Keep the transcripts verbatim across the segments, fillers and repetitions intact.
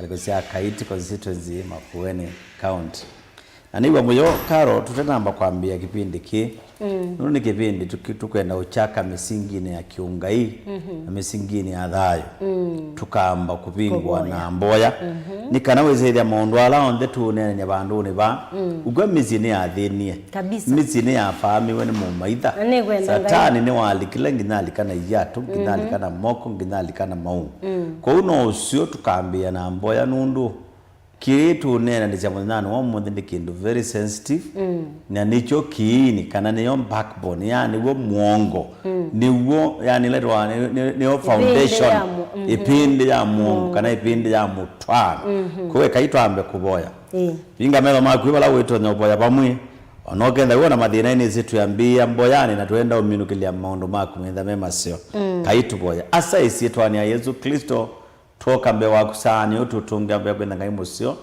Ngalĩko sya Kaiti constituency, Makueni County. Na nĩw'a mũyo, Carol, tũtanamba kwambĩĩa kĩpindi kĩĩ, mm, nũndũ nĩ kĩpindi tũki-, tũkwenda ũkyaka mĩsinginĩ ya kĩũngai, mhm, na mĩsinginĩ ya thayũ. Mm. Tũkaamba kũvingũa, kũvoya, na mboya. Mhm. Nĩ kana wĩsĩthya maũndũ ala onthe tũũneenany'a vandũnĩ vaa, mm, ũkw'a mĩsyĩ nĩyathĩnie. Kabisa. Mĩsyĩ nĩyafaamiwe nĩ mũmaitha. Na nĩkwenda Ngai. Satani nĩwalikile nginya alika na iatũ, nginya, mhm, alika na moko, nginya alika na maungu. Mm. Kwoou no ũseo tũkambĩĩa na mboya nũndũ kĩĩ tũũneenanĩsya mũthenyanĩ wa ũmũnthĩ nĩ kĩndũ very sensitive, mm, na nĩkyo kĩini, kana nĩyo backbone, yani nĩw'o mũongo, mm, nĩw'o, yani, ĩla twa-, nĩ-, nĩ-, nĩyo foundation, ĩpĩndĩ ya mũ-, mhm, ĩpĩndĩ ya mũongo, mũongo, kana ĩpĩndĩ ya mũtwaano. Mhm. Kwoou ekai twambe kũvoya. Ĩĩ. Vinga metho maku vala wĩtonya ũvoya vamwe, ona ũkenda wĩona mathĩna nĩsĩ twĩambĩĩa mboyanĩ na twenda ũminũkĩlya maũndũ maku metha me maseo. Mm. Kai tũvoya. Asa ĩsyĩtwanĩ ya Yesũ Klĩsto, twoka mbee waku saa nĩ ũtũtũngĩa mbee kwĩtha Ngai mũseo.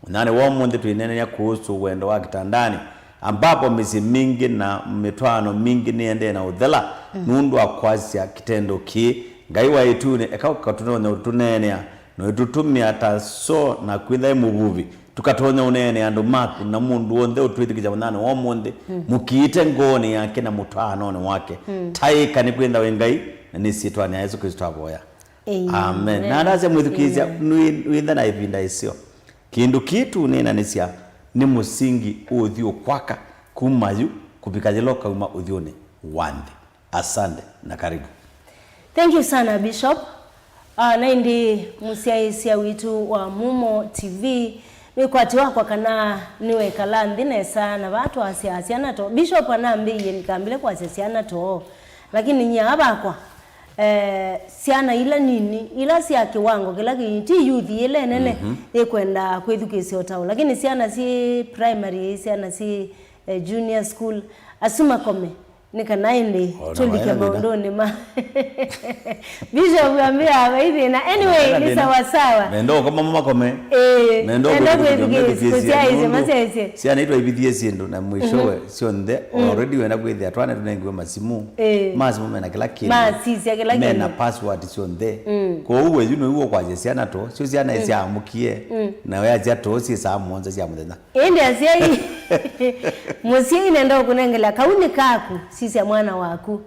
Mũnyanĩ wa ũmũnthĩ twĩneenea kũhusu wendo wa kĩtandanĩ, ambapo mĩsyĩ mingĩ na mĩtwaano mingĩ nĩendee na ũthela, mm, nũndũ wa kwasya kĩtendo kĩĩ. Ngai wa ĩtunĩ, eka ũkatũtonya ũtũneenea, na ũitũtũmĩa ta so na kwĩtha ĩ mũvuvi, tũkatonya ũneenea andũ maku na mũndũ w'onthe ũtwĩthukĩĩsya mũnyanĩ wa ũmũnthĩ, mm, mũkiĩte ngoonĩ yake na mũtwaanonĩ wake. Mm. Taĩka nĩ kwĩtha wĩ Ngai, na nĩ syĩtwanĩ ya Yesũ Klĩsto avoya. Amen. Amen. Na ndasya mwĩthukĩĩsya, amen, nĩ, wĩnthe na ĩvinda ĩseo. Kĩndũ kĩĩ tũneenanĩsya nĩ mũsingi ũũthi ũkwaka kuma yu kũvika yĩla ũkauma ũthyũnĩ wa nthĩ. Asante na karibu. Thank you sana, Bishop. Ah, na ĩndĩ mũsyaĩĩsya witũ wa Mumo T V, nĩkwati wakwa kana nĩwekala nthĩ nesa na vaa twasya syana too. Bishop anambĩie ndikambĩle kwasya syana too, lakini nyie aa vakwa, eh, syana ila nini, ila sya kĩwango kĩla kĩnini, ti youth ĩla ĩnene, mhm, yĩkwenda kwĩthukĩĩsya ũtao, lakini syana syĩ primary, syana syĩ, eh, junior school, asu makome, nĩ kana ĩndĩ, ona tũlike maĩ na thĩna, maũndũnĩ ma Bishop ambĩa vai thĩna. Anyway, maĩ na nĩ thĩna, sawa sawa. Menda ũkoma makome. Ĩĩ, menda kwĩthukĩĩsya, kũsyaĩĩsya, masyaĩĩsye. Syana itwaivithie syĩndũ na mwishowe, mhm, syonthe, mm, already wenda kwĩthĩa twana tũnengiwe masimu. Ĩĩ. Masimu mena kĩla kĩndũ. Masisya kĩla kĩndũ. Mena password syonthe. Mm. Kwoou we yu nĩw'o kwasya syana too, syo syana, mm, ĩsyaamũkie, mm, na yasya too syĩ saa mũonza sya mũthenya. Ĩndĩ asyai, mũsyai nenda ũkũnengela kaunĩ kaku, sisya mwana waku,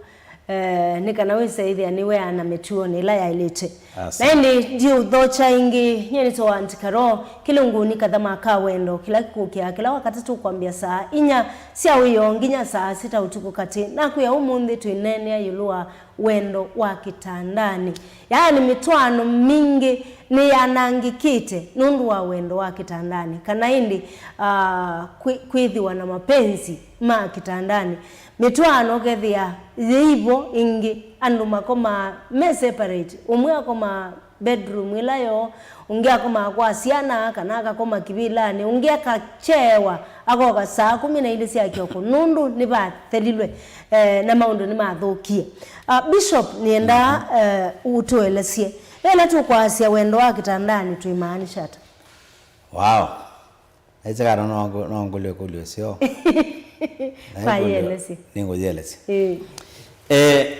eh, nĩ kana wĩsaĩthĩa nĩweana mĩtuonĩ ĩla yaĩlĩte. Asa. Na ĩndĩ ndiũthokya ĩngĩ, nyie nĩtawa Aunty Carol, kĩlungunĩ kathama ka wendo, kĩla kĩkũkĩaa kĩla Wakatatũ kwambĩa saa inya sya wĩoo nginya saa sita ũtukũ katĩ. Nakwĩa ũmũnthĩ twĩneenea ĩũlũ wa wendo wa kĩtandanĩ. Yaani, mĩtwaano mingĩ nĩyanangĩkĩte nũndũ wa wendo wa kĩtandanĩ, kana ĩndĩ, ah, kwĩ-, kwĩthĩwa na mapenzi ma kĩtandanĩ. Mĩtwaano ũkethĩa yĩivo ĩngĩ, andũ makomaa me separate, ũmwe akomaa bedroom ĩla yoo, ũngĩ akomaa kwa syana, kana akakoma kĩvĩlanĩ, ũngĩ akakyewa, akoka saa kũmi na ilĩ sya kĩoko, nũndũ nĩvathelilwe, eh, na maũndũ nĩmathũkie. Ah, Bishop, nĩenda, mhm, eh, ũtũelesye, ĩla tũkwasya wendo wa kĩtandanĩ twĩmaanisha ata? Wow. Naisye kana no ngũ-, no ngũlye ĩkũlyo ĩseo. Naĩ ĩkũlyo, vayelesye, nĩngũyelesya. Ĩĩ. Eh,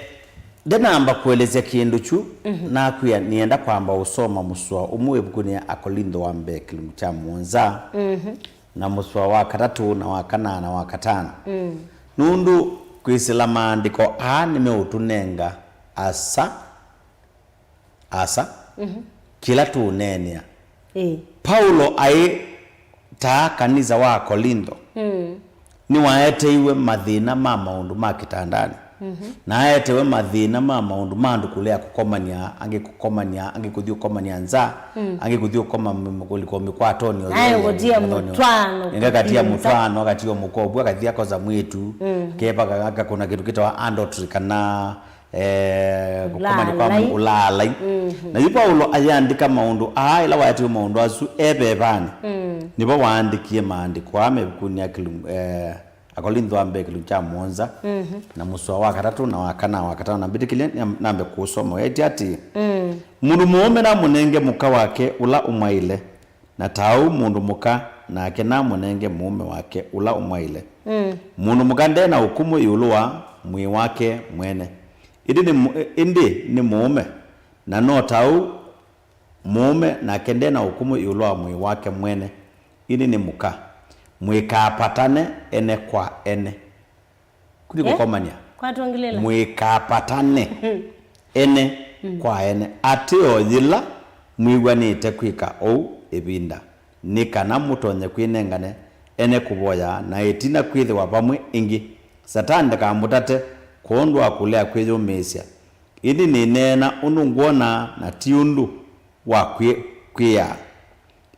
ndenamba kũelesya kĩndũ kyu, mhm, nakwĩa nĩenda kwamba ũsoma mũsoa ũmwe ĩvukunĩ ya Akolintho wa mbee kĩlungu kya mũonza, mhm, na mũsoa wa katatũ na wa kana na wa katano. Mm. Nũndũ kwĩsĩla maandĩko aa nĩmeũtũnenga asa Asa, mhm, kĩla tũũneenea. Ĩĩ. Paulo aĩ ta kanisa wa Akolintho, mm, nĩwaeteiwe mathĩna ma maũndũ ma kĩtandanĩ. Mhm. Na aetewe mathĩna ma maũndũ ma andũ kũlea kũkomania, angĩ kũkomania, angĩ kũthiĩ ũkomania nza, mm, angĩ kũthiĩ ũkoma m-, kũlikwa mĩkwatonĩ, naye ũthee, kũtia mĩthonyo, mũtwaano, ĩngĩ akatia kabisa, mũtwaano, akatia mũkovu, akathi akosa mwĩĩtu, mm, keva ka-, akakũna kĩndũ kĩtawa adultery kana eh, kũkomani kwa, ũlaalai, ũlaalai. Mhm. Na yu Paulo ayandĩka maũndũ aa, ĩla waetiwe maũndũ asu e vevanĩ, mm, nĩvo waandĩkie maandĩko aa me ĩvukunĩ ya kĩlungu, eh, Akolintho wa mbee kĩlungu kya mũonza, mhm, na mũsoa wa katatũ na wa kana, wa katano, na mbĩtĩkĩlye nam-, nambe kũsoma. Weetie atĩĩ, mm, mũndũ mũũme namũnenge mũka wake ũla ũmwaĩle, na ta ũu mũndũ mũka nake namũnenge mũũme wake ũla ũmwaĩle. Mm. Mũndũ mũka nde na ũkũmũ ĩũlũ wa mwĩĩ wake mwene, ĩndĩ nĩ mũ-, ĩndĩ nĩ mũũme, na no ta ũu mũũme, nake nde na ũkũmũ ĩũlũ wa mwĩĩ wake mwene, ĩndĩ nĩ mũka. Mũikaapatane ene kwa ene. Kũthi Eh? Kũkomany'a. Kwatwongeleela. Mũikaapatane ene kwa ene. Atĩ o yĩla mwĩw'anĩte kwĩka ũu ĩvinda, nĩ kana mũtonye kwĩnengane ene kũvoya, na ĩtina kwĩthĩwa vamwe ĩngĩ. Satani ndakamũtate kwondũ wa kũlea kwĩyũmĩĩsya. Ĩndĩ nĩneena ũndũ ngwona, na ti ũndũ wa kwĩ-, kwĩaa.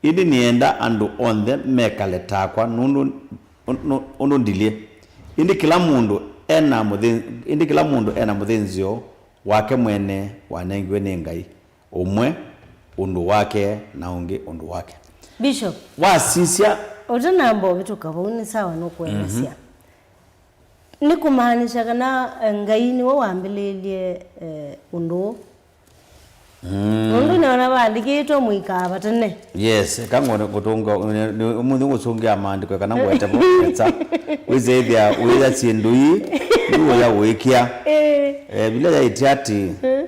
Ĩndĩ nĩenda andũ onthe mekale takwa, nũndũ, nũ-, ũndũ ndilyĩ. Ĩndĩ kĩla mũndũ ena mũthĩ-, ĩndĩ kĩla mũndũ ena mũthĩnzĩo wake mwene wanengiwe nĩ Ngai, ũmwe ũndũ wake na ũngĩ ũndũ wake. Bishop, wasisya, ũtanamba ũvĩtũka vau, nĩ sawa nũkũelesya. Mhm. Nĩ kũmaanisha kana, eh, Ngai nĩwe wambĩlĩĩlye, eh, ũndũ ũũ? Mm. Nũndũ nĩona vaandĩkĩtwe mũikaapatane. Yes, eka ngone kũtũnga, nĩ, nĩ, ũmũnthĩ ngũsũngĩa maandĩko kana ngwete vo nesa. Wĩsĩthĩa ũya syĩndũ ii, nĩ ũya ũĩkĩa. Eh. Eh, Biblia yaĩtye atĩ, eh?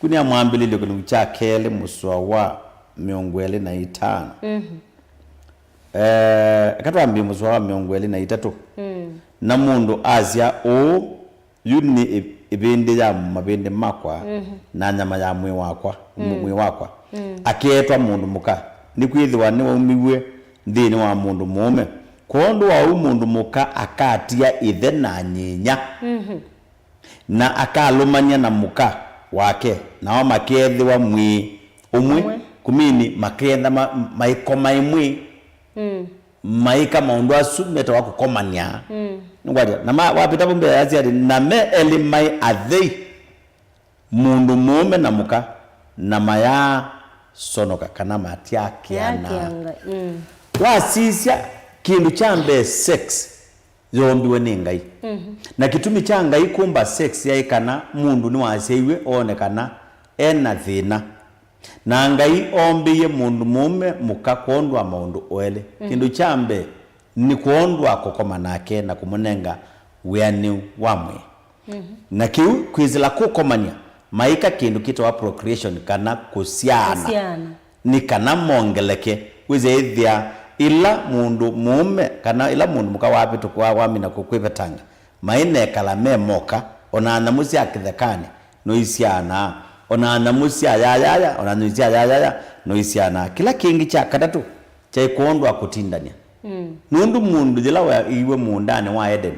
Kũnĩa Mwambĩlĩlyo kĩlungu kya kelĩ mũsoa wa mĩongo ĩlĩ na itano. Mhm. Eh, eka twambie mũsoa wa mĩongo ĩlĩ na itatũ. Mm. Na mũndũ asya ũũ, "Yu nĩ ĩ-, ĩvĩndĩ ya mavĩndĩ makwa, mhm, na nyama ya mwĩĩ wakwa, mm, mwĩĩ wakwa." Mm. Akeetwa mũndũ mũka, nĩkwĩthĩwa nĩwaumiw'e nthĩnĩ wa mũndũ mũũme. Kwondũ wa ũu mũndũ mũka akatia ĩthe na nyinya. Mhm. Na akalũmany'a na mũka wake, nao makeethĩwa mwĩĩ ũmwe. Ũmwe. Kumini makeenda ma-, maikoma ĩmwe. Mm. Maika maũndũ asu metawa kũkomany'a. Mm. Nĩngwatya, na ma-, wapita vo mbee yasya atĩ, "Na me elĩ maĩ athei, mũndũ mũũme na mũka, na mayaasonoka kana matyakeana." Yake anga, mm. Wasisya, kĩndũ kya mbee, sex yoombiwe nĩ Ngai. Mhm. Na kĩtumi kya Ngai kũmba sex yaĩ kana mũndũ nĩwasyaiwe oone kana e na thĩna. Na Ngai oombĩie mũndũ mũũme mũka kwondũ wa maũndũ o elĩ. Mhm. Kĩndũ kya mbee nĩ kwondũ wa kũkoma nake na kũmũnenga wĩanĩu wa mwĩĩ. Mhm. Na kĩu kwĩsĩla kũkomany'a, maĩka kĩndũ kĩtawa procreation kana kũsyaana. Kũsyaana. Nĩ kana mongeleke. Wĩsĩ ĩthĩa ĩla mũndũ mũũme kana ĩla mũndũ mũka wavĩtũkwa wamina kũ-, kwĩvetanga, mainekala me moka, o na nyamũ sya kĩthekanĩ noisyaanaa, o na nyamũ sya yayaya, o na nyamũ sya yayaya noisyaanaa. Kĩla kĩngĩ kya katatũ kyaĩ kwondũ wa kũtindany'a. Mm. Nũndũ mũndũ yĩla waiwe mũũndanĩ wa Edeni,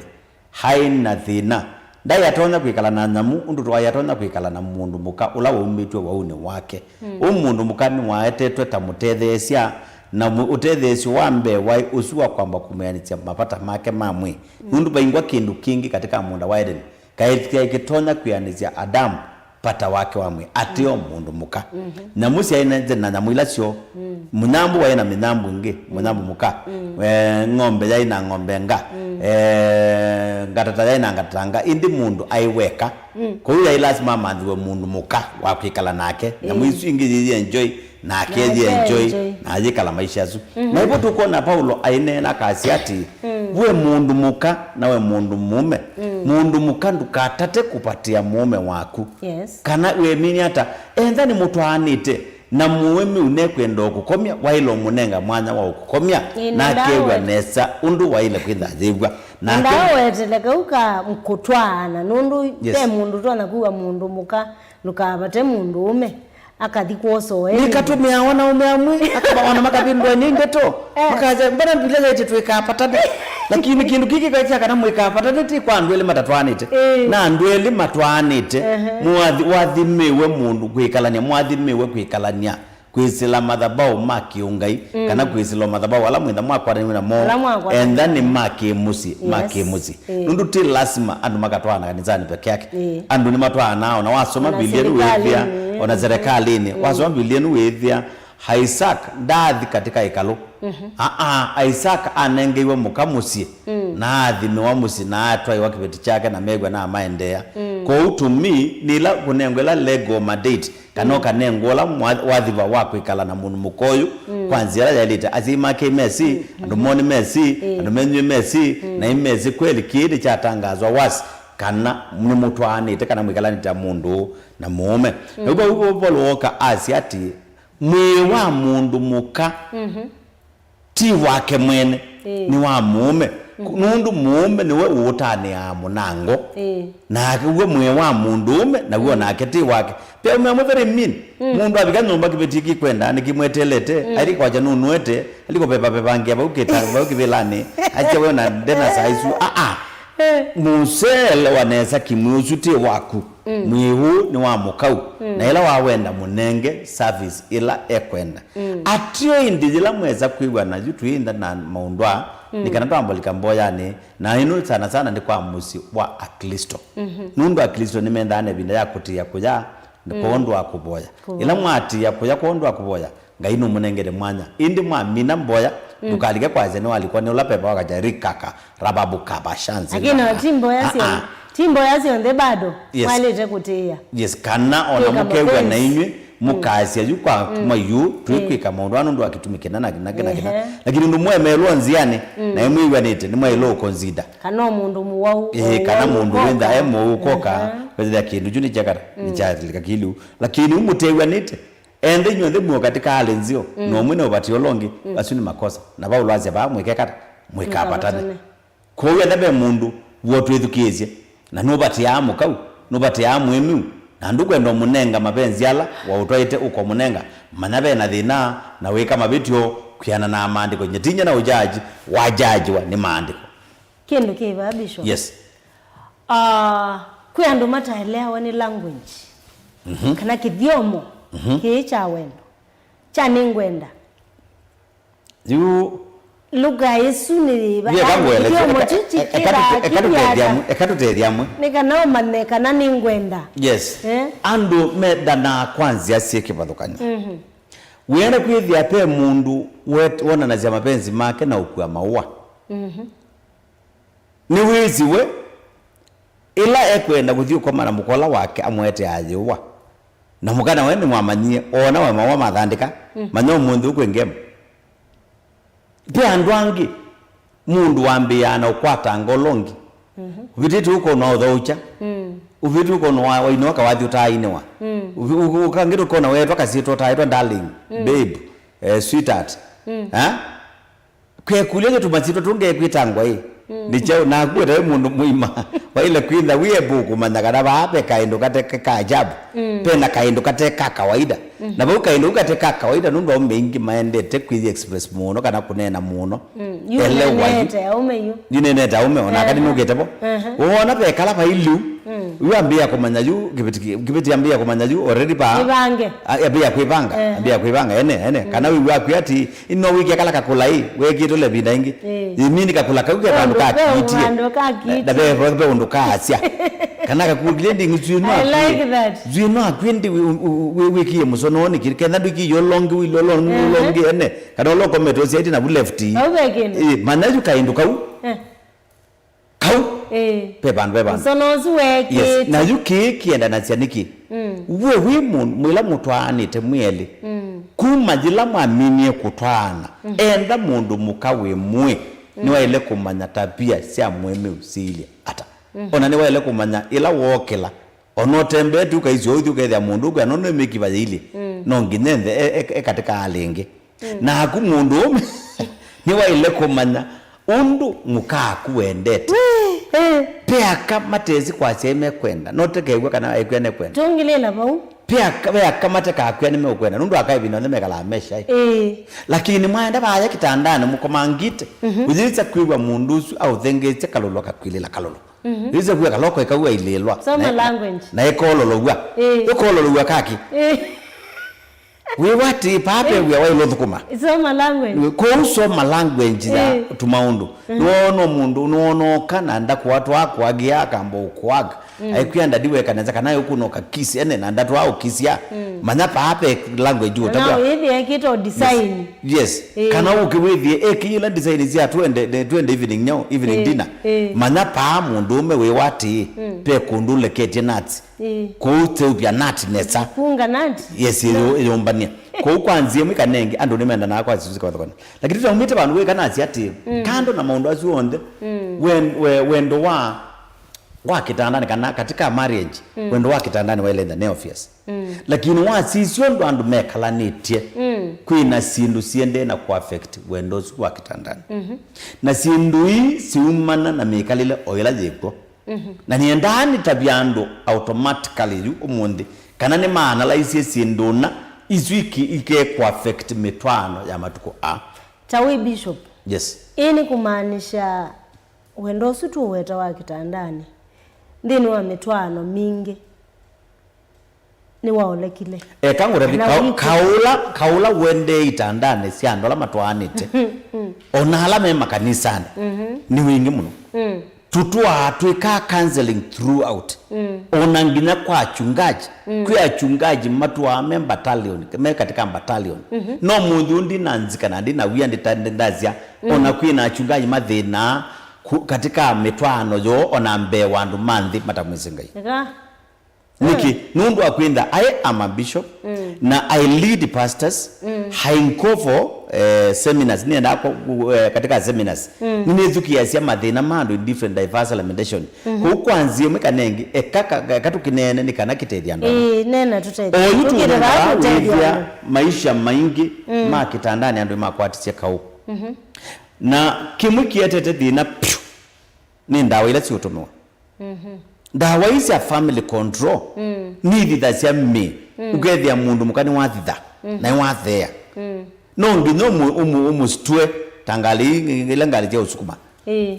haĩ na thĩna. Ndaĩ atonya kwĩkala na nyamũ ũndũ twaĩ atonya kwĩkala na mũndũ mũka ũla waumĩtw'e waunĩ wake. Mm. Ũu mũndũ mũka nĩwaetetwe ta mũtetheesya, na mũ-, ũtetheesyo wa mbee waĩ ũsu wa kwamba kũmĩanĩsya mavata make ma mwĩĩ. Mm. Nũndũ vaingwa kĩndũ kĩngĩ katĩ ka mũũnda wa Edeni kaĩ kĩtonya kwĩanĩsya Adamu vata wake wa mwĩĩ, atĩ o mũndũ mũka. Mhm. Nyamũ syaĩ na, na nyamũ ila syo, mm, mũnyambũ waĩ na mĩnyambũ ĩngĩ, mũnyambũ mũka. Mm. Eh, ng'ombe yaĩ na ng'ombe nga. Mm. Eh, ngatata yaĩ na ngatata nga. Ĩndĩ mũndũ aĩ weka. Mm. Kwoou yaĩ lasima amanthiwe mũndũ mũka wa kwĩkala nake. Nyamũ, mm, isu ingĩ yĩyĩenjoy, nake, nake yĩenjoy, enjoy, na ayĩkala maisha asu. Mhm. Na ĩvo tũkwona Paulo aineena akasya atĩ, mm, we mũndũ mũka na we mũndũ mũũme, mm, mũndũ mũka ndũkatate kũvatĩa mũũme waku. Yes. Kana wĩmini ata, entha nĩmũtwaanĩte, na mũũme ũnekwenda ũkũkomya, waĩle ũmũnenga mwanya wa ũkũkomya, ĩĩ, na na akew'a ndawete nesa ũndũ waĩle kwĩtha ayĩw'a. Na nake ndawetele kau ka kũtwaana, nũndũ, yes, ve mũndũ ũtonya kuwa mũndũ mũka ndũkavate mũndũ ũme. Akathi kwosa ũeni. Nĩkatũmĩawa na ũme amwe, akaba ona makavĩndũa nĩ ndeto. Eh. Makasya, "Mbona Biblia yaĩtye tũikapatane?" Lakini kĩndũ kĩkĩ kĩkaisya kana mũikapatane ti kwa andũ elĩ matatwaanĩte. Eh. Na andũ elĩ matwaanĩte, ehe, mwathi-, wathimĩwe mũndũ kwĩkalany'a, mwathimĩwe kwĩkalany'a, kwĩsĩla mathabaũ ma kĩũngai, mm, kana kwĩsĩla mathabaũ ala mwĩtha mwakwataniwe namo, ala mwakwataniwe namo, entha nĩ ma kĩmũsyĩ, ma, yes, kĩmũsyĩ. Eh. Nũndũ ti lasima andũ makatwaana kanisani peke yake. Eh. Andũ nĩmatwaanaa, ona wasoma, ona Biblia nĩwĩthĩa, silikalini, ona, mm, serikalini. Mm. Wasoma Biblia nĩwĩthĩa, Isaac ndaathi katika ĩkalũ. Mhm. Aa, Isaac anengeiwe mũka mũsyĩ, mm, na athimĩwa mũsyĩ, na atwaiwa kĩveti kyake, na mew'a na amaendeea. Mm. Kwoou to me, nĩ ĩla kũnengwa ĩla legal mandate, kana, mm, ũkanengwa ũla mwa-, wathiva wa kwĩkala na mũndũ mũka ũyũ, mm, kwa nzĩa ĩla yaĩlĩte. Asyai make mesĩ, mm, andũ moo nĩmesĩ, mm, andũ menyu nĩmesĩ, mm, na imesĩ kweli kĩĩ nĩkyatangaaswa wasi kana nĩmũtwaanĩte kana mwĩkalanĩte na mũndũ na mũũme. Mm. Na ũu Paulo wooka asya atĩ, Mwĩĩ wa mũndũ mũka ti wake mwene, Ĩĩ. nĩ wa mũũme. Nũndũ mũũme nĩwe ũũtanĩaa mũnango. Ĩĩ. Nake w'o mwĩĩ wa mũndũũme, naw'o nake ti wake. Pe ũme amwe very mean. Mũndũ avika nyũmba kĩveti kĩkwenda, nĩkĩmwetelete, aili kwakya nũnũete, aili kũpepapepangia vau kĩta-, vau kĩvĩlanĩ, asya we na ndena saa isu. Aa. Mũselewa nesa kĩmwĩĩ ũsu ti waku. Mwĩĩ ũũ nĩ wa mũkau. Na ĩla wawenda mũnenge service ĩla ekwenda. Ateo ĩndĩ yĩla mwesa kwĩw'ana yu twĩĩnda na maũndũ aa, nĩ kana twambolika mboyanĩ, na ĩno sana sana nĩ kwa mũsyĩ wa Aklĩsto. Nũndũ Aklĩsto nĩmendaa na ĩvinda ya kũtĩĩa kũya kwondũ wa kũvoya. Kũvoya. Ĩla mwatĩĩa kũya kwondũ wa kũvoya, Ngai nũmũnengete mwanya. Ĩndĩ mwamina mboya, ndũkalike kwasya nĩwalikwa nĩ ũla pepa wakatya rikaka, rababu kaba shanzi. Lakini ti mboya syonthe, ti mboya syonthe bado. Yes. Mwaĩlĩte kũtĩĩa. Yes, kana ona mũkew'a na inyuĩ, mũkasya yu kwa kuma yu, twĩkwĩka maũndũ aa nũndũ wa kĩtumi kĩna na kĩna kĩna kĩna. Ehe. Lakini ũndũ mwemelwa nzianĩ, na ĩmwĩw'anĩte, nĩmwaĩlwe ũkonzida. Kana o mũndũ mũwau, ĩĩ, kana mũndũ wĩnda e mũu ũkoka, wethĩa kĩndũ kyu nĩ kyakata, nĩ kyathilika kĩliu. Lakini ũmũtew'anĩte, Ende inyw'onthe mwĩ o katika hali nzeo, na ũmwe nĩ ũvati ũla ũngĩ, asu nĩ makosa. Na Vaulo asya vaa, mwĩkekata, mwĩkapatane. Kwoou ethĩwa ve mũndũ w'o twĩthukĩĩsye, na nũvatĩaa mũkau, nũvatĩaa mũĩmĩu, na ndũkwenda ũmũnenga mapenzi ala waũtwaĩte ũkomũnenga, manya ve na thĩna, na wĩka mavĩtyo kwĩanana na maandĩko. Nyie ti nyie na ũjaji, wajajiwa nĩ maandĩko. Kĩndũ kĩ vaa, Bishop. Yes. Ah, kwĩ andũ mataeleawa nĩ language, kana kĩthyomo kĩĩ kya wendo, kya nĩngwenda. Yu lugha ĩsu nĩ yĩva? Eka ngũelesye, kĩthyomo eka, kyu eka, eka kĩkĩthaa tũte-, eka tũtethye amwe, eka tũtethye amwe. Nĩ kana ũmanye kana nĩngwenda. Yes. Eh? Andũ mendanaa kwa nzĩa syĩ kĩvathũkany'o. Wĩenda kwĩthĩa pe mũndũ wet-, wonanasya mapenzi make na ũkua maũa. Nĩwĩsĩ we, ĩla ekwenda kũthi ũkoma na mũka ũla wake amũeteaa yĩũa. Na mũka nawe nĩwamanyie, oona we maũa mathandĩka, manya ũmũnthĩ ũkwĩ ngema. Ve andũ angĩ, mũndũ wambĩĩaa na ũkwata ngolo ũngĩ. Ũvĩtĩte ũkona ũthaũkya. Ũvĩtĩte ũkona wa-, wainĩwa kawathi ũtaainĩwa. Ũvi-, ũ-, ũkangĩte ũkona weetwa kasyĩtwa ũtaaĩtwa darling, babe, eh, sweetheart. Ha? Kwekũlya nĩ tũmasyĩtwa tũngĩ ekwĩtangwa ĩ? Nĩ kyaũ? Naku etawe mũndũ mũima waĩle kwĩtha wĩ able kũmanya kana vaa ve kaĩndũ kate ka ajabu, ve na kaĩndũ kate ka kawaida. Na vau kaĩndũ kau kate ka kawaida, nũndũ aũme aingĩ maendete kwĩthi express mũno kana kũneena mũno. Yu elewa yu. Nenete aũme yu. Yu nenete aũme, o naka nĩnũkĩte vo. Woona vekala vai lĩu, yu ambĩĩa kũmanya yu, kĩveti, kĩveti ambĩĩa kũmanya yu already vaa. Ĩvange. A-, ambĩĩa kwĩvanga, ambĩĩa kwĩvanga, ene, ene. Kana wĩw'a akwĩa ati, ino wĩkie kala kakũla ĩ, wekĩtũle ĩvinda ĩngĩ. Ĩĩ. Ĩmini kakũla kau ke vandũ kakiitie. Ve ũndũ kakiitie. Na ve, ve, ve ũndũ kaasya. Kana kakũkile ndĩ ng'ĩ, I like that. Nzwĩ no akwĩ ndĩ wĩ-, wĩ-, wĩ-, wĩkie mũsono nĩ kĩĩ, kenda ndwĩkie ũla ũngĩ, wĩle ũla ũngĩ, ũla ũngĩ, ene. Kana ũla ũkomete ũsyaĩte navu left. Vau ve kĩndũ. Ĩĩ, manya yu kaĩndũ kau. Eh. Kau. Ĩĩ. Ve vandũ, ve vandũ. Mũsono ũsu weekĩte. Yes. Na yu kĩĩ kĩendanasya nĩkĩ? We wĩ mũndũ, mwĩla mũtwaanĩte mwĩ elĩ. Kuma yĩla mwaminie kũtwaana, enda mũndũ mũka wĩ mũĩ, nĩwaĩle kũmanya tabia sya mũĩmĩu siilye ata. Ona nĩwaĩle kũmanya ĩla wookĩla. Ona ũtembee tu ũkaisye ũthi ũkethĩa mũndũ ũkwĩa nũndũ nĩ mĩkiva yĩilye. No nginya enthe e, e, e katika hali ĩngĩ. Naku mũndũũme nĩwaĩle kũmanya ũndũ mũka waku wendete. Ve aka matesĩ kwasya ĩ mekwenda, no tekew'a kana ekwĩa nekwenda. Tũngĩlĩla vau. Ve aka, ve aka matekakwĩa nĩmeũkwenda, nũndũ aka ĩvinda yonthe mekalaa meshaĩ. Ĩĩ. Lakini mwaenda vaya kĩtandanĩ mũkomangĩte, ũyĩsa kwĩw'a mũndũ ũsu aũthengeesye kalũlũ akakwĩlĩla kalũlũ. Ũyĩsa kwĩw'a kaloko ĩkau ailĩlwa. Soma language. Na ĩkololow'a. Ĩĩ. Ĩkololow'a kaki. Ĩĩ. Wĩw'a atĩ paa ve wĩa waĩle ũthũkũma. Soma language. Kwoou soma language ya tũmaũndũ. Nĩwoona mũndũ, nĩwoona oka na ndakũatwa akũagĩa akamba ũkũaga. Aikwĩa ndadi weka nesa kana ũkũna ũkakisi ene na ndatwa ũkisia. Manya paa ve language ũtavya. Kana wĩthĩe ekĩte o design. Yes. Kana ũke wĩthĩe ekĩie ila design sya twende, twende evening nyau, evening dinner. Manya paa mũndũũme wĩw'a atĩ ve kũndũ ũleketye nuts. Ĩĩ. Kũu teũvya nati nesa. Funga nati. Yes, ĩyũ-, ĩyũmbany'a. Kũu kwa nzĩa ĩmwe kana ĩngĩ, andũ nĩmendanaa kwa syĩndũ sya kĩvathũkany'o. Lakini tũtaumĩte vandũ wĩka nasya atĩ, kando na maũndũ asu onthe, wen-, we-, wendo wa, wa kĩtandanĩ kana katika marriage, mm, wendo wa kĩtandanĩ waĩle ĩtha nĩ obvious. Mm. Lakini wasisya ũndũ andũ mekalanĩtye, mm, kwĩ na syĩndũ siendee na kũaffect wendo ũsu wa kĩtandanĩ. Mm-hmm. Na syĩndũ ii siumana na mĩkalĩle o ĩla yĩkw'o. Mm-hmm. Na nĩendaa nĩtavye andũ automatically yu ũmũnthĩ kana nĩmaanalyse syĩndũ na isu iki-, ikekũaffect mĩtwaano ya matukũ aa. Ta wĩ bishop. Yes. Ĩĩ nĩ kũmaanisha wendo ũsu tũweta wa kĩtandanĩ nthĩnĩ wa mĩtwaano mingĩ nĩwaolekile. Eka ngũtavye, kana ka-, wĩkũ- kaũla, kaũla wendee itandanĩ sya andũ ala matwaanĩte, mm, o na ala me makanisanĩ, mhm, nĩ wingĩ mũno. Mm. Tũtwaa twĩkaa counseling throughout. Mm. O na nginya kwa achungaji. Mm. Kwĩ achungaji matwaa me battalion, me katika battalion. Mhm. No mũnthĩ ũndĩ na nzika na ndĩ na wia ndĩta-, ndĩ ndasya, mm, o na kwĩ na achungaji mathĩnaa ku-, katika mĩtwaano yoo, o na mbee wa andũ ma nthĩ matamwĩsĩ Ngai. Eka. Nĩkĩ? Mm. Nũndũ wa kwĩntha, I am a bishop, mm, na I lead pastors, mm, I go for, eh, seminars, nĩendaa kwa, eh, katika seminars. Mm. Nĩnĩthukĩĩasya mathĩna ma andũ in different diverse lamentation. Mhm. Kũu kwa nzĩa ĩmwe kana ĩngĩ, eka ka-, ka-, katũkĩneene nĩ kana kĩtethya andũ amwe. Ĩĩ, neena tũtethya. Oyu tũkĩrĩra tũnendaa tũtethya wĩthĩa andũ. Maisha maingĩ, mm, ma kĩtandanĩ andũ makwatisye kaũ. Mhm. Na kĩmwe kĩetete thĩna pyũ nĩ ndawa ila siũtũmĩwa. Mhm. Ndawa ii sya family control, mm, nithithasya mĩ, mm, ũkethĩa mũndũ mũka nĩwathitha, mm, na nĩwathea. Mm. No nginya ũmũ-, ũmũ-, ũmũsitue, ta ngalĩ ii, ila ngalĩ sya ũsukuma. Ĩĩ.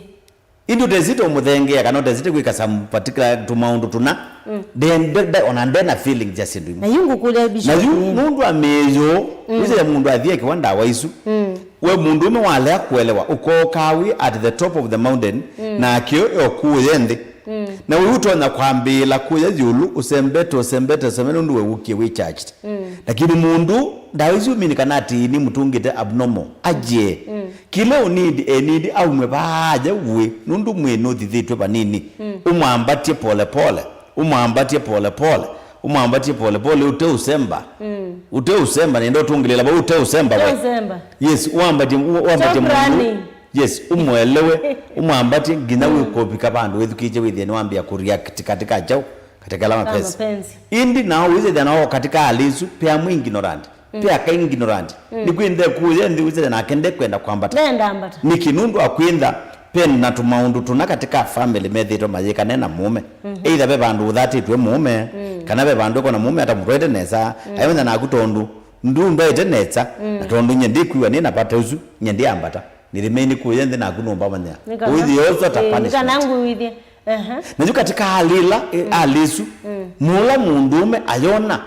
Ĩndĩ ũtesĩte ũmũthengea, kana ũtesĩte kwĩka some particular tũmaũndũ tũna, mm, nde-, nde-, nde-, ona nde na feelings sya syĩndũ imwe. Na yu ngũkũlya, Bishop, na yu nĩ nũndũ wa mĩĩ yoo, mm, wĩsĩ mũndũ athie ekewa ndawa isu, mm. We mũndũũme walea kũelewa, ũkookaa wĩ at the top of the mountain, mm, na akĩo eũkũũye nthĩ. Mm. Na wĩ ũtonya kwambĩĩla kũya ĩũlũ, ũsembete, ũsembete, ũsembete, nũndũ we wũkie wĩ charged. Mm. Lakini mũndũ, ndawa isu mini kana atĩ nĩ mũtũngĩte abnormal, ajie. Mm. Kĩla ũnindi, enindi aume vaaja uĩ, nũndũ mwĩĩ nũthithĩtwe vanini. Mm. Ũmwambatye pole pole. Ũmwambatye pole pole, ũmwambatye pole pole, ũteũsemba. Mm. Ũteũsemba, nenda ũtũngĩlĩla vau, ũteũsemba we. Ũteũsemba. Yes, wambatye, wambatye Stop mũndũ. Running. Yes, ũmwelewe, ũmwambatye nginya, mm, wĩkũvika vandũ wĩthukĩĩkye wĩthĩe nĩwambĩa kũreact katika kyaũ, katika ala mapenzi. Mapenzi. Ĩndĩ nao wĩsĩthĩa nao katika hali isu, pea mwĩ ignorant. Mm. Pea ka ignorant. Mm. Nĩkwĩ nthekũũye nthĩ wĩsĩthĩa nake ndekwenda kwambata. Ndenda ambata. Nĩkĩ? Nũndũ wa kwĩntha, Ve na tũmaũndũ tũna katika family methĩĩtwe mayĩkane na mũũme. Mhm. Either ve vandũ ũthatĩtw'e mũũme, mm, kana ve vandũ eko na mũũme atamũtwaĩte nesa, mm, aimanya naku tondũ ndũndwaĩte nesa, mm, na tondũ nye ndĩkwĩw'a nĩ na vata ũsu, nye ndĩambata. Nĩthĩmei nĩkũũye nthĩ naku nũmbamanya. Nĩ kana, ũithie ũsu ta, ĩĩ, nĩ kana punishment. Ngũithie. Aha. Na yu katika hali ĩla, ĩ, mm, hali ĩsu, mm, mũla mũndũũme ayona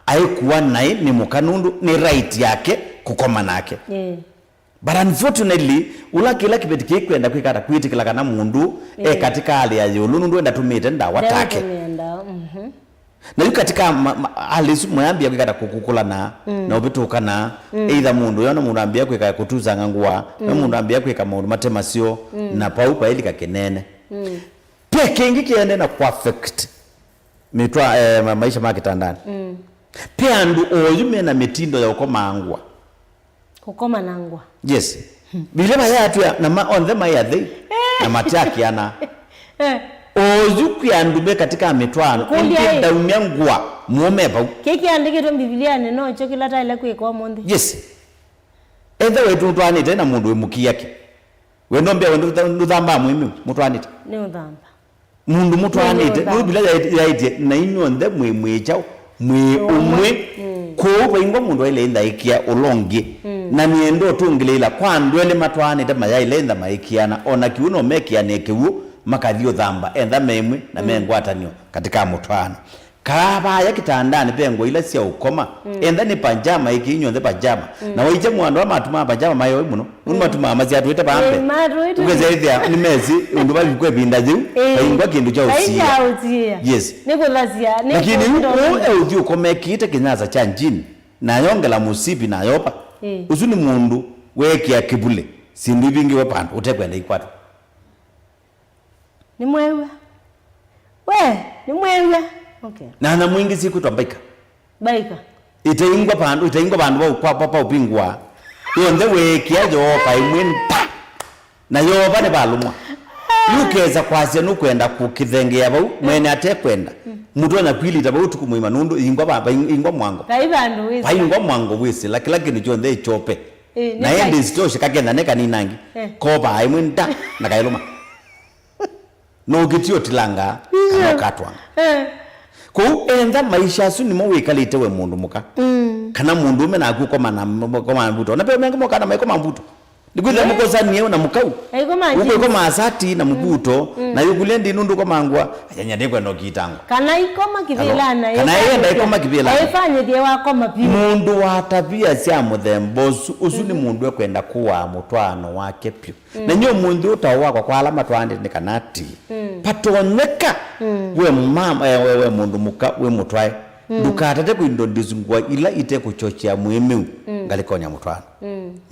aĩkua naĩ nĩ mũka nũndũ nĩ right yake kũkoma nake. Ĩĩ. But unfortunately, ũla kĩla kĩveti kĩkwenda kwĩka ata kwĩtĩkĩla kana mũndũ, eh, e katika hali ya ĩũlũ nũndũ endatũmĩĩte ndawa take. Ndeũtũmĩa ndawa, mhm. Na yu katika ma-, ma-, hali isu mwayambia kwĩka ata kũkũkũlana, mm, na ũvĩtũkana, mm, either mũndũ yona mũndũ ambia kwĩka kũtusanga ngũa, mm, na mũndũ ambia kwĩka maũndũ mate maseo, mm, na pau pailika kĩnene. Mm. Pe kĩngĩ kĩende na kũaffect mĩtwa, eh, ma-, maisha ma kĩtandani. Mm. Pe andũ oyu mena mĩtindo ya ũkomangwa. Kũkoma na ngũa. Yes. Hmm. Biblia mayatwĩa na ma, onthe maĩ athei, eh, na matyakiana. Eh. Oyu kwĩ andũ me katika mĩtwaano, kũlya ĩngĩ ĩ, ndaumya ngũa, mũũme vau. Kĩĩ kĩandĩkĩtwe Mbivilianĩ nokyo kĩla taĩle kwĩka ũmũnthĩ? Yes. Ethe wetu ũtwaanĩte na mũndũ wĩ mũkiaki. We ndombea we ndũtha-, ndũthambaa mwĩmĩ mũtwaanĩte. Nĩ ũthamba. Mũndũ mũtwaanĩte, nũndũ Biblia yaĩ-, yaĩtye, "Na inyuonthe mwĩ mwĩ kyaũ, mwĩ ũmwe." Mm. Kwoou vaingwa mũndũ aĩle ĩthaĩkĩa ũla ũngĩ. Mm. Na nĩenda ũtũngĩlĩĩla kwa andũ elĩ matwaanĩte mayaĩle ĩtha maĩkĩana, o na kĩw'ũ no mekĩanĩe kĩw'ũ, makathi ũthamba, entha me ĩmwe na me, mm, ngwatanĩo katika mũtwaano. Kaa vaya kĩtandanĩ ve ngũa ila sya ũkoma, mm, entha nĩ pajama, ĩkĩ inyuonthe pajama. Mm. Na waikya mũndũ ala matumaa pajama mayoĩ mũno. Nũndũ, mm, matumaa masyatũĩte vaa mbee. Ĩĩ, matũĩte. Ũkesa ĩthĩa nĩmesĩ ũndũ vavikwa ĩvinda yĩu, ĩĩ, vaingwa kĩndũ kya ũsia. Vaingwa ũsia. Yes. Nĩ kũthasya, nĩ. Lakini kũthasya. Ũũ eũthi ũkomekĩte kĩnyasa kya njini, na ayongela mũsipi na ayopa. Ĩĩ. Ũsu nĩ mũndũ weekĩa kĩvulĩ syĩndũ ivingĩwe vandũ ũtekwenda ikwatwe. Nĩmweew'a? We, nĩmweew'a? Okay. Na nyamũ ingĩ syĩkwĩtwa mbaika. Mbaika. Itaingwa vandũ, itaingwa vandũ va ũkwa-, va, va ũpingũa. Yonthe weekĩa yooka ĩmwe nda. Na yoova nĩ valũmwa. Yu kesa kwasya nũkwenda kũkĩthengeea vau, mwene atekwenda. Mũtonya kwilita vau ũtukũ mũima nũndũ ingwa va-, va-, ingwa mwango. Vai vandũ wĩsĩ. Vaingwa mwango wĩsĩla, kĩla kĩndũ kyonthe ĩkyope. Ĩ, nĩ na ĩndĩ kai- isitoshe kakenda nĩ kaninangi. Eh. Kovaa ĩmwe nda na kaĩlũma. No ũkĩtie ũtilanga, kana ũkatwanga. Eh. Kwoou, entha maisha asu nĩmo wĩkalĩte we mũndũ mũka. Mm. Kana mũndũ ũme naku ũkoma na, ũkoma na mbuto. Na pe mengi mokana maikoma mbuto. Nĩkwĩthĩa mũkosanie na mũkau. Aikoma jeans. Ũkwĩkoma sati na mũbuto, na yũkũlya ndi nũndũ ũkomangwa, anyanya ndĩkwenda ũkitangwa. Kana ikoma kĩvĩla na kana yenda ikoma kĩvĩla. Aifanyithie wakoma piũ. Mũndũ wa tabia sya mũthemba ũsu, ũsu nĩ mũndũ ekwenda kũaa mũtwaano wake piũ. Na nyie ũmũnthĩ ũtao wakwa kwa ala matwaanĩte nĩ kana ati, patonyeka we mama, eh, we, we mũndũ mũka, we mũtwae. Ndũkatate kũintroduce ngũa ila itekũchochea mũĩmĩu ngalĩkonĩ ya mũtwaano.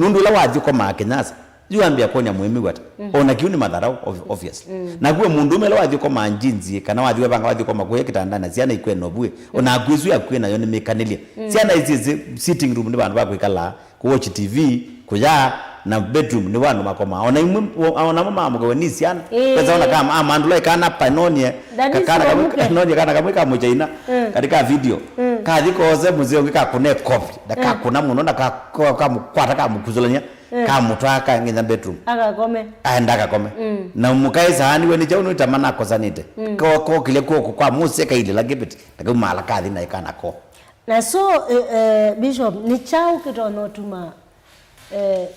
Nũndũ ĩla wathi ũkomaa kĩnyasa, yu wambĩa kwonya mũĩmĩu ata? Ona kĩu nĩ matharaũ, ob-, obviously. Naku we mũndũũme ĩla wathi ũkomaa njinzi, kana wathi wevanga wathi ũkoma kũya kĩtandanĩ na syana ikwena ũvuĩ, onaku ĩsu yaku ĩnayo nĩ mĩkanĩlye. Syana isyĩsĩ sitting room nĩ vandũ va kwĩkalaa, kũwatch T V, kũya, na bedroom nĩ vandũ makomaa. Ona imwe, o-, onamo maamũkawe nĩ syana. Ĩĩ. Pesa ona kama, amandũla ikana panonie, that is kakana kamwe, kanonie kana kamwe ka mũchaina, katika video. Kathi kose mũzee ũngĩ kakũne kovi, na kakũna mũno, na ka-, ka-, kamũkwata kamũkusulania, kamũtwaa ka nginya bedroom. Akakome. Aenda akakome. Na mũkaĩ saani we nĩ kyaũ nĩtamana akosanĩte. Ko-, kokile kuoko kwa mũsye kailĩla kĩveti, na kaumala kathi na ikana ko. Na so, eh, eh, Bishop, nĩ kyaũ kĩtonya ũtuma, eh,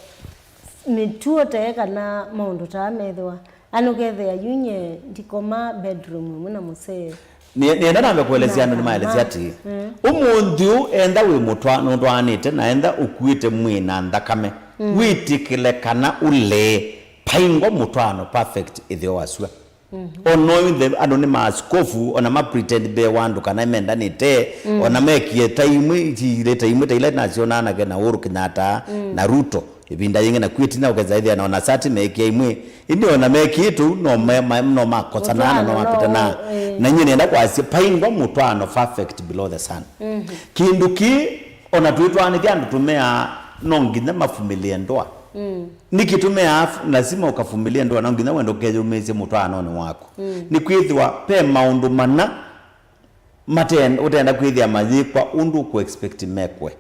mĩtuo ta ĩ kana maũndũ ta aa methĩwa? Ana ũkethĩa yu nye ndikoma bedroom ĩmwe na mũsee. Nĩ-, nĩenda nambe kũelesya andũ nĩmaelesya atĩĩ, ũmũnthĩ ũũ, enda wĩ mũtwa-, nũtwaanĩte na enda ũkuĩte mwĩĩ na nthakame, wĩtĩkĩle kana ũlee, paingwa mũtwaano perfect ĩtheo wasw'a. Ona oyu the, andũ nĩ maaskofu, ona ma pretend mbee wa andũ kana mendanĩte, ona mekie ta imwe, itilĩ ta imwe, ta ila nasyo nanake na Uhuru Kenyatta na Ruto. Ĩvinda yĩngĩ naku ĩtina ũkesa ĩthĩa na ona sati mekie imwe. Ĩndĩ ona mekie tũu, no me-, ma-, no makosana na no mapĩtana. Na nyie nĩenda kwasya, paingwa mũtwaano perfect below the sun. Kĩndũ kĩ, ona twĩtwaanĩthya andũ tũmeaa, no nginya mavumĩlĩe ndoa. Nĩkĩ tũmeaa f-, lasima ũkavumilia ndoa, no nginya wende ũkeyũmĩĩsye mũtwaanonĩ waku? Nĩkwĩthĩwa ve maũndũ mana mate-, ũtenda kwĩthĩa mayĩkwa ũndũ ũkũ expect mekwe.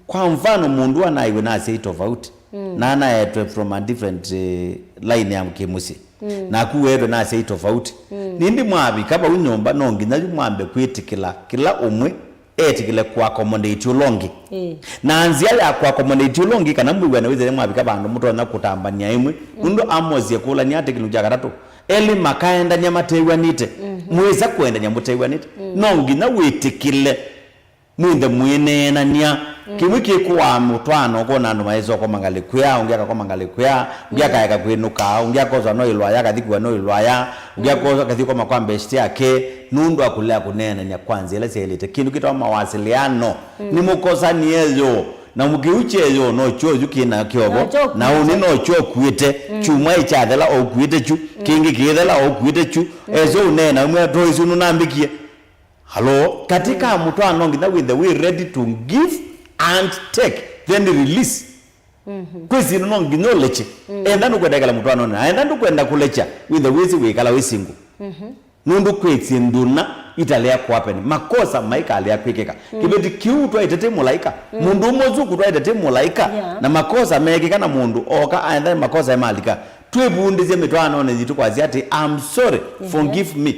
Kwa mfano, mũndũ anaiwe na asyai tofauti, na anaetwe from a different, eh, line ya kĩmũsyĩ. Naku weetwe na asyai tofauti. Nĩndĩ mwavika vau nyũmba, no nginya yu mwambe kwĩtĩkĩla kĩla ũmwe etĩkĩle kũaccommodate ũla ũngĩ. Ĩĩ. Na nzĩa ya kũaccommodate ũla ũngĩ, kana mwĩw'ane wĩthĩe mwavika vandũ mũtonya kũtambany'a ĩmwe, nũndũ Amosi ekũlany'a atĩ kĩlungu kya katatũ, elĩ makaendany'a matew'anĩte. Mwĩsa kũendany'a mũtew'anĩte, no nginya wĩtĩkĩle mwĩnthe mũineenany'a. Kĩmwe kĩkũaa mũtwaano, ũkona andũ maĩsa ũkoma ngalĩko ĩya, ũngĩ akakoma ngalĩko ĩya, ũngĩ akaeka kwĩnũka, ũngĩ akoswa no ĩlwaya, akathi kũa no ĩlwaya, ũngĩ akosa akathi koma kwa mbeshte yake, nũndũ akũlea kũneenany'a kwa nzĩa ĩla syaĩlĩte. Kĩndũ kĩtawa mawasiliano. Nĩmũkosanie yo, na mũkĩu kyeyo no kyo yu kĩna kyovo, na ũnĩ no kyo ũkuĩte. Kyumwa ĩkyathela o ũkuĩte kyu, kĩngĩ kĩĩthela o ũkuĩte kyu. Eso ũneena ũmwe atoĩ isu nũnambĩkie. Halo, katika mũtwaano nginya wĩthe wĩ ready to give and take, then release. Kwĩ syĩndũ no nginya ũlekye. Enda nũkwenda ĩkala mũtwaanonĩ, na enda ndũkwenda kũlekya, wĩthe wĩsĩ wĩkala wĩ single. Nũndũ kwĩ syĩndũ na italea kũapeni. Makosa maikalea kwĩkĩka. Kĩveti kĩu ũtwaĩte ti mũlaĩka. Mũndũ ũmwe ũsu ũkũtwaĩte ti mũlaĩka. Yeah. Na makosa meekĩka na mũndũ oka aenda makosa emalika. Twĩvundĩsye mĩtwaanonĩ yitũ kwasya atĩ, "I'm sorry, forgive me."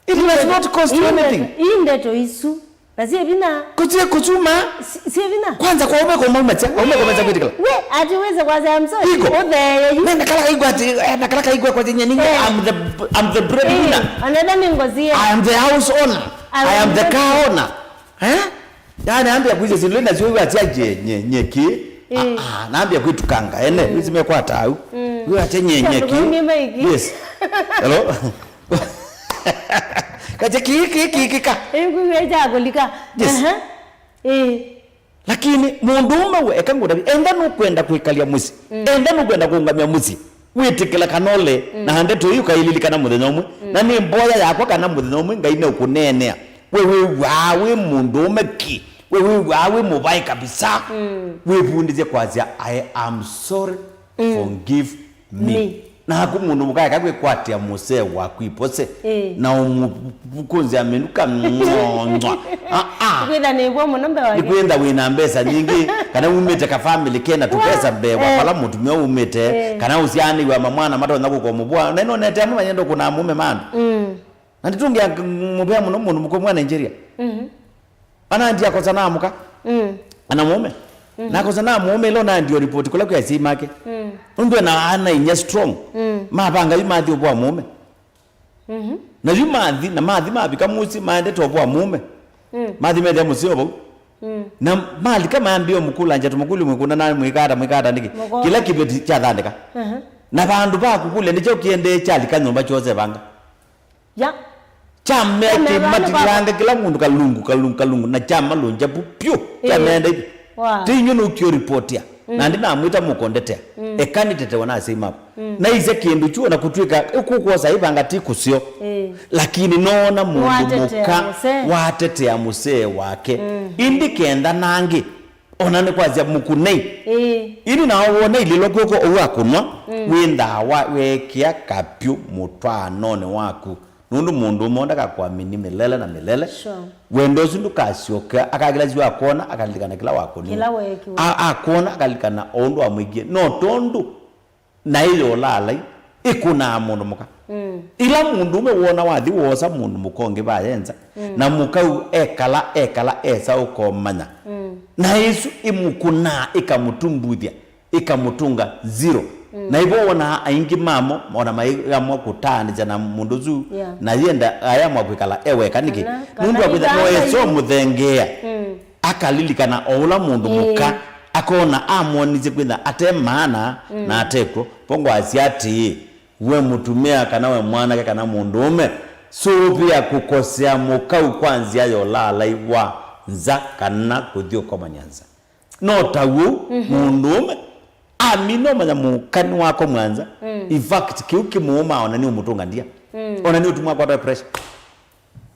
It does not cost you anything. Ii ndeto isu. Na syĩ vinya. Kũtie kũtuma. Si-, syĩ vinya. Kwanza kwa ume kũmaumatia, kwa ume kũmaumatia kwĩtĩkĩla. We, ati wĩse kwasya, "I'm sorry." Iko. Ũthee yu. Nenda kala kaigwa ati, eh, na kala kaigwa kwa tinya ningi, eh, I'm the, I'm the breadwinner. Eh, another nĩ ngozi ye. I am the house owner. I am the car owner. Eh? Yani ambia kuiza zilenda zio wa tia nye, nye, nye ki. Eh. Ah, ah, naambia kwitukanga ene, mm, izi mekwata au. Mm. Wewe acha nye, nye ki. Yes. Hello. Kaja ki, ki, ki, ki, ka. Eh, kuwe cha kulika. Yes. Aha. Eh. Lakini mũndũũme we, eka ngũtavye, enda nũkwenda kwĩkalya mũsyĩ. Mm. Enda nũkwenda kũũngamya mũsyĩ. Wĩtĩkĩla kana ũle, mm, na ndeto ĩĩ ũkaililikana mũthenya ũmwe. Mm. Na nĩ mboya yakwa kana mũthenya ũmwe Ngai nĩũkũneenea. We wĩw'aa wĩ mũndũũme ki. We wĩw'aa wĩ mũvae kabisa. Mm. Wĩvundĩsye kwasya, "I am sorry, mm, forgive me." Me. Naku mũndũ mũka eka kwĩkwatĩa mũsee waku ipose, ĩĩ, na ũmũkũnzĩa mĩndu kang'ong'wa. Ah, ah. Kwĩtha nĩw'o mũno mbee wake. Nĩkwĩtha wĩna mbesa nyingĩ, kana umĩte ka family kena tũpesa mbee wa, eh, vala mũtumĩa umĩte, eh, kana ũsyaanĩw'a mamwana matonya kũkomũvũa. Na ĩno nete amwe mayenda kũna mũme mandu. Mm. Na nditũngĩa mũvea mũno mũndũ mũkũmwa Nigeria. Mhm. Ana ndiakosa na mũka. Mm. Ana mũũme. Mm. Nakosa na mũũme ĩla na ndio report kũla kwĩ asyai make. Mm. Nũndũ ena ana inya strong. Mm. Mavanga yu mathi ũvũa mũũme. Mhm. Na yu mathi, na mathi mavika mũsyĩ maendete ũvũa mũũme. Mm. Mathi methĩa mũseo vau. Mm. Na malika mayambĩĩo mũkũlangya tũmũkũlyo mwĩkũna na mwĩkata, mwĩkata nĩkĩ? Mũko. Kĩla kĩveti kyathandĩka. Mhm. Na vandũ va kũkũlya nĩkyo kĩendee kyalika nyũmba kyose vanga. Ya. Kyamea kĩmatilanga kĩla mũndũ kalungu, kalungu, kalungu, na kyamalũngya pu pyũ. Ĩĩ. Kyameenda ivi. Wa. Ti inyu nũkio ripotia. Mm. Na ndinamwĩta mũkondetea. Mm. Eka nĩtetewa na asyai makwa. Mm. Naisye kĩndũ kyũ na kũtw'ĩka ĩkũkwosa ĩvanga ti kũseo. Ĩĩ. Lakini noona mũndũ mũka watetea mũsee wake. Mm. Ĩndĩ kenda nangĩ. Ona nĩ kwasya mũkunei. Ĩĩ. Ĩndĩ nao wona ilĩlwa kw'oko ũu akũnwa, mm, wĩnthaa wa weekĩa kapyũ mũtwaanonĩ waku. Nũndũ mũndũ ũmwe ndakakwamini mĩlele na mĩlele. Sure. Wendo ũsu ndũkasyoka, akakĩla syo akwona, akalilikana kĩla wakũniwe. Kĩla weekiwe. A-, akwona, akalilikana o ũndũ wamwĩkie. No tondũ naĩ yolaalai ĩkũnaa mũndũ mũka. Mm. Ĩla mũndũũme wona wathi woosa mũndũ mũka ũngĩ vaya nza, mm, na mũka ũu ekala, ekala esa ũkomanya. Mm. Na ĩsu ĩmũkũnaa, ĩkamũtumbuthya, ĩkamũtũnga zero. Mm. Na ivo wonaa aingĩ mamo, ona maiamwa kũtaanĩsya na mũndũ ũsu, yeah, na yenda ayamwa kwĩkala e weka nĩkĩ? Kana, nũndũ wa kana kwĩtha no ĩtamba esa yu ũmũthengeea. Mm. Akalilikana o ũla mũndũ, ĩĩ, mũka akona amwonisye kwĩtha ate maana, mm, na atekw'o. Pongo asya atĩĩ, we mũtumĩa kana we mwanake kana mũndũũme, sũvĩa kũkosea mũkau kwa nzĩa ya ũlaalai wa nza kana kũthi ũkomany'a nza. No ta ũu, mhm, mũndũũme amina ũmanya mũka nĩwakomwa nza. Mm. In fact, kĩu kĩmũũmaa ona nĩ ũmũtũnga ndia. Mm. Ona nĩ ũtumwa akwata pressure.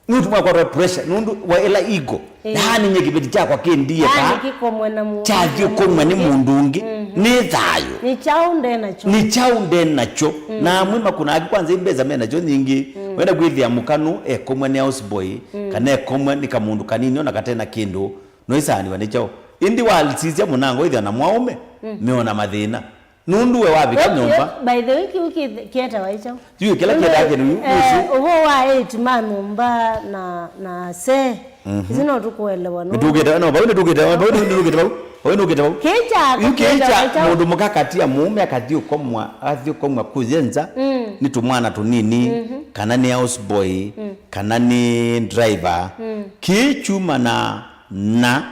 Nũtuma kwatwa pressure nũndũ wa ĩla ego. Ĩĩ. Yaani nye kĩveti kyakwa kĩndie. Yaani ka kĩkomwe na mũndũ kyathi ũkomwe nĩ mũndũ ũngĩ. Mhm. Nĩ thayũ. Nĩ kyaũ nde nakyo? Nĩ kyaũ nde nakyo? Mm. Na amwe makũna aki kwanza imbesa me nakyo nyingĩ. Mm. Wenda kwĩthĩa mũkanu ekomwe nĩ house boy, mm, kana ekomwe nĩ kamũndũ kanini ona katena kĩndũ, no isaaniwa nĩ kyaũ? Ĩndĩ wasisya mũnango ĩthĩa na mwaũme, mm, meona mathĩna. Nũndũ we wavika nyũmba. By the way, kĩu kĩ-, kĩetawa ĩ kyaũ? Yu kĩla kĩetaa kĩndũ yu, eh, ũsu. Ũvoo wa eight ma nyũmba na, na se. Mhm. Isu no tũkũelewa, no? Nĩtũkĩte, no, vau nĩtũkĩte, vau nĩtũkĩte, vau. Vau nĩtũkĩte, vau. Kĩcha, yu kĩcha, kĩcha mũndũ mũka katia mũũme akathi ũkomwa, athi ũkomwa kũye nza, mm, nĩ tũmwana tũnini, mhm, kana nĩ house boy, mm, kana nĩ driver. Mm. Kĩchumana na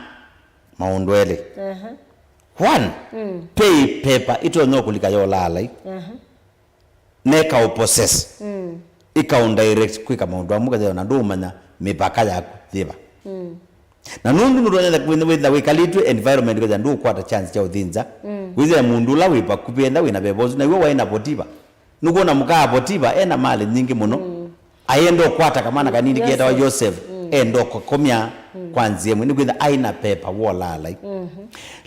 maũndũ elĩ. Aha. One, mm, pay paper ĩtonya kũlika yolaalai. Aha. Neka ũpossess. Mm. Ĩkaũdirect kwĩka maũndũ amwe, ũkethĩa ona ndũũmanya mĩvaka yaku yĩva. Mm. Na nũndũ nũtonya kwĩtha wĩkalĩtw'e environment, ũkethĩa ndũũkwata chance kya ũthi nza. Mm. Wĩthĩa mũndũ ũla wĩ vakuvĩ enda wĩna veva ũsu, na iwe waĩ na votiva. Nũkwona mũka wa Potifa ena malĩ nyingĩ mũno. Mm. Ayenda ũkwata kamwana kanini, yes, ketawa Joseph. Mm. Enda ũkakomya, mm, kwa nzĩa ĩmwe, nĩkwĩtha aĩ na pepa wolaalai. Mhm.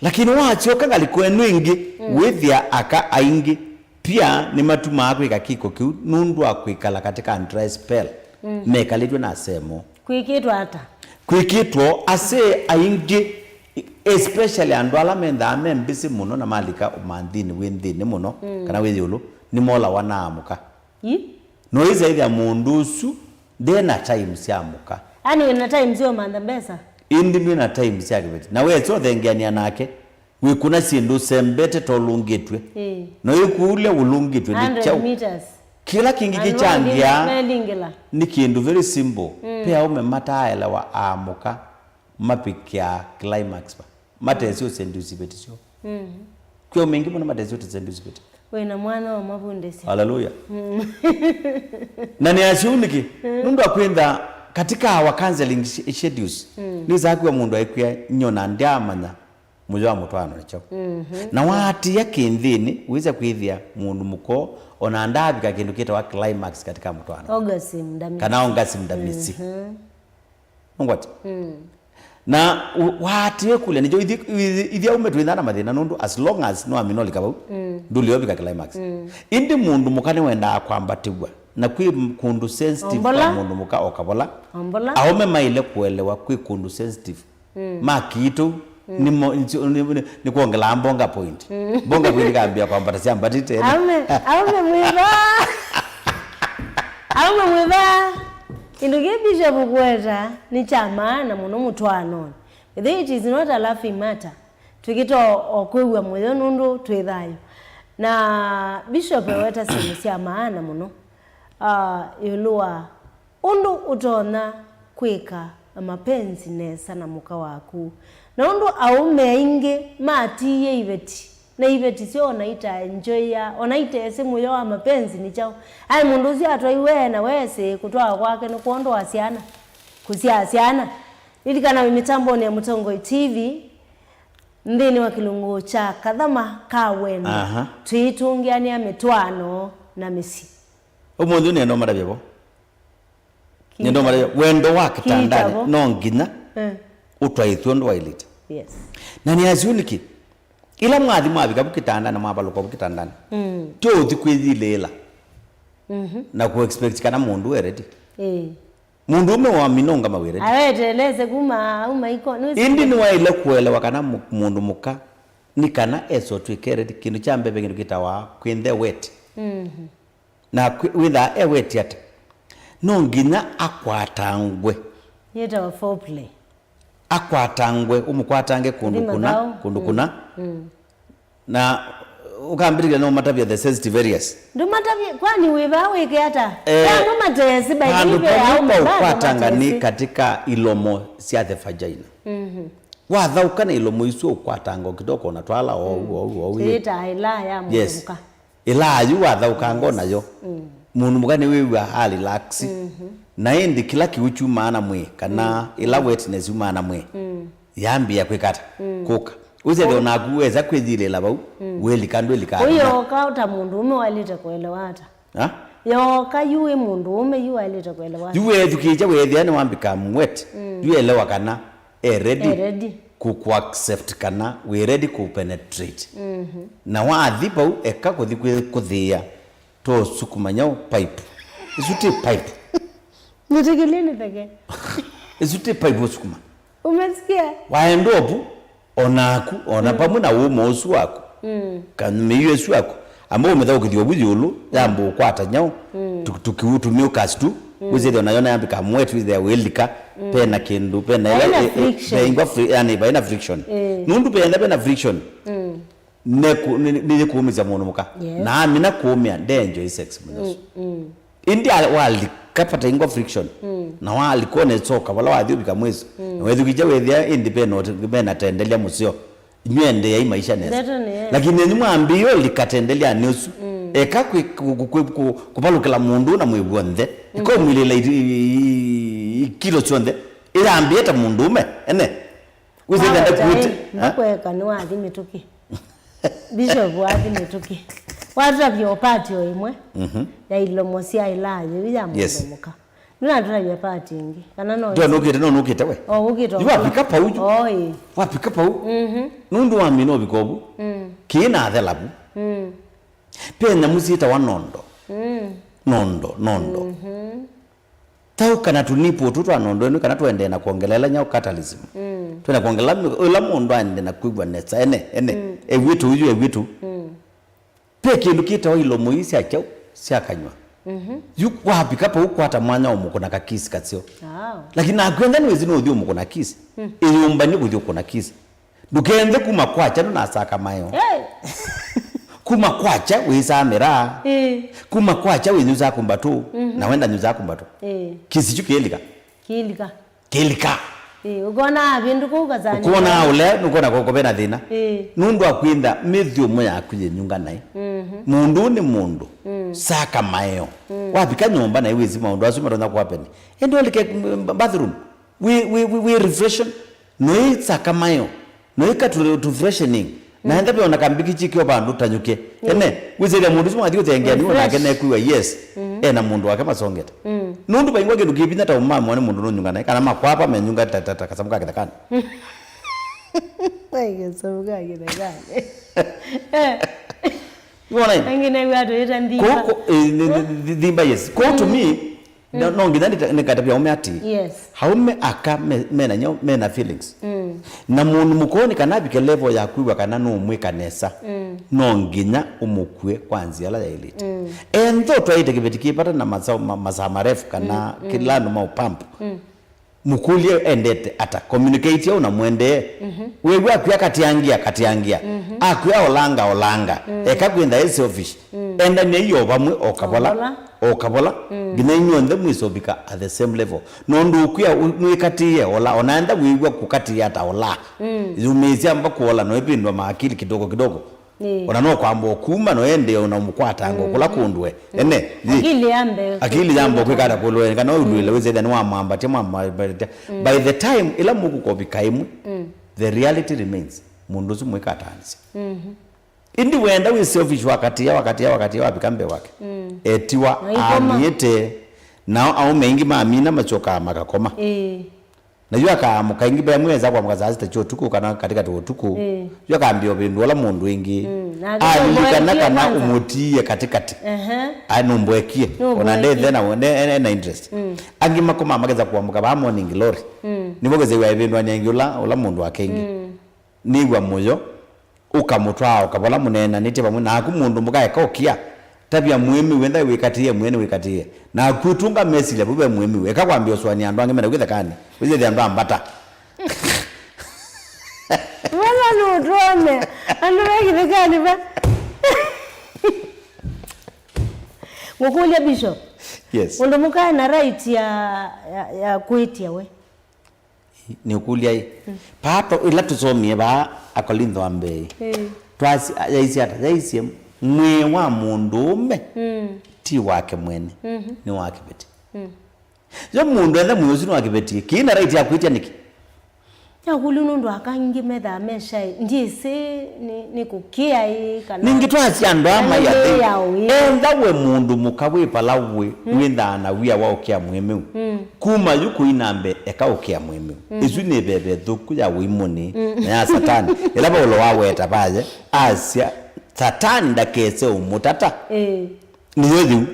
Lakini wasyoka ngalĩko ĩno ĩngĩ, mm, wĩthĩa aka aingĩ pia nĩmatumaa kwĩka kĩko kĩu nũndũ wa kwĩkala katika dry spell, mm, mekalĩtw'e na semo. Kwĩkĩtwa ata? Kwĩkĩtwa, ase aingĩ, especially andũ ala mendaa me mbĩsĩ mũno na malika ũmanthinĩ wĩ nthĩnĩ mũno, mm, kana wĩ ĩũlũ, nĩmolawa na amũka. Ĩ? No ĩsa ĩthĩa mũndũ ũsu nde na time sya amũka. Ani wĩ na time sya ũmantha mbesa? Ĩndĩ ndwĩ na time sya kĩveti. Na wesa ũthengeanĩa nake, wĩkũna syĩndũ ũsembete ta ũlũngĩtw'e. Ĩĩ. Na wĩkũlya ũlũngĩtw'e nĩ kyaũ? Hundred meters. Kĩla kĩngĩ kĩkyangĩa melingĩla nĩ kĩndũ very simple. Mm. Pe aũme mataaelewa amũka mapĩkĩa climax va. Matesĩ ũsendi ũsiveti syoo. Mm. Kwĩ aũme aingĩ mũno matesĩ ũsendi ũsiveti. Wĩna mwana wa mavundĩsya. Haleluya. Mm. Na nĩ asyũ nĩkĩ? Mm. Nũndũ wa kwĩntha katika our counseling sch-, schedules. Mm. Nĩsaa kwĩa mũndũ aikwĩa nyona ndyaamanya mũyo wa mũtwaano nĩ kyaũ. Mhm. Na waatĩĩa kĩnthĩnĩ, wĩsa kwĩthĩa mũndũ mũko, ona ndaavika kĩndũ kĩtawa climax katika mũtwaano. Orgasm ndamĩsĩ. Kana orgasm ndamĩsĩ. Mhm. Nũngwati? Mm. Na u-, waatĩĩa kũlya, nĩkyo ithi-, ithi-, ithyaume twĩna na mathĩna, nũndũ as long as nĩwamina ũlika vau, mm, Ndũlĩ ũvika climax. Ĩndĩ mũndũ mũka nĩwendaa kwambatĩw'a, na kwĩ kũndũ sensitive. Ombola. Kwa mũndũ mũka o kavola. Ombola. Aũme maĩle kũelewa kwĩ kũndũ sensitive. Makitũ nĩmo, nĩ, nĩ, nĩ, nĩ kwongelaa mbonga point. Mbonga point ikambia kwambata syambatĩte. Aume, aume mwĩva. Aume mwĩva. Kĩndũ kĩ Bishop ũkweta nĩ kya maana mũno mũtwaanonĩ. It is not a laughing matter. Twĩkĩte o, o kwĩw'a mũyo nũndũ twĩ thayũ. Na Bishop eweta syĩndũ sya maana mũno, ah, ĩũlũ wa ũndũ ũtonya kwĩka mapenzi nesa na mũka waku. Na ũndũ aũme aingĩ matiie iveti, na iveti syoo ona itaenjoya, ona itesĩ mũyo wa mapenzi nĩ kyaũ. Aĩ mũndũ ũsu atwaiwe na wesĩ kũtwawa kwake nĩ kwondũ wa syana, kũsyaa syana. Lilikana wĩ mĩtambonĩ ya Mũtongoi T V, nthĩnĩ wa kĩlungu kya Kathama ka Wendo, aha, twĩtũngĩanĩa mĩtwaano na mĩsyĩ. Ũmũnthĩ nĩenda ũmatavya vo. Nĩenda ũmatavya, wendo wa kĩtandanĩ no nginya, eh, ũtwaĩthw'e ũndũ waĩlĩte. Yes. Na nĩasyo nĩkĩ? Ĩla mwathi mwavika vu kĩtandanĩ, mwavalũka vu kĩtandanĩ, mm, ti ũthi kwĩyilĩĩla, mhm, na kũ expect kana mũndũ e ready. Ĩĩ. Mũndũũme wa mino ngama wĩ ready. Awetelese kuma au maiko. Ĩndĩ nĩwaĩle kũelewa kana mũ-, mũndũ mũka nĩ kana ese ũtw'ĩke ready. Kĩndũ kya mbee ve kĩndũ kĩtawa kwĩnthe wet. Mhm. Na kwĩ-, wĩthaa e wet ata? No nginya akwatangwe. Yĩtawa foreplay. Akwatangwe, ũmũkwatange kũndũ kũna, kũndũ kũna. Mm. Na ũkambĩlĩlya no matavya the sensitive areas. Ndũmatavye, kwani wĩ vaa wĩke ata? Eh, amwe matesi, by the way, vandũ pamwe pa ũkwatanga nĩ katika ilomo sya the vagina. Mhm. Wathaũka na ilomo isu ũkwatanga o kidogo na twala ou, ou, ou. Ĩta ĩla ya mũndũ mũka. Yes. Ĩla ayu wathaũkanga o nayo. Mm. Mũndũ mũka nĩwĩw'a a relax. Mhm. Na ĩndĩ kĩla kĩu kyumaa na mwĩĩ, kana, mm, ĩla wetness yumaa na mwĩĩ, mm, yambĩĩa kwĩka ata? Mm. Kũka. Ũsethĩa onaku wesa kwĩyilĩĩla vau, mm, wĩlika ndwĩlika. Ũyooka ta mũndũũme waĩlĩte kũelewa ata? Ha? Yooka yu wĩ mũndũũme yu waĩlĩte kũelewa ata? Yu weethukĩĩkya weethĩa nĩwambĩka mwet, mm, yu elewa kana e ready, e ready kũ, kũ accept kana wĩ ready kũ penetrate. Mhm. Na wathi vau, eka kũthi kwĩ-, kũthĩĩa, to sukuma nyau pipe. Isu ti pipe. Nĩtĩkĩlye nĩtheke. Isu ti pipe ũsukuma. Umesikia? Waenda ovu, onaku, ona, mm, pamwe na ũũma ũsu waku, mm, kana mĩio ĩsu yaku, amba ũmĩthaũkĩthya ovu ĩũlũ, yamba ũkwata nyau, mm, tu-, tukiu tũmĩũkas tu, mm, wĩsĩthĩa onayo nayambĩka mwet, wĩsĩthĩa wĩlika, mm, pena kĩndũ, pena ĩla, vaina, e, e, friction. Vaingwa fri-, yani, vaina friction. Eh. Nũndũ penda pena friction. Mm. Nĩkũ-, nĩ-, nĩ-, nĩyĩkũũmĩsya mũndũ mũka. Yes. Na amina kũũmĩa, nde enjoy sex mũthenya ũsu. Mm, mm. Ĩndĩ a-, walika pata ingwa friction. Mm. Na walika ũnetsoka vala wathi ũvika mwĩso. Mm. Na wethukĩkya wethĩa ĩndĩ pena ũte-, mena tendelya mũseo. Inyw'ĩ endeeai maisha nesa. Ndeto nĩ, yes. Lakini enyu mwambĩĩe ũlika tendelyanĩ ũsu. Mm. Eka kwĩ-, kũ-, kũ-, kũ-, kũ-, kũvalũkĩla mũndũ na mwĩ w'onthe. Mm. Ĩkaumĩlĩla i-, i-, i-, ikilo syonthe. Ĩyambĩe ta mũndũũme, ene. Wĩsĩ nenda kuĩte, ha? Ndakweka nĩwathi mĩtũkĩ. Bishop wathi mĩtũkĩ. Watũtavya o part o ĩmwe, mhm, ya ilomo sya ĩla yĩu ya mũndũ mũka. Yes. Ndũnatũtavya part ĩngĩ. Kana no ndũa nũkĩte, no nũkĩte we. O, ũkĩte. Yu wapika pau yu. Oi. Wapika pau. Mhm. Nũndũ wamina ũvika ũvu. Mm. Kĩĩ na athela vu. Mm. Pe nyamũ syĩtawa nondo. Mm. Nondo, nondo. Mhm. Tau kana tũnipo tũ twa nondo ĩno kana tũendee na kwongeleela nyau catalysis. Mm. Twenda kwongela mĩ-, ĩla mũndũ aendee na kwĩw'a nesa ene, ene. Mm. Ew'ĩtũ ũyu, ew'ĩtũ. Mm. Pe kĩndũ kĩtawa ilomo ii sya kyaũ, sya kanyw'a. Mhm. Yu wavika pau kwata mwanya ũmũkũna kakisi kaseo. Ah. Lakini nakwenda nĩwĩsĩ nũthi ũmũkũna kisi. Mm. Ĩyũmbany'e kũthi ũkũna kisi. Ndũkenthe kuma kwakya ndũnasaka maeo. Hey! Kuma kwakya wĩsaa mĩraa. Ĩĩ. Kuma kwakya wĩnyusaa kumbatũ. Mhm. Na wenda nyusaa kumbatũ. Ĩĩ. Kĩsi kyu kĩlika. Kĩlika. Kĩlika. Ĩĩ, ũkona vindu kũu kasani. Ũkona ũle, nũkona koko vena thĩna. Ĩĩ. Nũndũ wa kwĩntha mĩthyũmũ yaku yĩnyunga naĩ. Mhm. Mũndũ nĩ mũndũ. Mm. Saka maeo. Mm. Wavika nyũmba naĩ wĩsi maũndũ asu matonya kũapeni. Ende ũlike, mm, bathroom. Wĩ, wĩ, wĩ, wĩ refreshen. Noĩsaka maeo. Noĩka tu, tu freshening. Na enda ve ona kambikichi kyo vandũ tanyũke. Mm. Ene, wĩsĩthya mũndũ ũsu mwathi ũthengeani, refresh, onake nekwĩwa, yes. Mm. Ena mũndũ wake masongete. Mm. Nũndũ vaingwa kĩndũ kĩ vinya ta ũmamwa nĩ mũndũ nũnyunga naĩ, kana makwapa menyunga ta, ta, ta kasamũ ka kĩthekanĩ. Ai, kasamũ ka kĩthekanĩ. Wona? Angĩ nĩw'a twĩta nthimba. Kũkũ, eh, nĩ- nĩ- nĩ- nthimba, yes. Kũu to me, no no nginya nĩta- nĩkatavya aume ati. Yes. Aume aka me- mena nyau, mena feelings. Na mũndũ mũkũũ nĩ kana avike level ya kwĩw'a kana nũũmwĩka nesa, no nginya ũmũkue kwa nzĩa ĩla yaĩlĩte. Entho twaĩte kĩveti kĩ vata na masaa ma- masaa marefu kana kĩla andũ maũpamp. Mũkũlye endete ata, communicate au na mwendee. Wĩw'a akwĩa katiangia, katiangia. Akwĩa olanga, olanga. Eka kwĩntha e selfish. Endany'ai o vamwe o kavola, o kavola, nginya inyw'onthe mwĩsovika at the same level. Nũndũ ũkwĩa ũ- mwĩkatĩĩe ola, ona enda wĩw'a kũkatĩĩa ta ola. Yumĩĩsya mba kũola no ĩvĩndwa maakili kidogo kidogo. Ĩĩ. Ona no kwamba ũkuma no ende ona mũkwatanga kũla kũndũ we. Ene, yi. Akili yambe. Akili yambe kwĩka ata kũlũene kana ũndũĩle wĩsethĩa nĩ wamwambatya mwambatya. By the time ĩla mũkũkovika ĩmwe, the reality remains. Mũndũ ũsu mwĩkataanĩsya. Indi wenda wĩ selfish wakatĩa, wakatĩa, wakatĩa, wavika mbee wake. Etiwa. Na ikoma. Amiĩte, nao aume aingĩ mamina masyokaa makakoma. Ĩĩ. Na yu akaamũka ĩngĩ mbee mwĩ esa kwamũka saa sita kya ũtukũ kana katikati wa ũtukũ. Ĩĩ. Yu akambĩa ũvĩndũ ũla mũndũ ĩngĩ. Mm, na alilikana ũmboekie kana kwanza. Ũmũtiie katikati. Ehe. Ai, nũmboekie. Nũmboekie. Ona ndethe na ne- ena interest. Mm. Angĩ makomaa makesa kũamũka vaa morning glory. Mm. Nĩvo kesa ĩw'a ĩvĩndũanĩa ĩngĩ ũla ũla mũndũ wake ĩngĩ. Mm. Nĩw'a mũyo. Ũkamũtwaa o kavola mũneenanĩtye vamwe naku mũndũ mũka eka ũkĩa. Tavya mũĩmĩu, enda wĩkatĩĩe mwene wĩkatĩĩe. Naku ĩtunga mesilya vu ve mũĩmĩu. Eka kwambĩa ũsũanĩa andũ angĩ mena kwĩthekanĩ. Wĩsĩthya andũ ambata. Vana nũtwone. Andũ ve kĩthekanĩ va. Ngũkũlya Bishop. Yes. Mũndũ mũka ena right ya, ya, ya kwĩtya we. Nĩũkũlya-ĩ, Pato ĩla tũsomie vaa Akolintho wa mbee, ĩĩ, twasi- yaisye ata? Yaisye, "Mwĩĩ wa mũndũũme ti wake mwene, nĩ wa kĩveti." Yo mũndũ etha mwĩĩ ũsu nĩ wa kĩveti, kĩĩ na right ya kwĩtya nĩkĩ? Yakũlya nũndũ aka aingĩ methaa me shy, ndyĩsĩ nĩ, nĩ kũkĩa ĩ kana. Ningĩ twasya andũ aa kana mai nĩ athei, ya ũĩ. Enda we mũndũ mũka wĩ vala wĩ, wĩthaa na wia wa ũkĩa mũĩmĩu. Kuma yu kũi na mbee, eka ũkĩa mũĩmĩu. Ĩsu nĩ veve thũku ya ũimũnĩ na ya Satani. Ĩla Vaulo waweta vaye, asya, Satani ndakese ũmũtata. Ĩĩ. Nĩyo yĩu.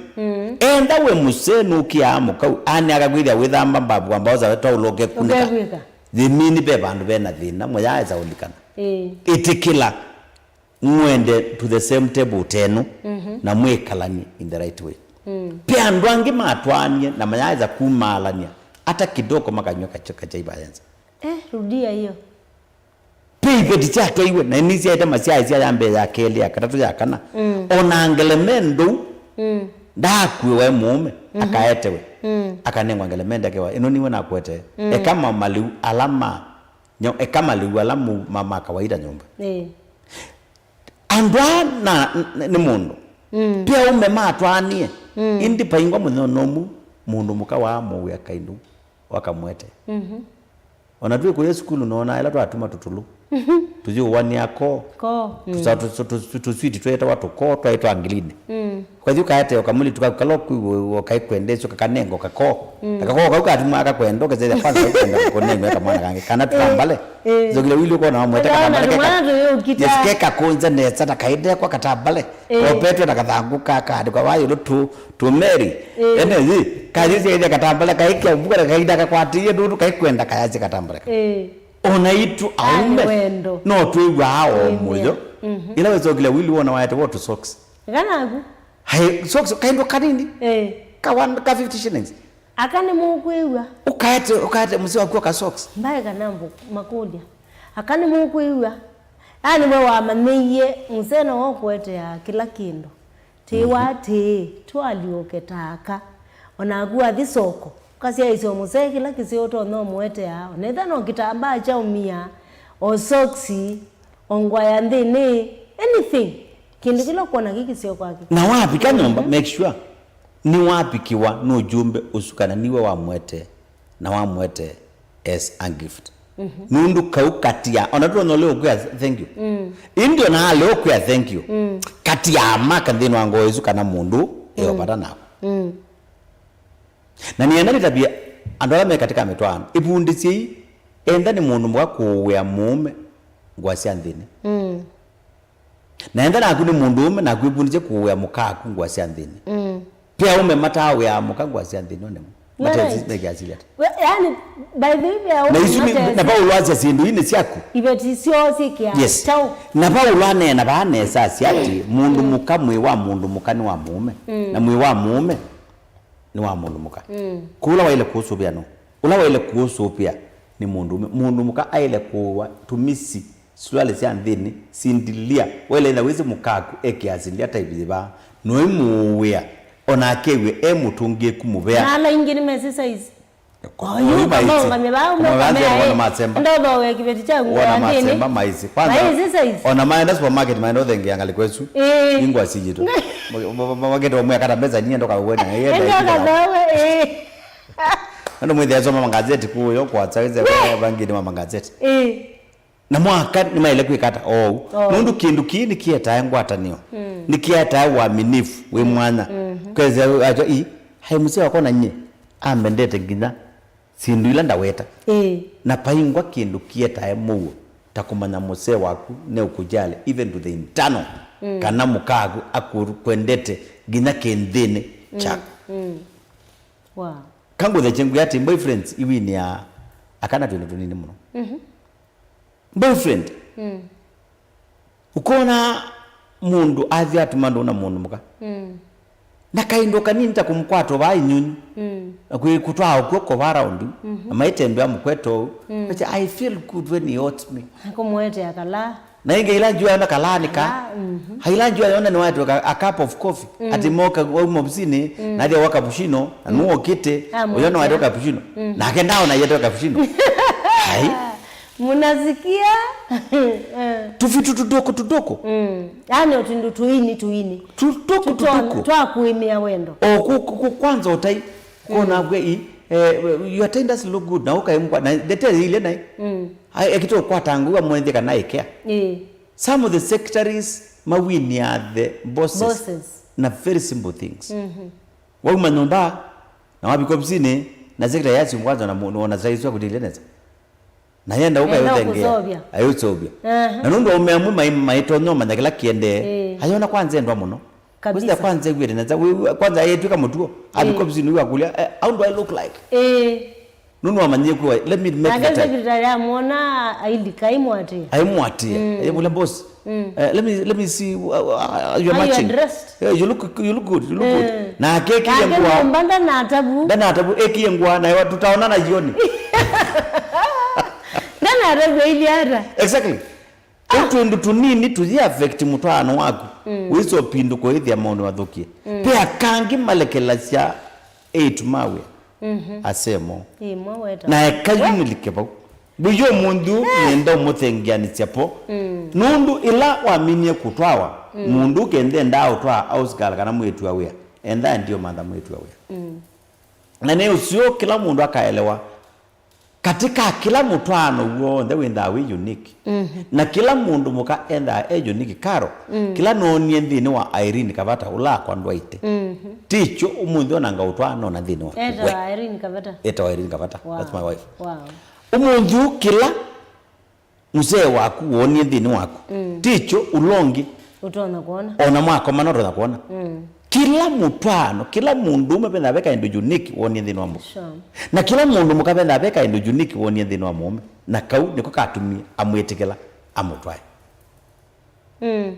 Enda we mũsee nũkĩaa mũkau, ane akakwĩthĩa wĩthamba mbavu wa mbao zawe twaũla ũkekunĩka. Ũkevw'ĩka. Yĩmini ve vandũ vena thĩna, mũyaesa ũlikana. Ĩĩ. Ĩtĩkĩla. Mwende to the same table tenu, na mwĩkalani in the right way. Pe andũ angĩ matwaanie na mayaeza kumaalania, hata kidogo makanywa kacha- kachai vayenza. Eh, rudia hiyo. Pe iveti syatwaiwe, na nĩsyaĩte masyaĩsya ya mbee, ya kelĩ, ya katatũ, ya kana. Ona ngeleme ndou, ndaakuĩwa e mũũme, akaetewe. Akanengwa ngeleme ndeke wa, ĩno niwe nakwete. Eka ma- maliu ala ma Nyau, eka malĩu ala mu- ma, ma kawaida nyũmba. Ĩĩ. Andũ aa na, n- nĩ mũndũ. Pia aume matwaanie. Ĩndĩ paingwa mũthenya ũmwe mũndũ mũka wa mũwĩa kaindu wakamwete. Ona twĩ kũya sukulu noona ĩla twatuma tũtũlũ. Tũyĩũanĩa koo. Koo. Tũsa- tũ- tũ- tũ- tũswiti twetawa tũkoo twaĩ twa ngilinĩ. Ũkathi ũkaete o kamũlitu kaku kala ũkwĩw'a ũkaĩkwendesya ũkakanenga ũkakoo. Na kakoo kau katumwa akakwenda ũkesethya kwanza ũkwenda kũnengwa kamwana kangĩ kana tũtambale. Ĩĩ. Nzokile wili ũkona wamwete katambale keka. Yes, keka kũnza nesa na kaidekwa katambale. Ĩĩ. Kopetwe na kathangũ ka kaandĩkwa vaa ĩũlũ tu, tu Mary. Ĩĩ. Ene yi, kathĩsya katambale kaikya mbuka na kaida kakwatĩie nũndũ kaikwenda kayasya katambale kau. Ĩĩ. Ona itu aume no twĩw'aa o mũyo. Ĩla wĩsokile wili wona waete wo tu socks. Eka naku. Hai, socks, kaindo kanini. Eh. Ka one, ka fifty shillings. Aka nĩ mũkwĩw'a. Ũkaete, ũkaete mũsee waku aka socks. Mbae kana mbu- makũlya. Aka nĩ mũkwĩw'a. Yaani we wamanyĩie mũsee no ũkũetea kĩla kĩndũ. Tĩwa tĩĩ, twalyũke ta aka. Onaku wathi soko, ũkasyaĩĩsya mũsee kĩla kĩseo ũtonya ũmũetea. Onetha no kĩtambaa kya ũmia, o socks, o ngũa ya nthĩnĩ, anything. Kĩndũ kĩla ũkwona kĩ kĩseo kwake. Na wavika nyũmba, make sure nĩwavikĩwa nĩ ũjumbe ũsu kana niwe wamwete, na wamwete as a gift. Nũndũ kau kati ya, ona tũtonya ũlea ũkwĩa thank you. Ĩndĩ ona alea ũkwĩa thank you. Kati ya maka nthĩnĩ wa ngoo ĩsu kana mũndũ e o vata naku. Na nĩenda nĩtavye andũ ala me katĩ ka mĩtwaano, ĩvundĩsyei, enda nĩ mũndũ mũka kũũĩa mũũme ngũa sya nthĩnĩ. Mm. Na enda naku nĩ mũndũũme, naku ĩvundĩsye kũũĩa mũkaaku ngũa sya nthĩnĩ. Mm. Ve aũme mataawĩaa mũka ngũa sya nthĩnĩ, one. You're right. Mekeasili ata? We-, yani, by the way, ve na aũme isu nĩ, na mateasili. Paulo asya syĩndũ ii nĩ syaku. Iveti syoo syĩkĩaa. Yes. Kyaũ? Na Paulo aneena vaa nesa asya atĩ mũndũ mũka, mwĩĩ wa mũndũ mũka nĩ wa mũũme. Mm. Na mwĩĩ wa mũũme nĩ wa mũndũ mũka. Mm. Kũla waĩle kũũsũvĩa nũũ? Ũla waĩle kũũsũvĩa nĩ mũndũũme. Mũndũ mũka aĩle kũũwa tumisi, silwali sya nthĩnĩ, sindilia. Waĩle ĩtha wĩsĩ mũkaku ekĩa sindilia type yĩva, noimũũĩa, ona akew'e e mũtũngĩĩku mũvea. Na ala ingĩ nĩmesĩ size. Oyu kamongamye vau, mokamea, eh, masemba. Ndothowe kĩveti kya ngũa nthĩnĩ. Wona masemba maisi. Kwanza, maisi size. Ona maenda supermarket, maenda ũthengea ngalĩko ĩsu. Eh. Ingwa siyitũ. Makete wamwe akata mbeca niye ndoka uwene. Enda kathowe, eh. Andũ mwĩthĩa soma magazeti kuyo kwa tsawize kwa bangini wa magazeti. Eh. Na mwaka nĩmaĩle kwĩka ata? Oou. Oh. Nũndũ kĩndũ kĩĩ nĩkĩetae ngwatanĩo. Mm. Nĩkĩetae ũaminifu wĩ mwanya. Mm-hmm. Kweza acho i, hai mũsee wakwa na nyie ambendete nginya syĩndũ ila ndaweta. Ĩĩ. Na paingwa kĩndũ kĩetae mũuo ta kũmanya mũsee waku neũkũjali even to the internal. Mm. Kana mũkaaku akwendete nginya kĩnthĩnĩ kyaku. Mm. Wow. Kangũthekye ngwĩa atĩ boyfriends iwinĩaa akana twĩndũ tũnini mũno. Mhm. Boyfriend. Mm. Ũkona mũndũ athi atuma ndũũ na mũndũ mũka. Mm. Na kaindo kanini ta kũmũkwata vaa inyunyu. Mm. Na kwĩ kũtwaa ũkw'o kova around. Mhm. Na maitembea mũkweto ũu. Mm. But I feel good when he hurts me. Kũmũetea kalaa. Na ĩngĩ ila njua yona kalaa nĩ ka. Kalaa, mhm. Ha ila njua yona nĩ watweka a cup of coffee. Mm. Ati moka wauma ofisini, mm, nathi wa cappuccino, na mm, nũokĩte, ah, ũyona mwakĩa watweka cappuccino. Mm. Nake ndaona yetweka cappuccino. Hai. Munasikia? Eh. Tuvitu tudogo tudogo. Mm. Yaani, ũtũndũ tũini tũini. Tudogo tudogo. Twa kũĩmĩa wendo. O ku, ku, ku, kwanza ũtai. Kona, mm, kwe i, eh, your tenders look good. Na ũkaimkwa, na ndete ile nai. Mm. Ai, ekito kwata ngua mwenze kana ikea. Eh. Some of the secretaries mawinĩaa the bosses. Bosses. Na very simple things. Mhm. Wauma nyũmba, na wavika ofisini, na secretary yasi kwanza na mu-, na saisi wa kutilia nesa. Na yenda ũka. Enda yotengea. Ũkũsovya. Ayũsovya. Aha. Na nũndũ aume amwe mai-, maitonya ũmanya kĩla kĩendee. Eh. Ayona kwanza endwa mũno. Kabisa. Wĩsĩa kwanza ew'ĩte nesa. Wĩ-, wĩ-, kwanza ayĩtwĩka mũtuo. Avika, eh, ofisini wĩ akũlya, eh, "How do I look like?" Eh. Nũndũ wamanyie kwĩwa, "Let me make the time." Nake secretary amwona ailika, aimwatĩĩa. Aimwatĩĩa. Mm. Aimwĩla, "Boss, mm, eh, let me, let me see, uh, uh, you're matching. How you are dressed. Yeah, you look, you look good, you look good." Mm. Nake ekĩie ngũa. Nyũmba ndanatavu. Ndanatavu, ekĩie ngũa, na ewa tutaonana jioni. Ndanatavu ili hata. Exactly. Ah. Ũtũndũ tũnini tũyĩ affect mũtwaano waku. Mm. Wĩsopindũka ũĩthĩa maũndũ mathũkie. Mm. Ve akangĩ malekelasya eĩtu ma wĩa. Mhm. Asemo. Ĩmwe weta. Na eka yu nĩlike vau. Vũyo mũndũ nenda ũmũthengeanĩsya po. Mm. Nũndũ ĩla waminie kũtwawa, mm, mũndũ ũkenthe endaa ũtwaa house girl kana mwĩĩtu wa wĩa. Endaa ndio mantha mwĩĩtu wa wĩa. Mm. Na nĩ ũsio kĩla mũndũ akaelewa. Katĩ ka kĩla mũtwaano w'onthe wĩnthaa wĩ unique. Mhm. Na kĩla mũndũ mũka enthaa e unique. Karo, mm, kĩla noonie nthĩnĩ wa Irene Kavata, ũla akwa ndwaĩte. Mhm. Tikyo ũmũnthĩ ona ngaũtwaa nona nthĩnĩ wa. Etawa Irene Kavata. Etawa Irene Kavata. Wow. That's my wife. Wow. Ũmũnthĩ ũũ kĩla mũsee waku woonie nthĩnĩ waku, mm, tikyo ũla ũngĩ ũtonya kwona. Ona mwakomana ũtonya kwona. Mm. Kĩla mũtwaano, kĩla mũndũũme vendaa ve kaĩndũ unique woonie nthĩnĩ wa mũka. Sure. Na kĩla mũndũ mũka vendaa ve kaĩndũ unique woonie nthĩnĩ wa mũũme. Na kau nĩko katumie amwĩtĩkĩla amũtwae. Mm.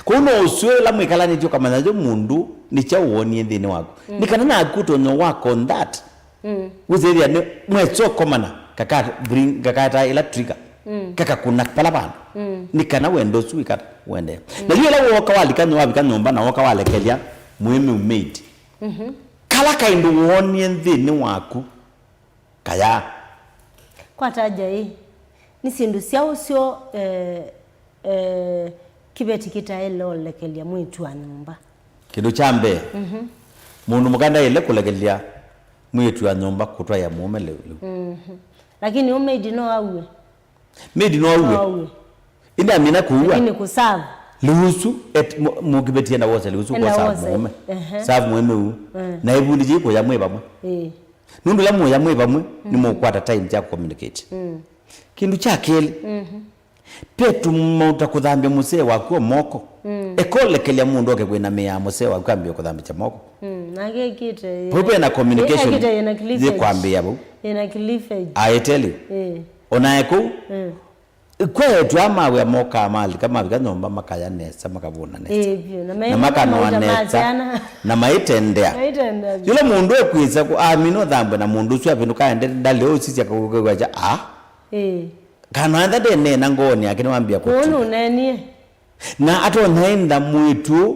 Kwoou no ũsũe ũla mwĩkalanĩtye ũkamanya yo mũndũ nĩ kyaũ woonie nthĩnĩ waku. Mm. Nĩ kana naku ũtonya work on that. Mm. Wĩsĩthĩa nĩ mwesa ũkomana, kaka bring, kakata ĩla trigger. Mm. Kakakuna pala vandũ. Mm. Nĩ kana wendo ũsu wĩkata, wende. Mm. Na yu ĩla wooka walika nyũmba, wavika nyũmba na wooka walekelya mũĩmĩu maid. Mhm. Kala kaĩndũ woonie nthĩnĩ waku, kaya. Kwataja ĩ, nĩ syĩndũ syaũ syo, eh, eh, kĩveti kĩtaĩle ũlekelya mwĩĩtu wa nyũmba? Kĩndũ kya mbee, mhm, mũndũ mũka ndaĩle kũlekelya mwĩĩtu wa nyũmba kũtwaĩa mũũme lĩu, lĩu. Mhm. Lakini ũ maid no aue. Maid no aue. No aue. Ĩndĩ amina kũua. Lakini kũserve. Lĩu ũsu, et-, mũ-, mũkĩveti enda wose lĩu ũsu. Enda kwa serve wose mũũme. Ehe. Serve mũũme ũu. Mm. Na ĩvundĩkye kũya mwĩ vamwe. Ĩĩ. Nũndũ ĩla mũya mwĩ vamwe, mm, nĩmũkwata time sya kũcommunicate. Mm. Kĩndũ kya kelĩ, mhm, ve tũmaũndũ ta kũthambya mũsee waku o moko. Mm. Ekolekelya mũndũ oke kwĩnamĩaa mũsee waku ambĩe kũthambĩkya moko. Mm, nake ekĩte. Vau vena communication ekĩte yĩna cleavage. Yĩkwambĩĩa vau. Yĩna cleavage. I tell you. Eh. Onae kũu, mm, kwa eĩtu aa ma wĩa mokaa malika mavika nyũmba makaya nesa, makavũna nesa. Ĩĩ, vyũ. Na na me-, makanoa maita nesa, masyana. Na maitendea. Maitendea vyũ. Yĩla mũndũ ekwĩsa kũ-, amina ũthambwe na mũndũ ũsu avĩndũka aende ndalĩ ũsisya kawĩkya, a? Ĩĩ. Kana antha ndenena ngoonĩ yake nĩwambia kũtuma. Kũũ nũnenie. Na atonya enda mwĩĩtu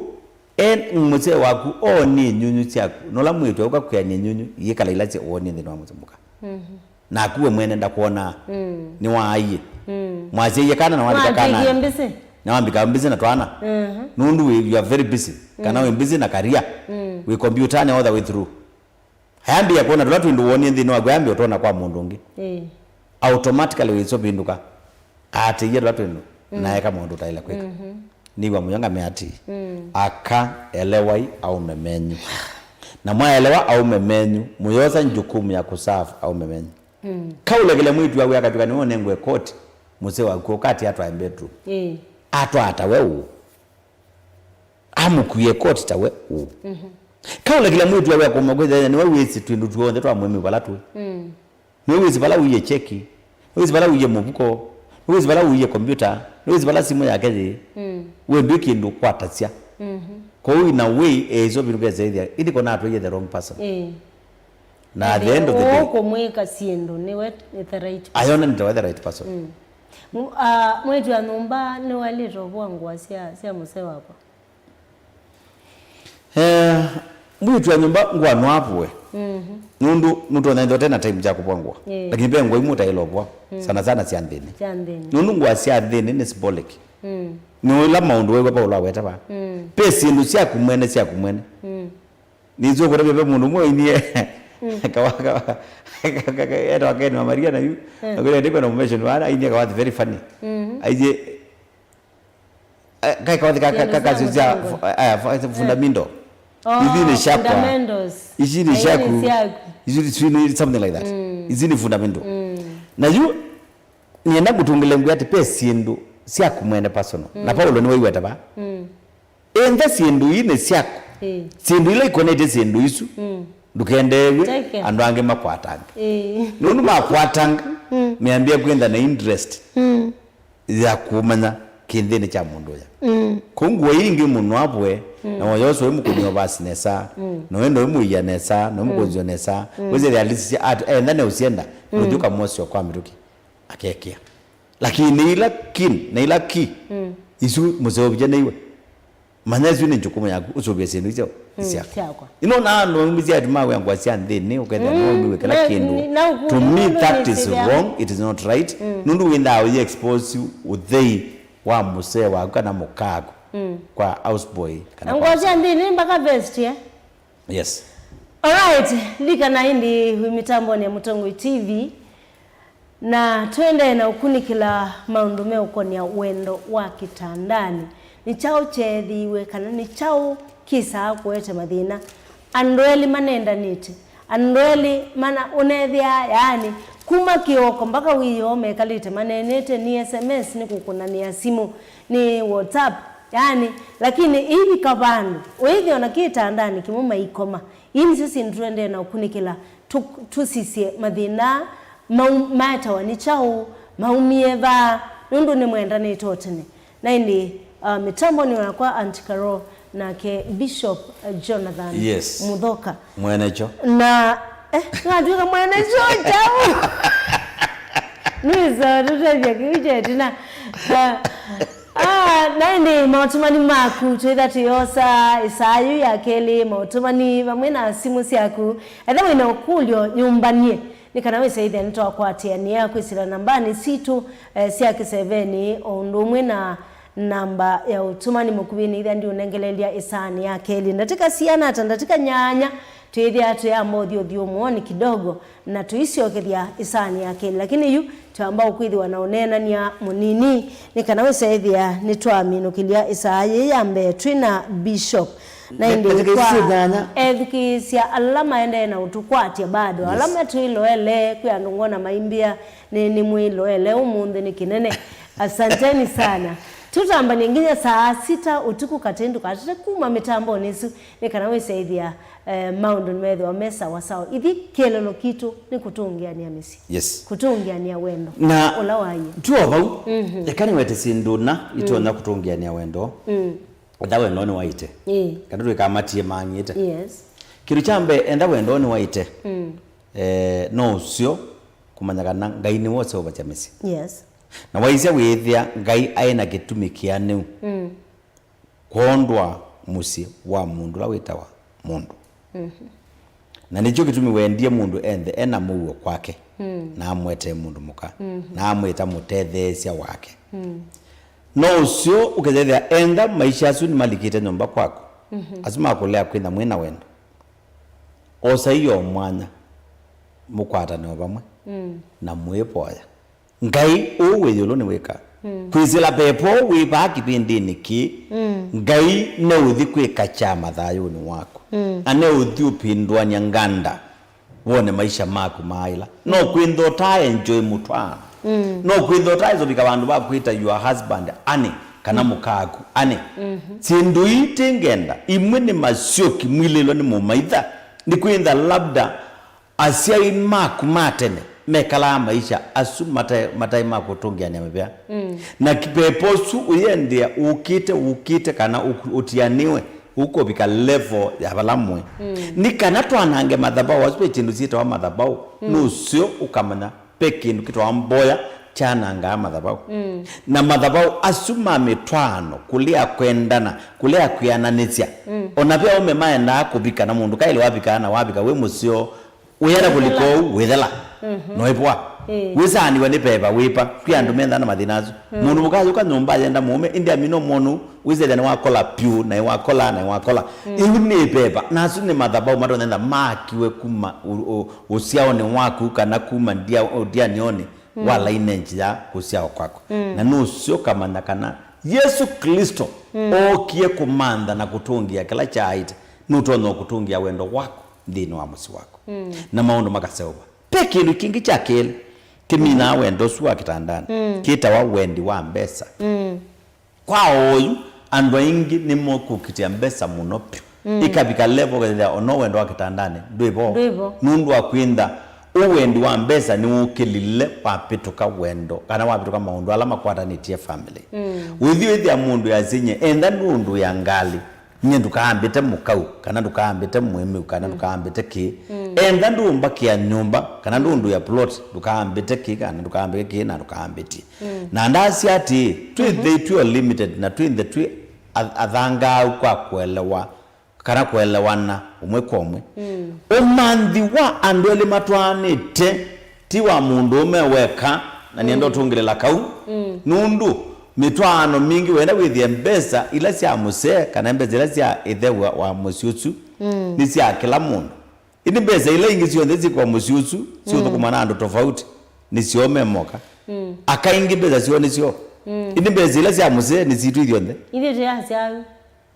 e mũsee waku oonie nyunyu syaku, na ũla mwĩĩtu auka kwĩanĩa nyunyu, iikala ila sya woonie nthĩnĩ wa mũsĩ mũka. Mhm. Naku we mwene ndakwonaa. Mm. Nĩwaaie. Mm. Mwasyaie kana na wambika. Mwatwĩkie kana mbisi. Na wambika mbisi na twana. Mhm. Nũndũ wĩ, you are very busy. Kana, mm, wĩ busy na career. Mm. Wĩ computer all the way through. Ayambĩĩa kwona tũla twĩndũ woonie nthĩnĩ waku, ayambĩĩa ũtwona kwa mũndũ ũngĩ. Ĩĩ. Automatically wĩsũvĩndũka. Aatĩie tũla twĩndũ, mm, na eka maũndũ ũtaĩle kwĩka. Mhm. Nĩw'a mũyo ngamea atĩĩ, mm, aka, elewai aũme menyu. Na mwaelewa aũme menyu, mũyosa jukumu ya kũserve aũme menyu. Mm. Kaũlekele mwĩĩtu waku akatw'ĩka nĩwe ũnengwe koti, mũsee waku ũkati atwae bedroom. Ĩĩ. Atwaa ta we ũũ. Amũkuie koti ta we ũũ. Mhm. Kaũlekele mwĩĩtu waku akũma kwĩthĩa nĩwe wĩsĩ twĩndũ tw'onthe twa mũĩmi vala tũĩ. Mm. Nĩwe wĩsĩ vala ũie cheki. Nĩwe wĩsĩ vala ũie mũvuko. Nĩwe wĩsĩ vala ũie kompyuta. Nĩwe wĩsĩ vala simũ yake yĩ. Mm. We ndwĩ kĩndũ ũkwatasya. Mhm. Kwoou in a way, eh, ĩsyo vindu veseĩthya. Ĩndĩ kona atwaie the wrong person. Ĩĩ. Na at the end of the day, ũũ kũmwĩka syĩndũ nĩwe the right person. Ayona nĩ tawe the right person. Mm. Mu-, ah, mwĩĩtu wa nyũmba nĩwaĩlĩte ũvũa ngũa sya, sya mũsee wakwa? Eh, mwĩĩtu wa nyũmba ngũa no avũe. Mhm. Nũndũ nũtonya ĩthwa tena time sya kũvũa ngũa. Yeah. Lakini ve ngũa imwe ũtaĩle ũvũa. Mm. Sana sana sya nthĩnĩ. Sya nthĩnĩ. Nũndũ ngũa sya nthĩnĩ nĩ symbolic. Mm. Nĩ ũla maũndũ wew'a Paulo aweta va. Mm. Ve syĩndũ syaku mwene, syaku mwene. Mm. Nĩnzũkũtavya ve mũndũ ũmwe wainie. Mm. Kawa, kawa, etawa Ken wa Maria na yu. Mm. Akwĩre ndĩkwenda mũmention vana, ainie kawathi very funny. Mm. Aiye, eh, kai kawathi ka, ka, ka, ka, ka, ka, ka, ka, fundamental. Oh, ithi nĩ syakwa. Fundamentals. Ici nĩ syaku. Ici nĩ syaku. Ici nĩ, ici nĩ something like that. Mm. Ici nĩ fundamental. Mm. Na yu, nĩenda ngũtũngĩle ngwĩa atĩ ve syĩndũ syaku mwene personal. Na, mm, Paulo nĩwaiweta va. Mm. Ĩntha syĩndũ ii nĩ syaku. Ĩĩ. Syĩndũ ila ikonetye syĩndũ isu, mm, ndũkendeew'e andũ angĩ makwatange. Ĩĩ. Nũndũ makwatanga, mm, meambĩa kwĩntha na interest, mm, ya kũmanya kĩ nthĩnĩ kya mũndũ ũya. Mm. Kũu ngũa ii ingĩ mũno avũe, mm, na woyosa ũimũkũnia ũvasi nesa, mm, na wenda ũimũia nesa, na ũimũkũnzya nesa, mm, wĩsĩthĩa alisisya atu, enda ne ũsyenda, mm, ũthi ũkamwosya kwa mĩtũkĩ. Akekĩa. Lakini nĩ ila kin, na ila ki, mm, isu mũseũvye nĩiwe. Manya isu nĩ njukumu yaku, ũsũvye syĩndũ isyo, mm, syaku. Syakwa. Ino na andũ aumĩsya atu mawĩa ngũa sya nthĩnĩ, ũkethĩa, mm, no ũmiwe kĩla kĩndũ. To me, that is wrong, it is not right. Mm. Nũndũ wĩnthaa ũyĩ expose ũthei wa mũsee waku kana mũkaaku, mm, kwa houseboy kana na ngũa sya nthĩnĩ mpaka vest, eh? Yes. Alright, likana ĩndĩ wĩ mĩtambonĩ ya Mũtongoi T V, na tũendee na ũkunĩkĩla maũndũ meũkonĩa wendo wa kĩtandanĩ. Nĩ kyaũ kyeethĩiwe kana nĩ kyaũ kĩsaa kũete mathĩna? Andũ elĩ manendanĩte, andũ elĩ mana ũnethĩaa, yaani, kuma kĩoko mpaka wĩoo mekalĩte maneenete, nĩ S M S, nĩ kũkũnanĩa simũ, nĩ WhatsApp, yaani, lakini ĩivika vandũ ũĩthĩa ona kĩtandanĩ kĩmwe maikoma. Ii nĩsyo syĩndũ tũendee na ũkunĩkĩla, tũ-, tũsisye mathĩna mau maetawa nĩ kyaũ, maumie va, nũndũ nĩmwendanĩte o tene. Na ĩndĩ, uh, mĩtambonĩ wakwa Aunt Carol nake Bishop, uh, Jonathan, yes, Mũthoka. Mwenekyo. Na, eh, ngatw'ĩka mwenekyo kyaũ? Nĩwĩsa tũtethya kĩu kyetina. Uh, Ah, na ĩndĩ maũtũmani maku twĩtha tũyosa ĩsaa yĩu ya kelĩ, maũtũmani vamwe na simũ syaku. Ethĩwa wĩ na ũkũlyo, yũmbany'e nĩ kana wĩse ĩthĩa nĩtwakwatĩanĩa kwĩsĩla nambanĩ sitũ, eh, sya kĩsevenĩ, o ũndũ ũmwe na namba ya ũtũmani mũkuvĩ nĩĩthĩa ndiũnengelelya ĩsaanĩ ya kelĩ. Ndatĩka siana ata ndatĩka nyanya, twĩthĩa tũyamba ũthyũthyũmũonĩ kidogo, na tũisyokethya ĩsaanĩ ya kelĩ. Lakini yu twamba ũkwĩthĩwa na ũneenany'a mũnini nĩ kana wĩse ĩthĩa nĩtwaminũkĩlya ĩsaa yĩĩ ya mbee twĩ na Bishop. Na ĩndĩ kwa ethukĩĩsya ala maendee na ũtũkwatya bado, ala matwĩloele, kwĩ andũ ngona maimbĩa, nĩ, nĩmwĩloele ũmũnthĩ nĩ kĩnene. Asanteni sana. Tũtambanie nginya saa sita ũtukũ katĩ ndũkatete kuma mĩtambonĩ ĩsu, nĩ kana wĩsaĩthĩa, eh, maũndũ nĩmethĩwa me sawasawa. Ithyĩ kĩeleelo kitũ nĩ kũtũngĩanĩa mĩsyĩ. Yes. Kũtũngĩanĩa wendo. Na ũla waie. Tuo vau, mhm, eka nĩwete syĩndũ na itonya kũtũngĩanĩa wendo. Mm. Etha wendo nĩwaĩte. Ĩĩ. Kana twĩkamatie mang'ĩte. Yes. Kĩndũ kya mbee, etha wendo nĩwaĩte. Mm. Eh, no ũseo kũmanya kana Ngai nĩwe ũseũvasya mĩsyĩ. Yes. Na waisya wĩĩthĩa Ngai aĩ na kĩtumi kĩanĩu, mm, kwondũ wa mũsyĩ wa mũndũ ũla wĩtawa mũndũ. Mhm. Na nĩkyo kĩtumi wendie mũndũ enthe e na mũuo kwake, mm, na amwetee mũndũ mũka, mhm, na amwĩta mũtetheesya wake. Mm. No ũseo ũkethethĩa entha maisha asu nĩmalikĩte nyũmba kwaku, mhm, asu makũlea kwĩna mwĩ na wendo. Osai o mwanya, mũkwatane o vamwe, mm, na mwĩvoya. Ngai ũũ wĩ ĩũlũ nĩwĩka. Mm. Kwĩsĩla pepo wĩ vaa kĩvĩndĩnĩ kĩĩ, mm, Ngai neũthi kwĩka kyama thayũnĩ waku. Mm. Na neũthi ũpindũany'a nganda wone maisha maku maaĩla. No kwĩtha ũtaa enjoy mũtwaano. Mm. No kwĩtha ũtaa ĩsovika vandũ va kwĩta your husband, ani, kana, mm, mũkaaku, ani. Mhm. Syĩndũ ii ti ngenda, imwe nĩ masyoki mwilĩlwe nĩ mũmaitha, nĩ kwĩtha labda asyai maku ma tene mekalaa maisha asu mataĩ, mataĩ ma kũtũngĩanĩa mĩvea. Mm. Na kĩpepo ũsu ũyendea ũkĩte, ũkĩte kana ũ-, ũtianĩwe, ũkũvika level ya vala mwĩ. Mm. Nĩ kana twanange mathabaũ asu, ve kĩndũ syĩtawa mathabaũ, mm, nũseo ũkamanya ve kĩndũ kĩtawa mboya kyanangaa mathabaũ. Mm. Na mathabaũ asu ma mĩtwaano, kũlea kwendana, kũlea kwĩananĩsya. Mm. Ona ve aũme maendaa kũvika na mũndũ kaĩlĩ wavika na wavika wĩ mũseo, wĩana kũlika ũu, wĩthela. Mhm. No ĩvwa. Ĩĩ. Wĩsaanĩw'a nĩ veva wĩpa. Kwĩ andũ, mm, mendaa na mathĩna asu. Mm. Mũndũ mũka ayũka nyũmba ayenda mũũme, ĩndĩ amina ũmwonu, wĩsethya nĩwakola pyũ, na ĩwakola, na ĩwakola. Mm. Ĩu nĩ veva. Na asu nĩ mathabaũ matonya enda maakiwe kuma ũ-, ũ-, ũsyaonĩ waku, kana kuma ndia-, ũtianĩonĩ, mm, wa lineage ya kũsyawa kwaku. Mm. Na nũseo ũkamanya kana Yesũ Klĩsto, mm, ookie kũmantha na kũtũngĩa kĩla kyaaĩte, nũtonya kũtũngĩa wendo waku nthĩnĩ wa mũsyĩ waku. Mm. Na maũndũ makaseũva. Ve kĩndũ kĩngĩ kya kelĩ kĩminaa wendo ũsu wa kĩtandanĩ, mm, kĩtawa wendi wa mbesa. Mm. Kwa oyu, andũ aingĩ nĩmokũkitĩa mbesa mũno vyũ. Mm. Ĩkavika level ũkethĩa ona wendo wa kĩtandanĩ ndwĩvo. Ndwĩvo. Nũndũ wa kwĩntha, ũ wendi wa mbesa nĩwũkĩlile wavĩtũka wendo, kana wavĩtũka maũndũ ala makwatanĩtye family. Mm. Wĩthi wĩthĩa mũndũ yasinye, entha nũndũ ya ngalĩ, nyie ndũkaambĩte mũkau, kana ndũkaambĩte mũĩmĩu, kana, mm, ndũkaambĩte kĩĩ. Mm. Entha ndũmbakĩa nyũmba, kana ndũndũĩa plot, ndũkaambĩte kĩĩ, kana ndũkaambĩte kĩĩ, na ndũkaambĩtie. Mm. Na ndasya atĩĩ, twĩ, mhm, nthĩ twĩ o limited, na twĩ nthĩ twĩ ath-, athangaau kwa kũelewa, kana kũelewana ũmwe kwa ũmwe. Mm. Ũmanthi wa andũ elĩ matwaanĩte ti wa mũndũũme weka, na nĩenda, mm, ũtũngĩlĩla kau. Mm. Nũndũ mĩtwaano mingĩ wenda wĩthĩe mbesa ila sya mũsee, kana mbesa ila sya ĩthe wa, wa mũsyĩ ũsu, mm, nĩ sya kĩla mũndũ. Ĩndĩ mbesa ila ingĩ syonthe syĩ kwa mũsyĩ ũsu, mm, siũthũkũma na andũ tofauti, nĩsyo me moka. Mm. Aka ingĩ mbesa syoo nĩsyo. Mm. Ĩndĩ mbesa ila sya mũsee nĩ sitũ ithyonthe. Ithyĩ tũyasyaũ.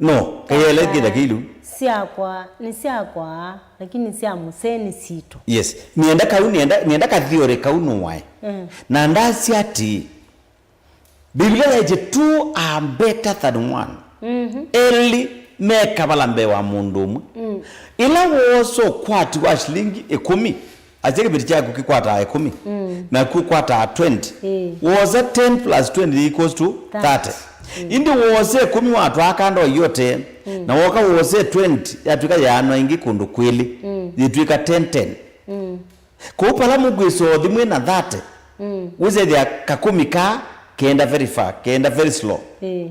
No, kayele kĩtha kĩilu. Syakwa, nĩ syakwa, lakini sya mũsee nĩ sitũ. Yes. Nĩenda kau, nĩenda, nĩenda ka theory kau nũwae. Mm. Na ndasya atĩĩ, Biblia yaĩtye, "Two are better than one." Mhm. Elĩ mekavala mbee wa mũndũ ũmwe. Mm. Ĩla woosa ũkwati wa shilingi ĩkũmi, asya kĩveti kyaku kĩkwataa ĩkũmi, mm, naku ũkwataa twenty. Ĩĩ. Woosa ten plus twenty equals to thirty. Thirty. Mm. Ĩndĩ woosa ĩkũmi watwaa kando yote, mm, na woka woosa twenty, yatw'ĩka yaanwa ĩngĩ kũndũ kwĩlĩ, mm, yĩtw'ĩka ten ten. Mm. Kũu pala mũkwĩsa ũthi mwĩ na thirty, mm, wĩsethĩa kakũmi kaa keenda very far, keenda very slow. Ĩĩ.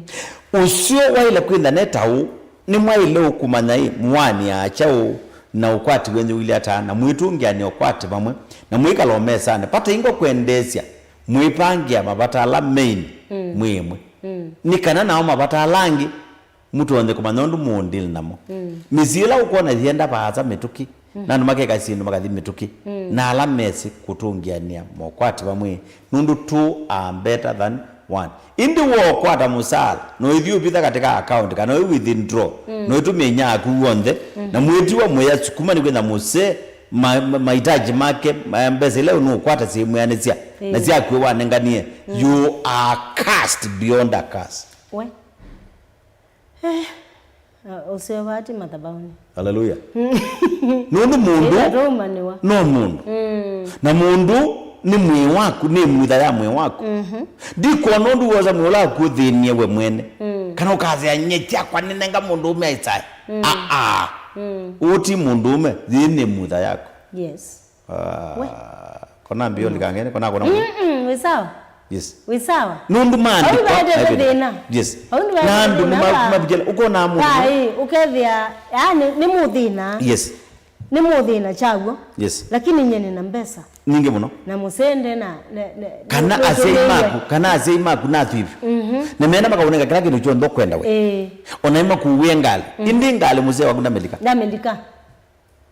Ũseo waĩle kwĩtha ne ta ũũ, nĩmwaĩle ũkũmanya ĩ, mũaanĩaa kyaũ na ũkwati wenyu ũilyĩ ata, na mwĩtũngĩanĩa ũkwati vamwe, na mwĩkala o mesanĩ, vata ingwa kwendeesya, mwĩpangĩa mavata ala main, mm, mwĩ ĩmwe. Mm. Nĩ kana nao mavata ala angĩ mũtonye kũmanya ũndũ mũũndĩl namo. Mm. Mĩsyĩ ĩla ũkwona yĩenda vaasa mĩtũkĩ, mm, na andũ makeka syĩndũ makathi mĩtũkĩ, mm, na ala mesĩ kũtũngĩanĩa mokwati vamwe, nũndũ two are better than one. Ĩndĩ wookwata mũsaala, no ĩthi ũvitha katika account, kana wĩ withdraw, mm, no ĩtũmĩe inya yaku w'onthe, mm, na mwĩtiwa mũyasukuma nĩ kwĩtha mũsee, ma-, ma-, mahitaji make, ma-, mbesa ila nũkwata syĩmwĩanĩsya, na, mm, syaku wanenganie, mm, you are cursed beyond a curse. We. Eh, uh, ũseo vati mathabaũnĩ. Haleluya. Nũndũ mũndũ ĩla twaũmanĩwa no mũndũ. Mm. Na mũndũ nĩ mwĩĩ waku, nĩ mutha ya mwĩĩ waku. Mhm. Ndikwona ũndũ wosa mwĩĩ ũla waku ũthĩnie we mwene. Mm. Kana ũkasea, "Nyie kyakwa nĩnenga mũndũ ũme aisae." Mm. Aa. Mm. Ũũ ti mũndũ ũme, yĩ nĩ mutha yaku. Yes. Ah, we. Kona mbio likangene, kona kona. Mm-mm, wĩ sawa. Yes. Wĩ sawa. Nũndũ maandĩko. Au nĩvaete thĩna. Yes. Au nĩvaete na andũ thĩna nĩma-, wa- mavikela, ũkona mũndũ. Kai, ũkethĩa, yani, nĩ mũthĩna. Yes. Nĩ mũthĩna kyaw'o. Yes. Lakini nyie nĩna mbesa. Nyingĩ mũno. Na mũsende na, na, na, kana nĩ-, asyai nĩtũmĩiwe. Maku, kana asyai maku na atwivi. Mhm. Nĩmeenda makaũnenga kĩla kĩndũ kyonthe ũkwenda we. Ĩĩ. Ona imakuwie ngalĩ. Mhm. Indi ngalĩ mũsee waku ndamelika. Ndamelika.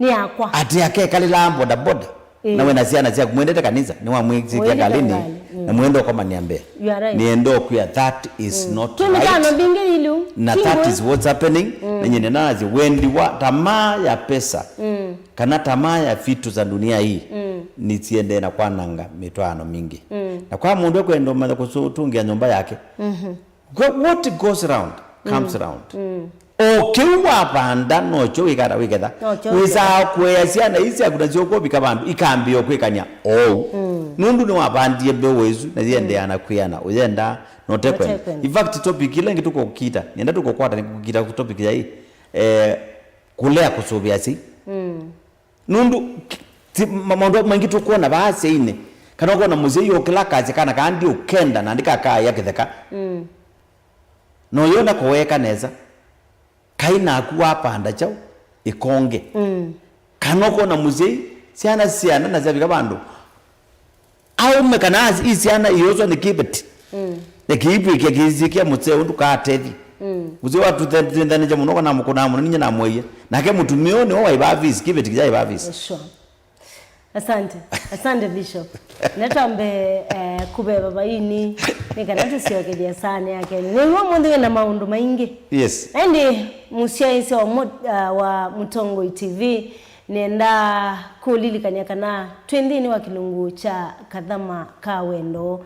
Nĩ yakwa. Ati akekalĩlaa bodaboda. Ĩĩ. Na we na syana syaku mwendete kanisa, nĩwamwĩkya ngalĩnĩ, mm, na mwenda ũkomania mbee. You are right. Nĩenda ũkwĩa, that is not right. Twĩ mĩtano mbingĩ ilu. Na that is what's happening. Mm. Na nyie nĩnasya wendi wa tamaa ya pesa, mm, kana tamaa ya vitu za dunia hii, mm, nisiendee na kwananga mĩtwaano mingĩ. Mm. Na kwa mũndũ ekwenda ũmanya kũtũngĩa nyũmba yake, mhm. Wha-, what goes around comes around. Mm. O kĩu wavanda nokyo wĩkata wĩketha. Nokyo wĩsaa wĩketha. Kũea syana ii syaku nasyo ũkũvika vandũ ikambĩĩa kwĩkany'a oou. Mm. Nũndũ nĩwavandie mbeũ ĩsu na yĩendeea na kwĩana ũyenda na ũtekwenda. Ũtekwenda. In fact, topic ĩla ĩngĩ tũkũkita, nĩenda tũkũkwata nĩ kũkita topic ya ii, eh, kũlea kũsũvĩa asyai. Mm. Nũndũ ti, ma-, maũndũ maingĩ tũkwona vaa asyai-inĩ, kana ũkona mũsyai ũkĩla kasya kana kaa ndiũkenda na ndikakaĩa kĩtheka. Mm. Na ũyona kũweeka nesa, kai naku wapanda kyaũ ĩkonge. Mm. Kana ũkona mũsyai, syana syana na syavika vandũ, aũme kana as-, i syana ioswa nĩ kĩveti. Mm. Nĩkĩivw'ĩkĩa kĩsisye kya mũseo ndũkaatethye. Mm. Mũseo watũthendanĩkya mũno kana mũkũnaa mũno, ninyie namweie. Nake mũtumĩa ũũ nĩwe waivaa fees, kĩveti kĩyaivaa fees. Sure. Asante. Asante, Bishop. Netwambe, eh, kũveva vaini, nĩ kana tũsyokethya saani yake. Nĩw'o mũnthĩ wĩna maũndũ maingĩ. Yes. Ĩndĩ mũsyaĩĩsya wa mũ-, ah, wa Mũtongoi T V, nenda kũlilikany'a kana twĩ nthĩnĩ wa kĩlungu kya Kathama ka Wendo,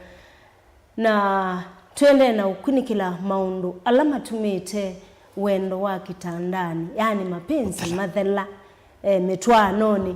na tũendee na ũkunĩkĩla maũndũ ala matumĩte wendo wa kĩtandanĩ, yani mapenzi, mathela, eh, mĩtwaanonĩ.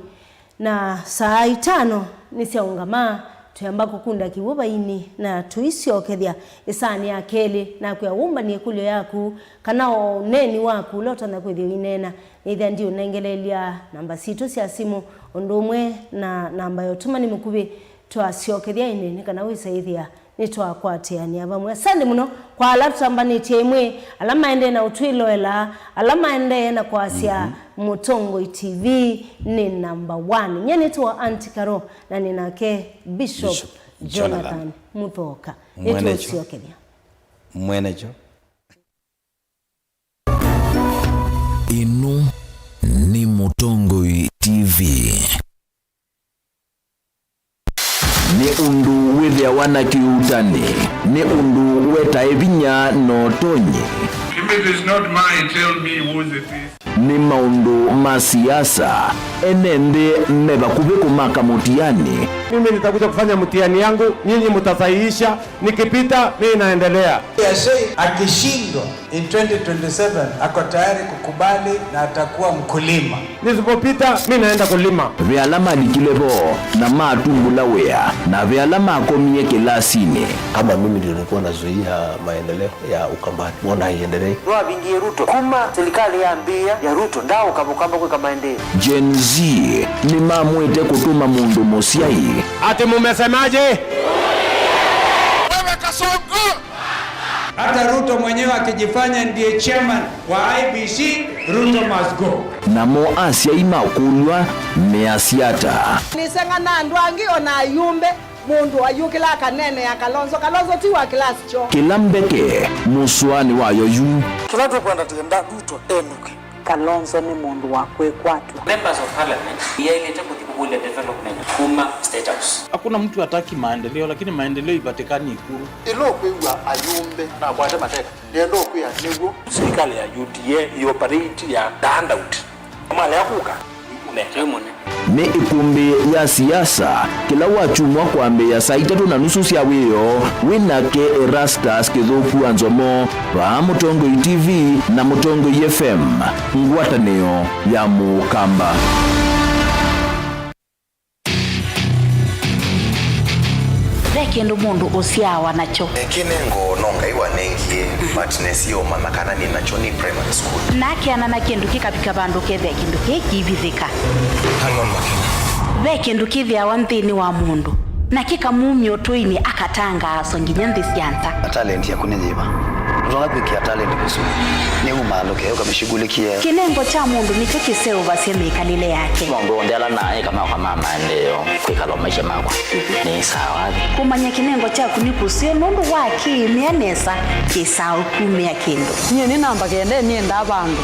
Na saa itano nĩsyaũngama, twĩamba kũkunda kĩw'ũ vaini na tũisyokethya ĩsaani ya kelĩ, nakwĩa wũmbanie ĩkũlyo yaku, kana o ũneeni waku ũla ũtonya kwĩthĩa ũineena, nĩthĩa ndiũnengeleelya namba sitũ sya simũ, ũndũ ũmwe na namba ya ũtũmani mũkuvĩ. Twasyokethya ĩndĩ nĩ kana wĩsaĩthĩa nĩtwakwatĩanĩa vamwe. Asante mũno kwa ala tũtambanĩtye ĩmwe, ala maendee na ũtwĩloela, ala maendee na kwasya, mhm, Mũtongoi T V nĩ number one. Nyie nĩtawa Auntie Carol, na nĩ nake Bishop, Bishop Jonathan, Jonathan Mũthoka. Mwenekyo. Nĩtũũsyokethya. Mwenekyo. Ĩno nĩ Mũtongoi T V. Nĩ ũndũ wĩthĩawa na kĩuutani, nĩ ũndũ wetae vinya na ũtonyi. If it is not mine, tell me whose it is. Nĩ maũndũ ma siasa, ene nthĩ me vakuvĩ kũmaka mũtiani. Mimi nitakuja kufanya mtihani yangu, nyinyi mtasahihisha, nikipita, mimi naendelea. Yasei akishindwa in twenty twenty-seven, ako tayari kukubali na atakuwa mkulima. Nisipopita, mi naenda kulima. Ve ala malikile vo na matumbũla wĩa, na ve ala makomie kĩlasinĩ. Kama mimi ndio nilikuwa nazuia maendeleo ya Ukambani, mbona haiendelei? Nĩwavingie Ruto. Kuma serikali yambĩĩa ya Ruto, ndaaũka Mũkamba kwĩka maendeeo. Gen Z nĩmamwĩte kũtũma mũndũ mũsyai. Ati mumesemaje? Wewe Kasongo! Hata Ruto mwenyewe akijifanya ndiye chairman wa I E B C, Ruto must go. Namo asyai makũlw'a measya ata? Nĩseng'ana andũ angĩ o na ayumbe, mũndũ ayũkĩla akaneenea Kalonzo. Kalonzo ti wa kĩlasi kyoo. Kĩla mbeke, mũsũanĩ wayo yu. Kĩla tũkwenda, tũkwenda Ruto enũke. Kalonzo nĩ mũndũ wa kwĩkwatw'a. Members of Parliament yaĩlĩte kũthi kũkũlya development kuma State House. Hakuna mtu hataki maendeleo, lakini maendeleo ipatikani Ikulu. Ĩla ũkwĩw'a ayumbe nakwate mateka, nĩenda ũkwĩa nĩw'o. Serikali ya U D A ĩoperate ya the handout. Malea kũka, Nĩ ĩkũmbĩ ya siasa, kĩla wakyumwa kwambĩĩa saa itatũ na nusu sya wĩoo, wĩ nake Erastus Kĩthũku wa Nzomo, vaa Mũtongoi T V na Mũtongoi F M, ngwatanĩo ya Mũkamba. Ve kĩndũ mũndũ ũsyaawa nakyo. Kĩnengo no Ngai wanengie, but nesie ũmanya kana nĩ nakyo nĩ primary school. Na akeana na kĩndũ kĩkavika vandũ kethĩa kĩndũ kĩĩ kĩivithĩka. Hang on, Makena. Ve kĩndũ kĩthĩawa nthĩnĩ wa mũndũ, na kĩkamumya ũtũinĩ, akatangaaswa nginya nthĩ sya nza. A talent yaku nĩ yĩva? Ndũtonya kwĩkĩa talent vĩsu. Nĩ umaalũke, ũkamĩshughulikie. Kĩnengo kya mũndũ nĩkyo kĩseũvasya mĩkalĩle yake. Maũndũ onthe ala naeka makwa ma maendeeo, kwĩkala o maisha makwa, nĩ sawa. Kũmanya kĩnengo kyaku nĩ kũseo nũndũ wa kĩĩmĩa nesa, kĩsaa ũkumĩa kĩndũ. Nyie nĩ namba kenda, nĩendaa vandũ.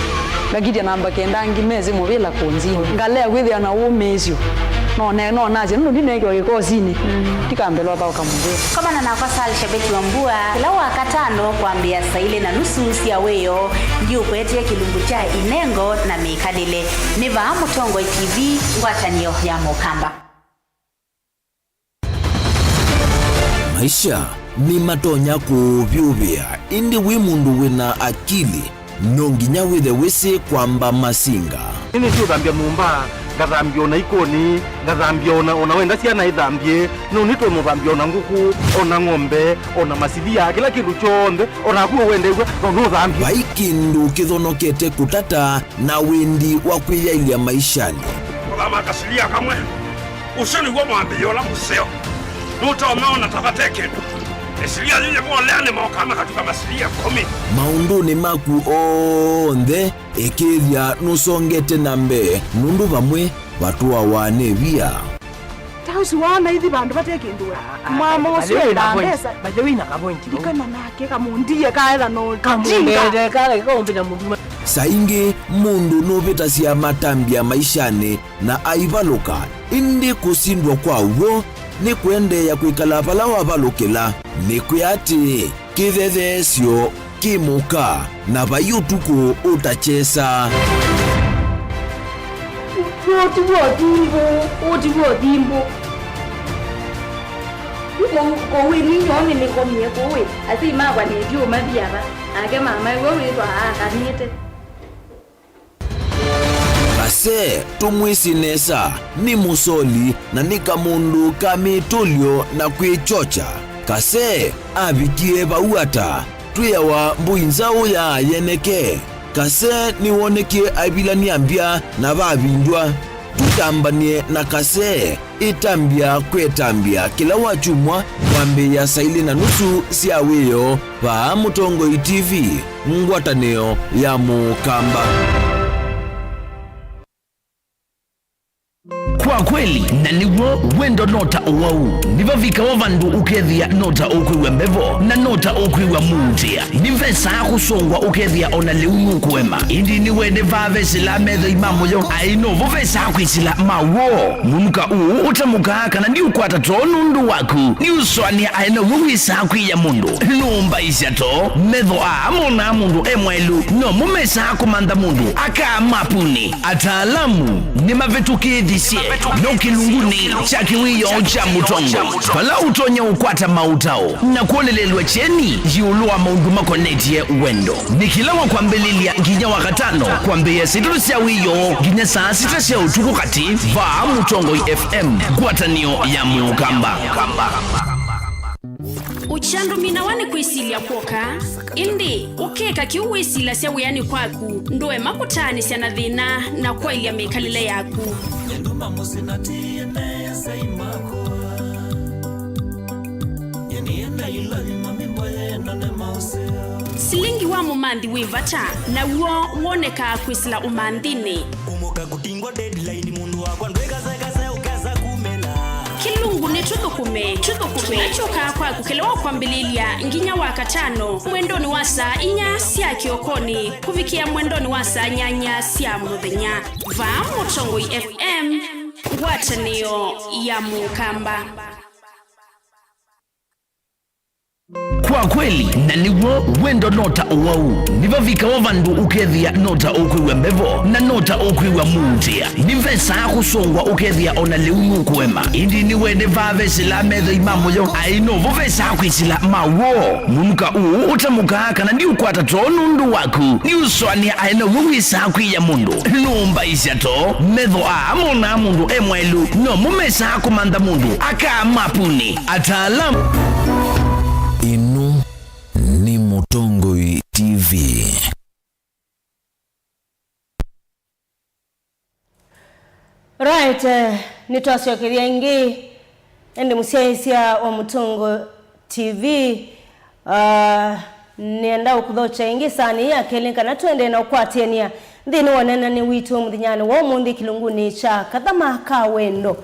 Ngakitya namba kenda angĩ mesĩ mũvĩla kũnzinĩ. Ngalea kwĩthĩa na ũmĩĩsyo. No ne-, no nasya, nũndũ ndineekiwa kĩkosinĩ. Ndikambĩlwa thaũka mũvĩla. Komana nakwa Sal Shabeti wa Mbua, kĩla Wakatano kwambĩĩa saa ilĩ na nusu sya wĩoo, ndiũkwetee kĩlungu kya inengo na mĩkalĩle. Nĩ vaa Mũtongoi T V, ngwatanĩo ya Mũkamba. Maisha nĩmatonya kũũvyũvĩa, ĩndĩ wĩ mũndũ wĩ na akili, no nginya wĩthe wĩsĩ kwamba masinga. Nĩnĩsĩ ũthambya nyũmba, ngathambya ona ikoni, ngathambya ona, ona wenda syana ithambye, no nĩtwe mũthambya ona ngũkũ, ona ng'ombe, ona masilia, kĩla kĩndũ kyonthe, ona naku ũwendeew'a, no nũthambye. Vai kĩndũ kĩthonokete kũtata na wendi wa kwĩyaĩlya maishanĩ. Kũthama kasilia kamwe. Ũsu nĩw'o mwambĩĩo ũla mũseo. Nũtonya ona ta vate kĩndũ. Ĩsilia yĩyĩ molea nĩmokaa makatuka masilia ĩkũmi. Maũndũnĩ maku onthe, ĩkĩĩthya nũsongete na mbee, nũndũ vamwe vatũawa nĩ via. Ta ũsu waona ithi vandũ vate kĩndũ we. Mama ũsu endaa mbesa. By the way, na kavointi. Ndikana nake kamũndie kaetha no kamũndete kala kaumbĩta mũndũ. Saa ingĩ mũndũ nũvĩtasya matambya maishanĩ na aivalũka, ĩndĩ kũsindwa kwa w'o nĩ kũendeea kwĩkala vala wavalũkĩla. Nĩkwĩa atĩĩ, kĩthetheesyo kĩ mũka, na vai ũtukũ ũtakyesa. Ũũ ti w'o thimbũ, ũũ ti w'o thimbũ. Kũu, kũu ĩ ninyoo nĩnĩkomie kũu ĩ, asyai makwa nĩthyũũma viava, nake mama ĩw'o wĩthwa aakanĩte. Kase, tũmwĩsĩ nesa, nĩ mũsoli na nĩ kamũndũ ka mĩtũlyo na kwĩkyokya. Kase avikie vau ata? Twĩawa mbũi nzaũ ya yeneke. Kase nĩwonekie aivilany'a mbya na vavindw'a. Tũtambany'e na Kase. Ĩtambya kwĩ ĩtambya kĩla wakyumwa kwambĩĩa saa ilĩ na nusu sya wĩoo vaa Mũtongoi T V, ngwatanĩo ya Mũkamba. Kwa kweli, na nĩw'o, wendo no ta ũwau. Nĩvavikawa vandũ ũkethĩa no ta ũkwĩw'a mbevo, na no ta ũkwĩw'a mũutĩa. Nĩvesaa kũsũngwa ũkethĩa o na lĩu nũkũema. Ĩndĩ nĩwene vaa vesĩlaa methoi ma mũyo, aĩ novo vesaa kwĩsĩla ma w'o. Mũnuka ũũ ũtamũkaa kana ndiũkwata too nũndũ waku, nĩũsũanĩa aĩ now'o wĩsaa kwĩya mũndũ. Nũmbaisya too, metho aa monaa mũndũ e mwaĩlu, nomo mesaa kũmantha mũndũ akaa mapunĩ. Ataalamu nĩmavĩtũkĩĩthisye no kĩlungunĩ kya kĩwĩoo kya Mũtongoi, vala ũtonya ũkwata maũtao na kwonelelw'a kyeni ĩũlũ wa maũndũ makonetye wendo. Nĩ kĩla wa kwambĩlĩlya nginya wa katano, kwambĩĩa saa itatũ sya wĩoo nginya saa sita sya ũtukũ katĩ, vaa Mũtongoi F M, ngwatanĩo ya Mũkamba. Ũkyandũminawa nĩ kwĩsilya kw'oka, ĩndĩ ũkeka kĩu wĩsilasya wĩanĩ kwaku, ndũema kũtaanĩsya na thĩna na kwaĩlya mĩkalĩle yaku. Silingi wa mũmanthi wĩ vata, naw'o wonekaa kwĩsĩla ũmanthinĩ. Kũmũka kũtingwa deadline, mũndũ wakwa ndwĩkasekase ũkesa kumĩla. Kĩlungu nĩ Tũthũkũme, Tũthũkũme. Kĩla kyũkaa kwaku kĩla wa kwambĩlĩlya nginya wa katano, mwendonĩ wa saa inya sya kĩokonĩ kũvikĩa mwendonĩ wa saa nyanya sya mũthenya. Vaa Mũtongoi F M, ngwatanĩo ya Mũkamba. Kwa kweli, na nĩw'o, wendo no ta ũwau. Nĩvavikawa vandũ ũkethĩa no ta ũkwĩw'a mbevo, na no ta ũkwĩw'a mũutĩa. Nĩvesaa kũsũngwa ũkethĩa o na lĩu nũkũema. Ĩndĩ nĩwene vaa vesĩlaa methoi ma mũyo, aĩ novo vesaa kwĩsĩla ma w'o. Mũnuka ũũ ũtamũkaa kana ndiũkwata too nũndũ waku. Nĩũsũanĩa aĩ now'o wĩsaa kwĩya mũndũ. Nũmbaisya too, metho aa monaa mũndũ e mwaĩlu, nomo mesaa kũmantha mũndũ akaa mapuni. Ataalamu. Ĩno nĩ Mũtongoi T V. Right, eh, nĩtwasyokethya ĩngĩ, ĩndĩ mũsyaĩĩsya wa Mũtongoi T V, ah, nĩenda ũkũthokya ĩngĩ saani ya kelĩ kana tũendee na ũkwatĩanĩa nthĩnĩ wa ũneenany'a witũ mũthenyanĩ wa ũmũnthĩ kĩlungunĩ kya Kathama ka Wendo.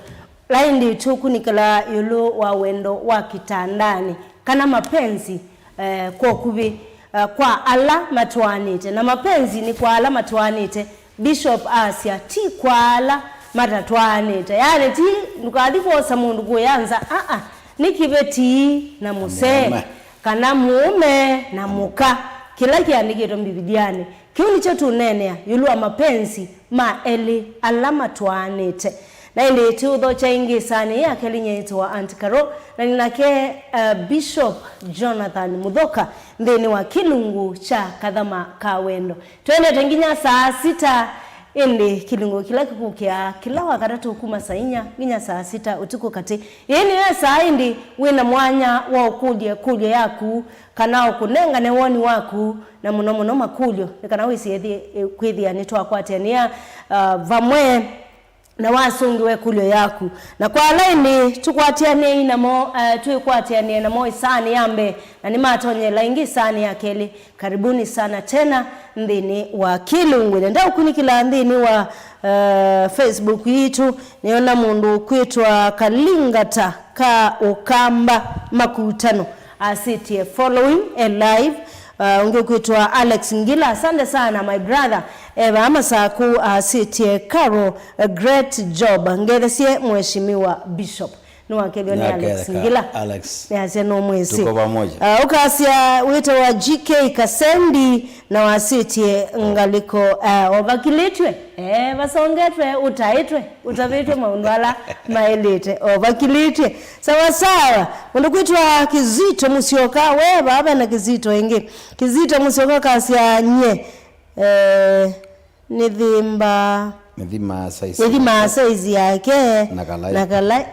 Laindi tũkunĩkĩla ĩũlũ wa wendo wa kĩtandanĩ, kana mapenzi, eh, kwa ũkuvĩ, eh, kwa ala matwaanĩte. Na mapenzi nĩ kwa ala matwaanĩte, Bishop asya, ti kwa ala matatwaanĩte. Yaani, ti ndũkathi kwosa mũndũ kũya nza, aa, nĩ kĩveti na mũsee, mũũme, kana mũũme na mũka, kĩla kĩandĩkĩtwe Mbivilianĩ. Kĩu nĩkyo tũneenea ĩũlũ wa mapenzi ma elĩ ala matwaanĩte. Na ĩndĩ tũũthokya ĩngĩ saani ya kelĩ nyeĩtũ wa Auntie Carol, na nĩ nake, uh, Bishop Jonathan Muthoka nthĩnĩ wa kĩlungu kya Kathama ka Wendo. Twendete nginya saa sita, ĩndĩ kĩlungu kĩla kĩkũkĩaa kĩla Wakatatũ kuma saa inya nginya saa sita ũtukũ katĩ. Ĩĩ nĩyo saa ĩndĩ wĩ na mwanya wa ũkũlya ĩkũlyo yaku, kana ũkũnengane woni waku, na mũno mũno makũlyo, nĩ kana wĩsĩ ĩthi-, kwĩthĩa nĩtwakwatĩanĩa, uh, vamwe na wasũngĩwa ĩkũlyo yaku. Na kwa ala ĩndĩ tũkwatĩanĩei namo, uh, twĩkwatĩanĩe namo ĩsaanĩ ya mbee, na nĩmatonyela ĩngĩ ĩsaanĩ ya kelĩ, karibuni sana tena nthĩnĩ wa kĩlungu. Nenda ũkunĩkĩla nthĩnĩ wa, uh, Facebook yitũ, nĩona mũndũ ũkwĩtwa Kalingata ka Ũkamba Makutano asĩtye, "Following a live." Uh, ũngĩ ũkwĩtwa Alex Ngila, "Asante sana my brother." Eva Masaku asĩtye, "Carol, a great job. Ngethesye Mheshimiwa Bishop." Nĩwakethwa nĩ Alex Ngila. Alex. Nĩasya no mwĩsĩ. Tuko pamoja. Uh, ũkasya wĩtawa G K Kasendi na wasĩtye ngalĩko, uh, ovakilĩtw'e. Eh, vasongetwe, ũtaĩtwe, ũtavĩtwe maũndũ ala maĩlĩte, o vakilĩtye. Sawa sawa, mũndũ kwĩtwa Kizito Musyoka, we vaa vena Kizito ĩngĩ. Kizito Musyoka kasya nye, eh, nĩthimba, nĩthimaa size, nĩthimaa yake, size yake na kalai. Na kalai.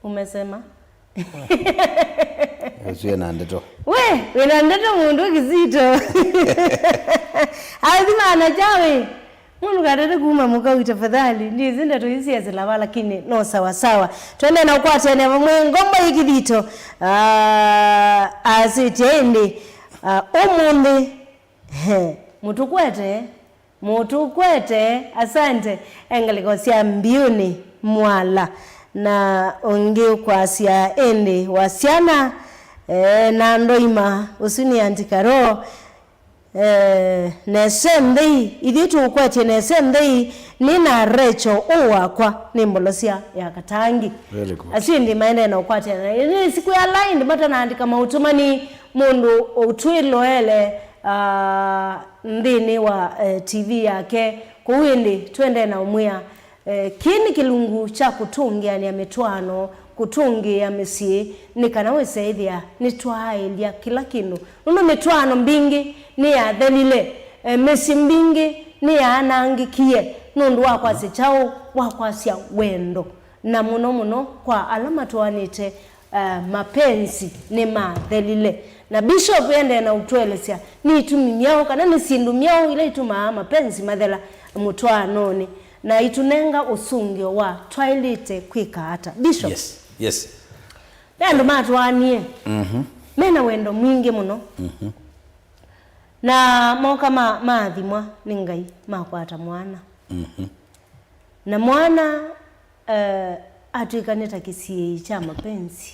Umesema? Ũsu ena ndeto. We, wĩna ndeto mũndũ Kizito. Athimana chawe. Mũndũ katete kuma mũkau tafadhali. Ndizi ndeto ici ya silava lakini no sawa sawa. Twende na ũkwatene vamwe ngombo ikithito. Ah, asĩtye ĩndĩ. Ah, ũmũnthĩ. He, mũtũkwete. Mũtũkwete, asante. E ngalĩko sya Mbiũnĩ Mwala. Na ũngĩ ũkwasya ĩndĩ wa syana, eh, na ndoima, ũsu nĩ Auntie Carol. Eh, nese nthei, ithyĩ tũũkwetye nese nthei, nĩ na Recho ũ wakwa, nĩ mbolosya ya Katangi. Very good. Asu ĩndĩ maendee na ũkwatana. Nĩ siku ya line, matanaandĩka maũtũmani, mũndũ ũtwĩloele, ah, nthĩnĩ wa, eh, T V yake. Kwoou ĩndĩ, twendee na ũmwĩa, eh, kĩĩ nĩ kĩlungu kya kũtũngĩanĩa mĩtwaano, kũtũngĩĩa mĩsyĩ, nĩ kana wĩseĩthĩa nĩtwaaĩlya kĩla kĩndũ. Nũndũ mĩtwaano mbingĩ nĩyathelile, eh, mĩsyĩ mbingĩ nĩyaanangĩkie nũndũ wa kwasya kyaũ, wa kwasya wendo. Na mũno mũno kwa ala matwaanĩte, eh, mapenzi nĩmathelile. Na Bishop endee na ũtũelesya nĩ itumi myaũ kana nĩ syĩndũ myaũ ila itumaa mapenzi mathela mũtwaanonĩ, na itũnenga ũsũngĩo wa twaĩlĩte kwĩka ata. Bishop, yes, yes, ve andũ matwaanie, mhm, mena wendo mwingĩ mũno, mhm, na moka ma-, maathimwa nĩ Ngai, makwata mwana. Mhm. Na mwana, eh, atw'ĩka nĩ ta kĩsiĩĩi kya mapenzi.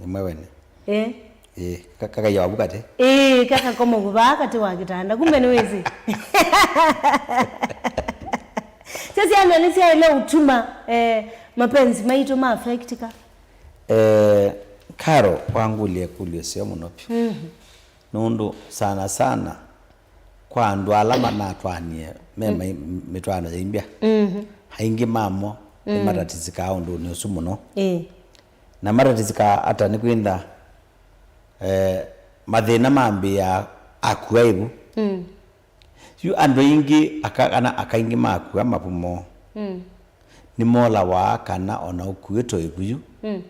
Nĩ mwe wene. Eh? Eh, ka-, kakaiya wavu katĩ. Eh, kakakoma vaa katĩ wa kĩtanda. Kumbe nĩwĩsĩ. Syo syana nĩsyaĩle ũtuma, eh, mapenzi maitũ ma affectika. Eh, Carol wangũlya ĩkũlyo ĩseo mũno vyũ. Mhm. Nũndũ sana sana kwa andũ ala manatwaanie me mai-, mĩtwaano ya imbya, mhm, aingĩ mamo, mm, nĩmatatisĩkaa ũndũnĩ ũsu mũno. Ĩĩ. Na matatisĩkaa ata? Nĩ kwĩntha, eh, mathĩna mambĩĩaa akua ĩvu. Mm. Yu andũ aingĩ aka-, kana aka aingĩ makua mavumo, mm, nĩmolawa kana o na ũkuĩtwe ĩvu yu, mm,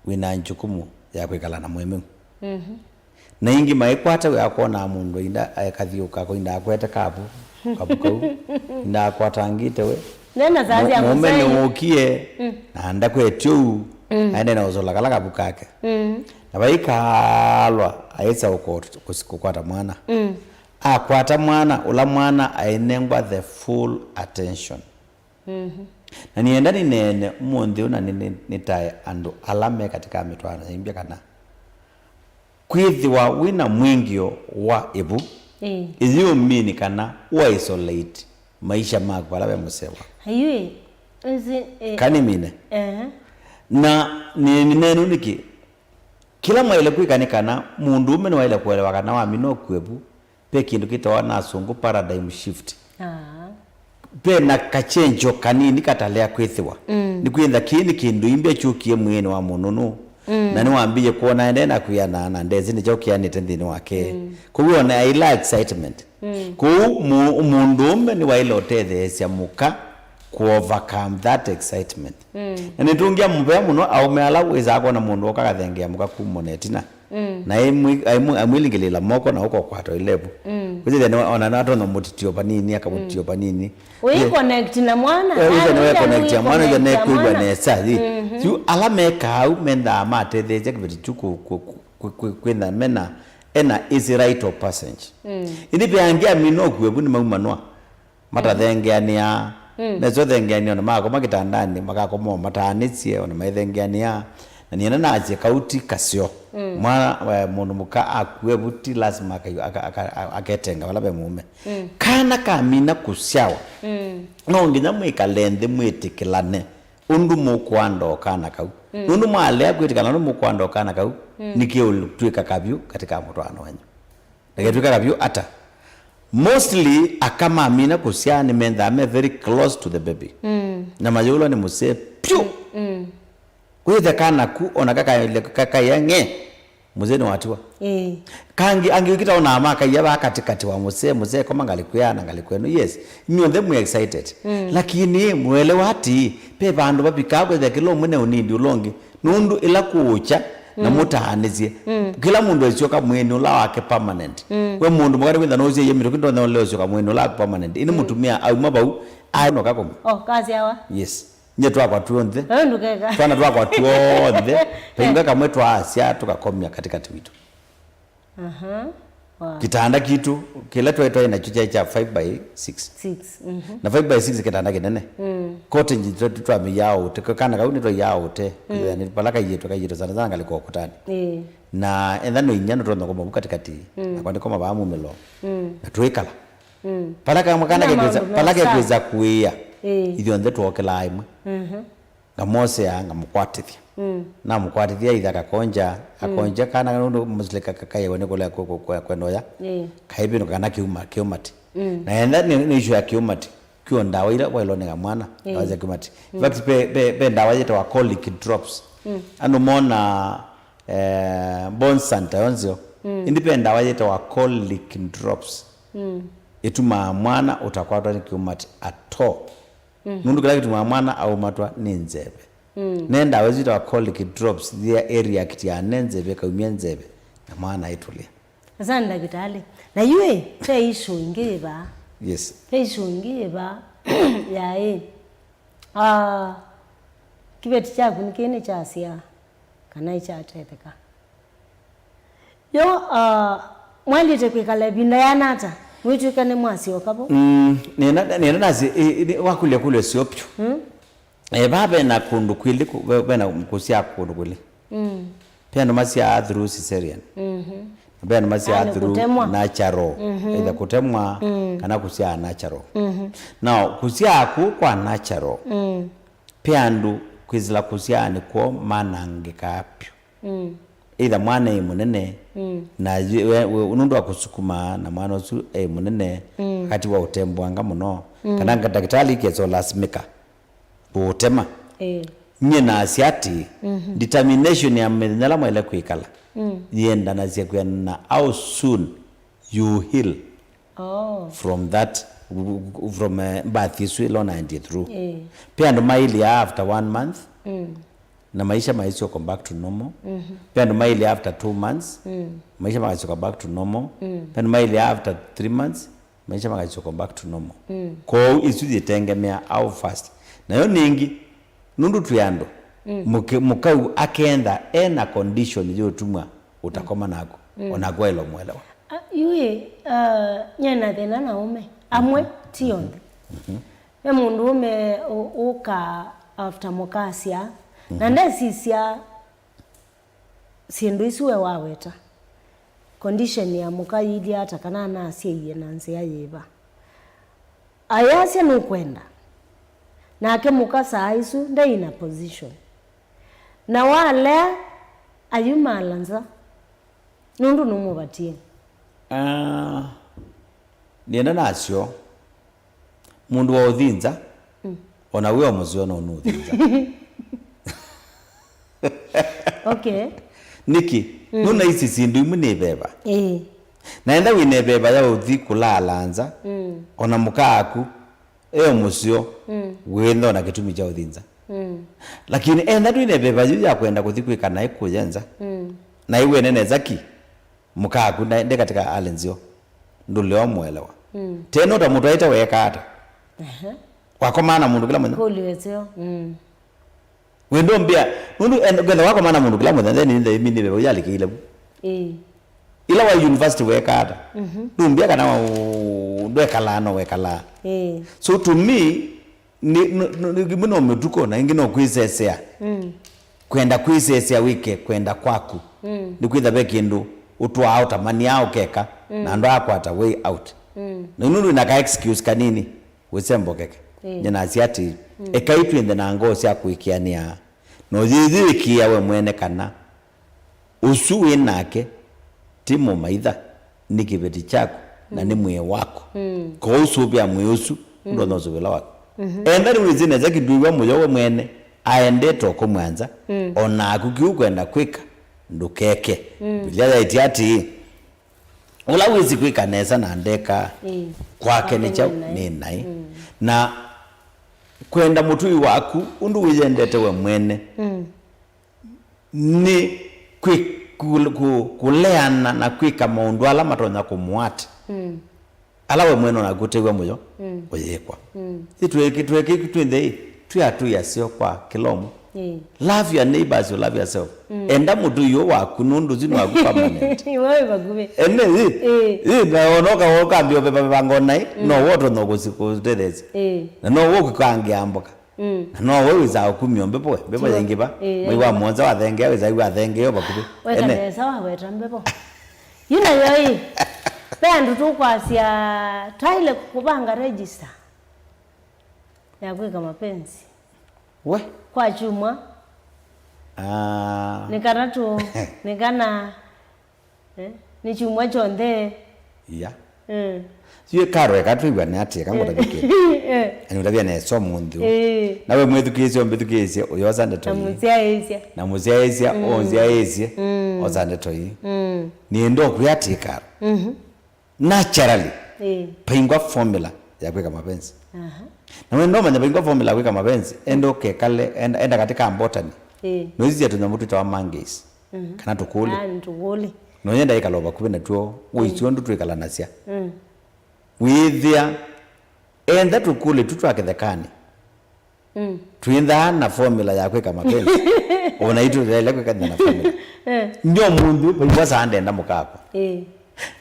wĩ na njukumu ya kwĩkala na mũemeu. Mhm. Na aingĩ maikwata wĩa kwona mũndũ ainda akathiũka, kũinda akwete kavu, kavu kau, inda akwatangĩte we. Nena saa sya mũũme kũsaini nĩwũkie, mm, na ndakwetye ũu, mm, aende na ũsola kala kavu kake. Mm. Na vaikaalwa aĩsa ũko-, kũs-, kũkwata mwana. Mm. Akwata mwana, ũla mwana ainengwa the full attention. Mhm. Na nĩenda nĩneene ũmũnthĩ ũna nĩ-, nĩ-, nĩtae andũ ala me katika mĩtwaano ya imbya kana kwĩthĩwa wĩ na mwingĩo wa ĩvu, ĩĩ, ĩyĩũmini kana ũ isolate maisha maku ala ve mũsewa. Ayuĩ, ĩsĩ, ĩ-, kanĩmine. Ehe. Na nĩ-, nĩneenu nĩkĩ? Kĩla mwaĩle kwĩka nĩ kana mũndũũme nĩwaĩle kũelewa kana wamina ũkue vu, ve kĩndũ kĩtawa na asũngũ paradigm shift. Ah. Ve na kachenjo kanini katalea kwĩthĩwa. Mm. Nĩ kwĩntha kĩĩ nĩ kĩndũ imbya kyũkie mwĩĩnĩ wa mũndũ nũ. Mm. Na nĩwambĩĩe kwona ende na kwĩana na ndesĩ nĩ kyaũ kĩanĩte nthĩnĩ wake. Mm. Kwoou ona aila excitement. Mm. Kwoou mũ-, mũndũũme nĩwaĩle ũtetheesya mũka kũ overcome that excitement. Mm. Na nĩtũngĩa mũvea mũno aũme ala wĩsaa kwona mũndũ oka akathengea mũka kumona ĩtina. Mm. Na aimwĩ-, aimwĩ-, aimwĩlingĩlĩla moko na ũkokwata ilevu. Mm. Kwĩsĩthya nĩ ona natonya mũtitio vanini, akamũtitio vanini. Ũi connect na mwana. Eh, ũthe nĩwe connect ya mwana, ũthe nekwĩw'a nesa, ĩ. Mhm. Yu ala mekaa au mendaa matetheesya kĩveti kyu kũ-, kũ-, kũ-, kũ-, kwĩna mena, ena easy rite of passage. Mm. Ĩndĩ ve angĩ amina ũkue vu nĩmaumanwa. Matathengeanĩaa. Mm. Mesothengeanĩa ona makoma kĩtandanĩ, makakoma o mataanĩsye, ona maithengeanĩaa. Na nĩenda nasye kau ti kaseo. Mm. Mwana, eh, mũndũ mũka akue vu ti lasima akayu-, aka-, aka-, a-, aketenga vala ve mũũme. Mm. Kana kamina kũsyawa. Mm. No nginya mwĩkale nthĩ mwĩtĩkĩlane ũndũ mũkwanda o kana kau. Mm. Nũndũ mwalea kwĩtĩkana ũndũ mũkwanda o kana kau, mm, nĩkĩũtw'ĩka kavyũ katika mũtwaano wenyu. Ĩketw'ĩka kavyũ ata? Mostly, aka mamina kũsyaa nĩmendaa me very close to the baby. Mm. Na mayũlwa nĩ mũsee pyũ. Mm, mm. Wĩthe kana ku, ona kakaile kakaia ng'e, mũsee nĩwatiwa. Ĩĩ. Kangi, angĩ ũkita ona makaia va katikati wa mũsee, mũsee koma ngalĩko ya na ngalĩko ĩno. Yes, inyuonthe mwĩ excited. Mm. Lakini mwelewa ati, ve vandũ vavikaa kwĩthe kĩla ũmwe ne ũnindi ũla ũngĩ. Nũndũ ĩla kũũkya na, mm, mũtaanĩsye, mm, kĩla mũndũ aisyoka mwĩĩnĩ ũla wake permanent. Mm. We mũndũ mũka nĩkwĩtha nũsyaie mĩtũkĩ ndonya ũle ũsyoka mwĩĩnĩ ũla wake permanent. Ĩndĩ, mm, mũtumĩa auma vau, aenoka kũmwe. Oh, kasyawa? Yes. Nye twakwa tuonthe. Wewe ndũkeka. Twana twakwa tuonthe. Penga kamwe twasya tũkakomya katikati witũ. Aha. Wow. Kitanda kitũ, kĩla twaĩ, twaĩ nakyo kyaĩ kya five by six. Six, mhm. Na five by six kitanda kĩnene. Mm. Cottage twa-, twamĩiaa ũte, ka-, kana kau nĩtwaiaa ũte. Mm. Kwĩthĩa nĩ vala kaiĩtwe, kaiĩtwe sana sana ngalĩko ũkũtanĩ. Ĩĩ. Na etha no inya nũtonya kũma vu katikati. Mm. Nakwa nĩkoma vaa mumĩlo. Mm. Na twĩkala. Mm. Vala kamwe kana kekwĩza, vala kekwĩza kũĩa. Ĩĩ. Ithyonthe twokĩlaa ĩmwe. Mhm. Ngamwosea, ngamũkwatĩthya. Mm. Namũkwatĩthya, itha akakonja, mm, akonja kana nũndũ mũsilĩ ka-, ka-, kaĩwe nĩ kũlea kwe-, kwe-, kwe-, kwenda ũya. Ĩĩ. Kaĩvinũka kana kĩuma-, kĩũmati. Mm. Na enda nĩ, nĩ issue ya kĩũmati, kwĩ o ndawa ila waĩloneka mwana, ĩĩ, ndawa sya kĩũmati. Mm. In fact, ve, ve, ve ndawa yĩtawa colic drops. Mm. Andũ mona, eh, bone center yonzeo. Mm. Ĩndĩ ve ndawa yĩtawa colic drops. Mm. Ĩtumaa mwana ũtakwatwa nĩ kĩũmati at all. Mm. Nũndũ kĩla kĩtumaa mwana aumatwa nĩ nzeve. Mm. Ne ndawa isu itawa colic drops, thia area kitiane nzeve, kaumia nzeve, na mwana aitũlĩa. Asante ndagĩtalĩ. Na yuĩ, ve issue ingĩ yĩva? Yes. Ve issue ingĩ yĩva? Yaĩ. Ah, kĩveti kyaku nĩ kĩĩ nĩkyasya kana nĩkyatetheka? Yo, ah, mwaĩlĩte kwĩkala ĩvinda yĩana ata mwĩtw'ĩka nĩmwasyoka vo? Mm, nĩna, nĩna nasi, ĩ, ĩ, wakũlya kũlyo syo pyũ. Mm. Eh, vaa vena kũndũ kwĩlĩ, kũ-, ve-, vena kũsyaa kũndũ kwĩlĩ. Mm. Ve andũ masyaa through cesarean. Mhm. Ve andũ masyaa, yaani, through kũtemwa, natural. Mhm. Either kũtemwa, mm, kana kũsyaa natural. Mhm. Now, kũsyaa kũu kwa natural, mm, ve andũ kwĩsĩla kũsyaa nĩkw'o manangĩkaa pyũ. Mm. Either mwana e mũnene, mm, na yu-, we, we, nũndũ wa kũsukuma na mwana ũsu e mũnene, mm, akatiwa ũtembwanga mũno, mm, kana ndakĩtalĩ ikesa ũlasimĩka ũũtema. Ĩĩ. Nyie nasya atĩ, mhm, determination ya mĩthenya ĩla mwaĩle kwĩkala, mm, yĩendanasya kwĩanana na how soon you heal, oh, from that, from, eh, birth ĩsu ĩla ũnaendie through. Ĩĩ. Pe andũ mailya after one month, mm, na maisha maisyoka back to normal. Mhm. Pe andũ mailya after two months, mm, maisha makasyoka back to normal. Mm. Pe andũ mailya after three months, maisha makasyoka back to normal. Mm. Kwoou isu yĩtengemea how fast. Nayo ningĩ, nũndũ twĩ andũ, mm, mũke-, mũkau akenda ena condition yũtumwa ũtakoma naku, mm, onaku waĩle ũmũelewa. Ah, yu ĩ, ah, nyie na thĩna na ũme. Amwe, mhm, ti onthe. Mhm. Ve mũndũũme ũ-, ũka after mũkasya, na, mhm, ndesisya syĩndũ isu we waweta. Condition ya mũka yĩilyĩ ata, kana anasyaie na nzĩa yĩva? Ayasya nũkwenda, nake mũka saa isu nde in a position. Na walea ayumala nza, nũndũ nũmũvatie. Ah, nĩenda nasyo, mũndũ wa ũthĩnza, mm, ona wĩ o mũseo no nũũthĩnza. Okay. Nĩkĩ? Mm. Nũnaisye syĩndũ imwe nĩ veva. Ĩĩ. Na enda wĩ na veva ya ũthi kũlaala nza, mm, ona mũka aku e o mũseo, mm, wĩthĩwa na kĩtumi kya ũthi nza. Mm. Lakini enda ndwĩ na veva yu ya kwenda kũthi kwĩka naĩ kũya nza, mm, na ĩwene nesa ki, mũka aku nda-, nde katika hali nzeo, ndũlea ũmũelewa. Mm. Tene ũtamũtwaĩte weeka ata? Ehe. Wakomaa na mũndũ kĩla mũthenya? Kũlyo ĩseo. Mm. Wendo mbĩa, nũndũ en-, ngetha wakomana mũndũ kĩla mũthenya, nĩ nthĩ mini veva ũyalĩkĩile vu. Ĩĩ. Ila wa university weka ata? Mhm. Nũmbĩa kana wa-, ndwekalaa, no wekalaa. Ĩĩ. So to me, nĩ, nĩ, nĩ, ĩmwe no mĩtuko, na ĩngĩ no kwĩsesea. Mm. Kwenda kwĩsesea wĩke kwenda kwaku. Mm. Nĩ kwĩtha ve kĩndũ ũtwaa ũtamania ũkeka, mm, na andũ akwata way out. Mm. Na nũndũ na ka excuse kanini. Wĩsembo keke. Ĩĩ. Nyie nasya atĩĩ, mm, ekai twĩnthe na ngoo sya kũĩkĩanĩa, na ũyĩyĩĩkĩĩa we mwene kana ũsu wĩ nake ti mũmaitha, nĩ kĩveti kyaku, na nĩ, mm, mwĩĩ waku. Mm. Kwoou sũvĩa mwĩĩ ũsu, mm, ũndũ ũnosa ũvĩla waku. Mhm. Enda nĩwĩsĩ nesa kĩndũ wĩw'a mũyo we mwene aendete ũkũmwanza, mm, o naku kĩu kwenda kwĩka, ndũkeke. Mm. Mbivilia yaĩtye atĩĩ, ũla wĩsĩ kwĩka nesa na ndeka, ĩĩ, kwake nĩ kyaũ? Nĩ naĩ. Mm. Na kwenda mũtũi waku ũndũ wĩyendete we mwene, mm, nĩ kwĩ-, kũ-, kũ-, kũleana na kwĩka maũndũ ala matonya kũmũata. Mm. Ala we mwene onaku ũtew'a mũyo, mm, ũyĩkwa. Mm. Ĩ twĩkĩ-, twĩkĩ twĩ nthĩ ĩ, twĩ atũi aseo kwa kĩla ũmwe. Ĩĩ. Love your neighbor as you love yourself. Mm. Enda mũtũi ũũ waku nũndũ ũsu nĩ waku permanent. Iwe wĩ vakuvĩ. Ene, ĩ, ĩĩ, ĩ, na ona ũka-, ũkambĩa ũveva veva ngona ĩ, mm, no wotonya kũsi-, kũtetheesya. Ĩĩ. Na no ũkũkangĩa mboka. Mm. Na no we wĩsaa ũkumya mbepo, mbepo, tiwa, yaingĩva. Ĩĩ, mwei wa yaingĩva. Mũonza wathengea, wĩsaa wathengea vakuvĩ. Weka, ene, nesa waweta mbepo. Yu nayo ĩ, ve andũ tũkwasya, twaĩle kũvanga register ya kwĩka mapenzi. We? Kwa kyumwa. Ah. Nĩ kana tũ, nĩ kana, eh, nĩ kyumwa kyonthe. Iya. Mm. Siwe Karo, eka twĩw'ane atĩ, eka ngũtavye kĩndũ. Eh. Ani ũtavya nesa ũmũnthĩ ũũ. Eh. Nawe mwĩthukĩĩsye, ũmbĩthukĩĩsye, ũyosa ndeto ii. Na mũsyaĩĩsya. Na mũsyaĩĩsya, mm, ũnsyaĩĩsye, mm, osa ndeto ii. Mm. Nĩenda ũkwĩa atĩ, Karo. Mhm. Naturally, ĩĩ, vaingwa formula ya kwĩka mapenzi. Aha. Na wenda ũmanya vaingwa formula ya kwĩka mapenzi, enda ũkekale, enda, enda katika botany. Ĩĩ. Noĩsisya tũnyamũ twĩtawa monkeys, mhm, kana tũkũlĩ. Ah, nĩ tũkũlĩ. Noyenda ĩkala vakuvĩ natw'o, ũisye, ĩĩ, ũndũ twĩkalanasya. Mm. Wĩthĩa, enda tũkũlĩ tu twa kĩthekanĩ. Mm. Twĩnthaa na formula ya kwĩka mapenzi. Ona itũ tũtaĩle kwĩka na formula. Eh. Ndio mũndũ vaingwa saa ndenda mũkakwa. Eh.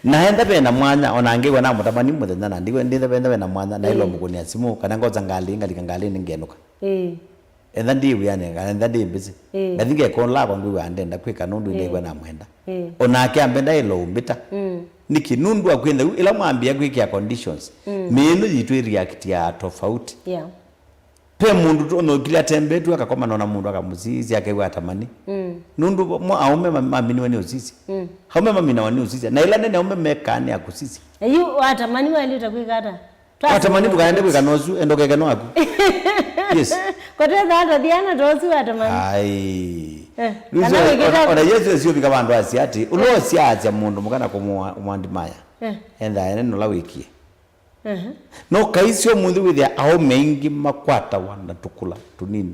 Na enda ve na mwanya, ona ngĩw'a na mũtamani mũthenya na ndiwe, ndithe venda ve na mwanya, na, eh, ĩlo mũkũnĩa simũ, kana ngosa ngalĩ, ngalika ngalĩnĩ ngenũka. Eh. Enda ndi wĩanĩ, kana enda ndi mbĩsĩ. Eh. Ngathi ngekona lakwa ngwĩw'a ndenda kwĩka nũndũ, eh, ndaigua na mwenda. Eh. Onake ambenda ĩlo ũmbĩta. Mm. Nĩkĩ? Nũndũ wa kwĩntha, ĩla mwambia kwĩkĩa conditions, mm, mĩĩnũ yitũ ĩreactia tofauti. Yeah. Pe mũndũ ũnũkile atembee tu akakomana na mũndũ akamũsisya akew'a atamani. Mm. Nũndũ mo aũme ma- maminiwe nĩ ũsisya. Mm. Aũme maminawa nĩ ũsisya. Na ĩla nene aũme mekaa nĩ akũsisya. Yu watamani waĩlĩte kwĩka ata? Watamani ndũkaende kwĩka nosu, enda ũkeke no aku. Yes. Kotethaa tathiana tosu watamani. Ai. Eh, Lucy, kana wĩkĩte ona, ona Yesu esiũvika vandũ asya atĩ, ũla ũsyaasya mũndũ mũka na kũmũandimaya. Eh. Enda ene nũla wĩkie. Ehe. No kaisyo mũnthĩ wĩthĩa aũme aingĩ makwatawa na tũkũla tũnini,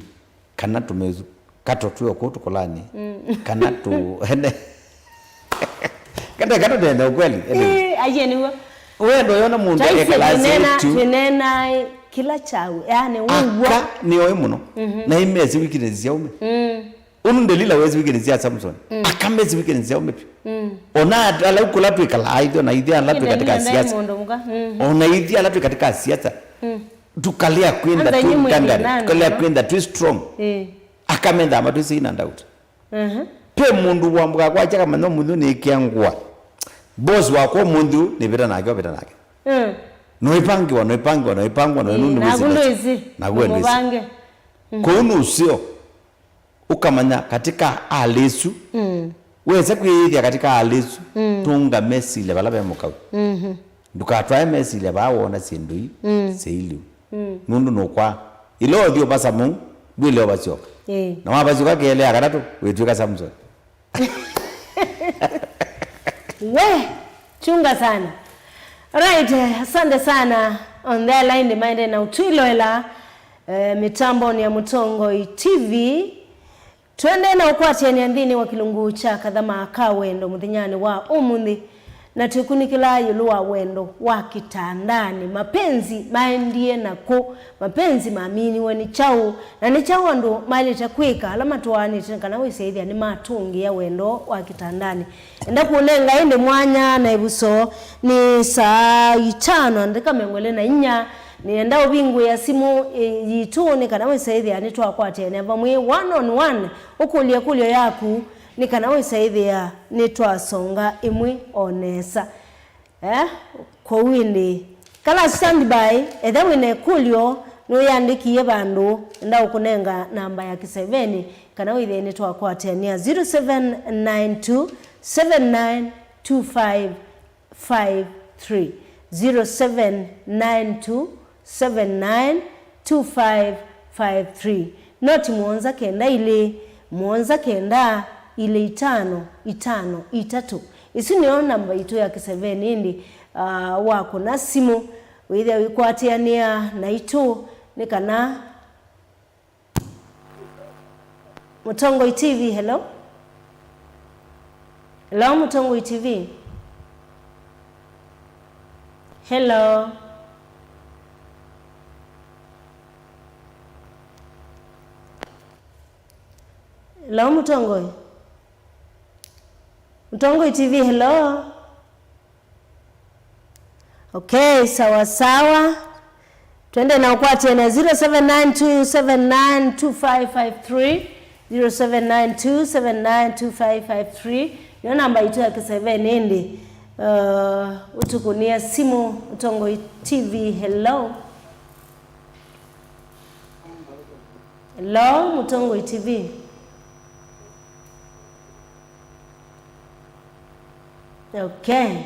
kana tũmĩzu kato twĩ o kũu tũkũlanĩ, mm, kana tũ ene kana kato nene ukweli ene. Eh, aje nĩw'o. Wendo yona mũndũ ekala twĩnena, asitu twĩnena kĩla kyaũ, yani ũw'o. Aka nĩ oĩ mũno. Mhm. Na imesi weakness sya aũme. Mm. Ũndũ Delila wesi weakness ya Samson. Mm. Akamesi weakness ya aũme vyũ. Mm. Ona at- ala kũla twĩkalaa ithyĩ, ona ithyĩ ala twĩ katika siasa. Mũndũ mũka. Mm. Ona ithyĩ ala twĩ katika siasa. Mm. Tukalea kwenda tu ngangari, tukalea kwenda tu strong. Eh. Akamenda ama tu sina doubt. Mhm. Pe mũndũ wa mbuka kwa chaka manyo mũndũ nĩ kiangwa. Boss wako mũndũ nĩ vita nake, vita nake. Mm. No ipangiwa, no ipangiwa, no ipangwa, no nũndũ na wĩsĩ. Naguo ndwĩsĩ. Naguo ndwĩsĩ. Mũvange. Mm. Kũu nĩ ũseo. Ũkamanya katika hali ĩsu, mm, wesa kwĩyĩthya katika hali ĩsu, mm, tũnga mesilya vala ve mũkau. Mhm. Ndũkatwae mesilya vaa woona syĩndũ ii, mm, syĩiliu. Mm. Nũndũ nũkwaa. Ĩla ũthi ũvasa mũu, ndwĩle ũvasyoka. Ĩĩ. Na wavasyoka kelĩ ya katatũ, wĩtw'ĩka Samson. We, chunga sana. Alright, eh, asante sana. On the line, maende na ũtwĩloela, eh, mĩtambonĩ ya Mũtongoi T V. Twende na ũkwatĩanĩa nthĩnĩ wa kĩlungu kya Kathama ka Wendo mũthenyanĩ wa ũmũnthĩ, na twĩkunĩkĩlaa ĩũlũ wa wendo wa kĩtandanĩ. Mapenzi maendie na kũ? Mapenzi maminiwe nĩ kyaũ? Na nĩ kyaũ andũ maĩlĩte kwĩka ala matwaanĩte kana wĩsyaĩthya nĩmatũngĩĩa wendo wa kĩtandanĩ? Enda kũnenga ĩndĩ mwanya na ĩvuso. Nĩ saa itano na ndatĩka mĩongo ĩlĩ na inya. Nĩenda ũvingũĩa simũ, ĩ, yitũ nĩ kana wĩsyaĩthĩa nĩtwakwatĩanĩa vamwe one on one, ũkũlye ĩkũlyo yaku nĩ kana wĩsyaĩthĩa nĩtwasonga ĩmwe o nesa. Eh? Kwoou ĩndĩ, kala standby, ethĩwa wĩ na ĩkũlyo nũyĩandĩkie vandũ, enda ũkũnenga namba ya kĩsevenĩ kana wĩthĩe nĩtwakwatĩanĩa, zero seven nine two seven nine two five five three, zero seven nine two seven nine two five five three, noti mũonza kenda ilĩ, mũonza kenda ilĩ itano itano itatũ. Ĩsu nĩyo namba itũ ya kĩsevenĩ ĩndĩ, ah, wakũna simũ, wĩthĩa wĩkwatĩanĩa naitũ nĩ kana Mũtongoi T V, hello? Hello, Mũtongoi T V? Hello? Hello, Mũtongoi? Mũtongoi T V, hello? Okay, sawa sawa. Twende na ũkwatĩanĩa, zero seven nine two seven nine two five five three, zero seven nine two seven nine two five five three. Nĩyo namba itũ ya kĩsevenĩ ĩndĩ. Uh, ũtũkũnĩa simũ, Mũtongoi T V, hello. Hello, Mũtongoi T V. Okay.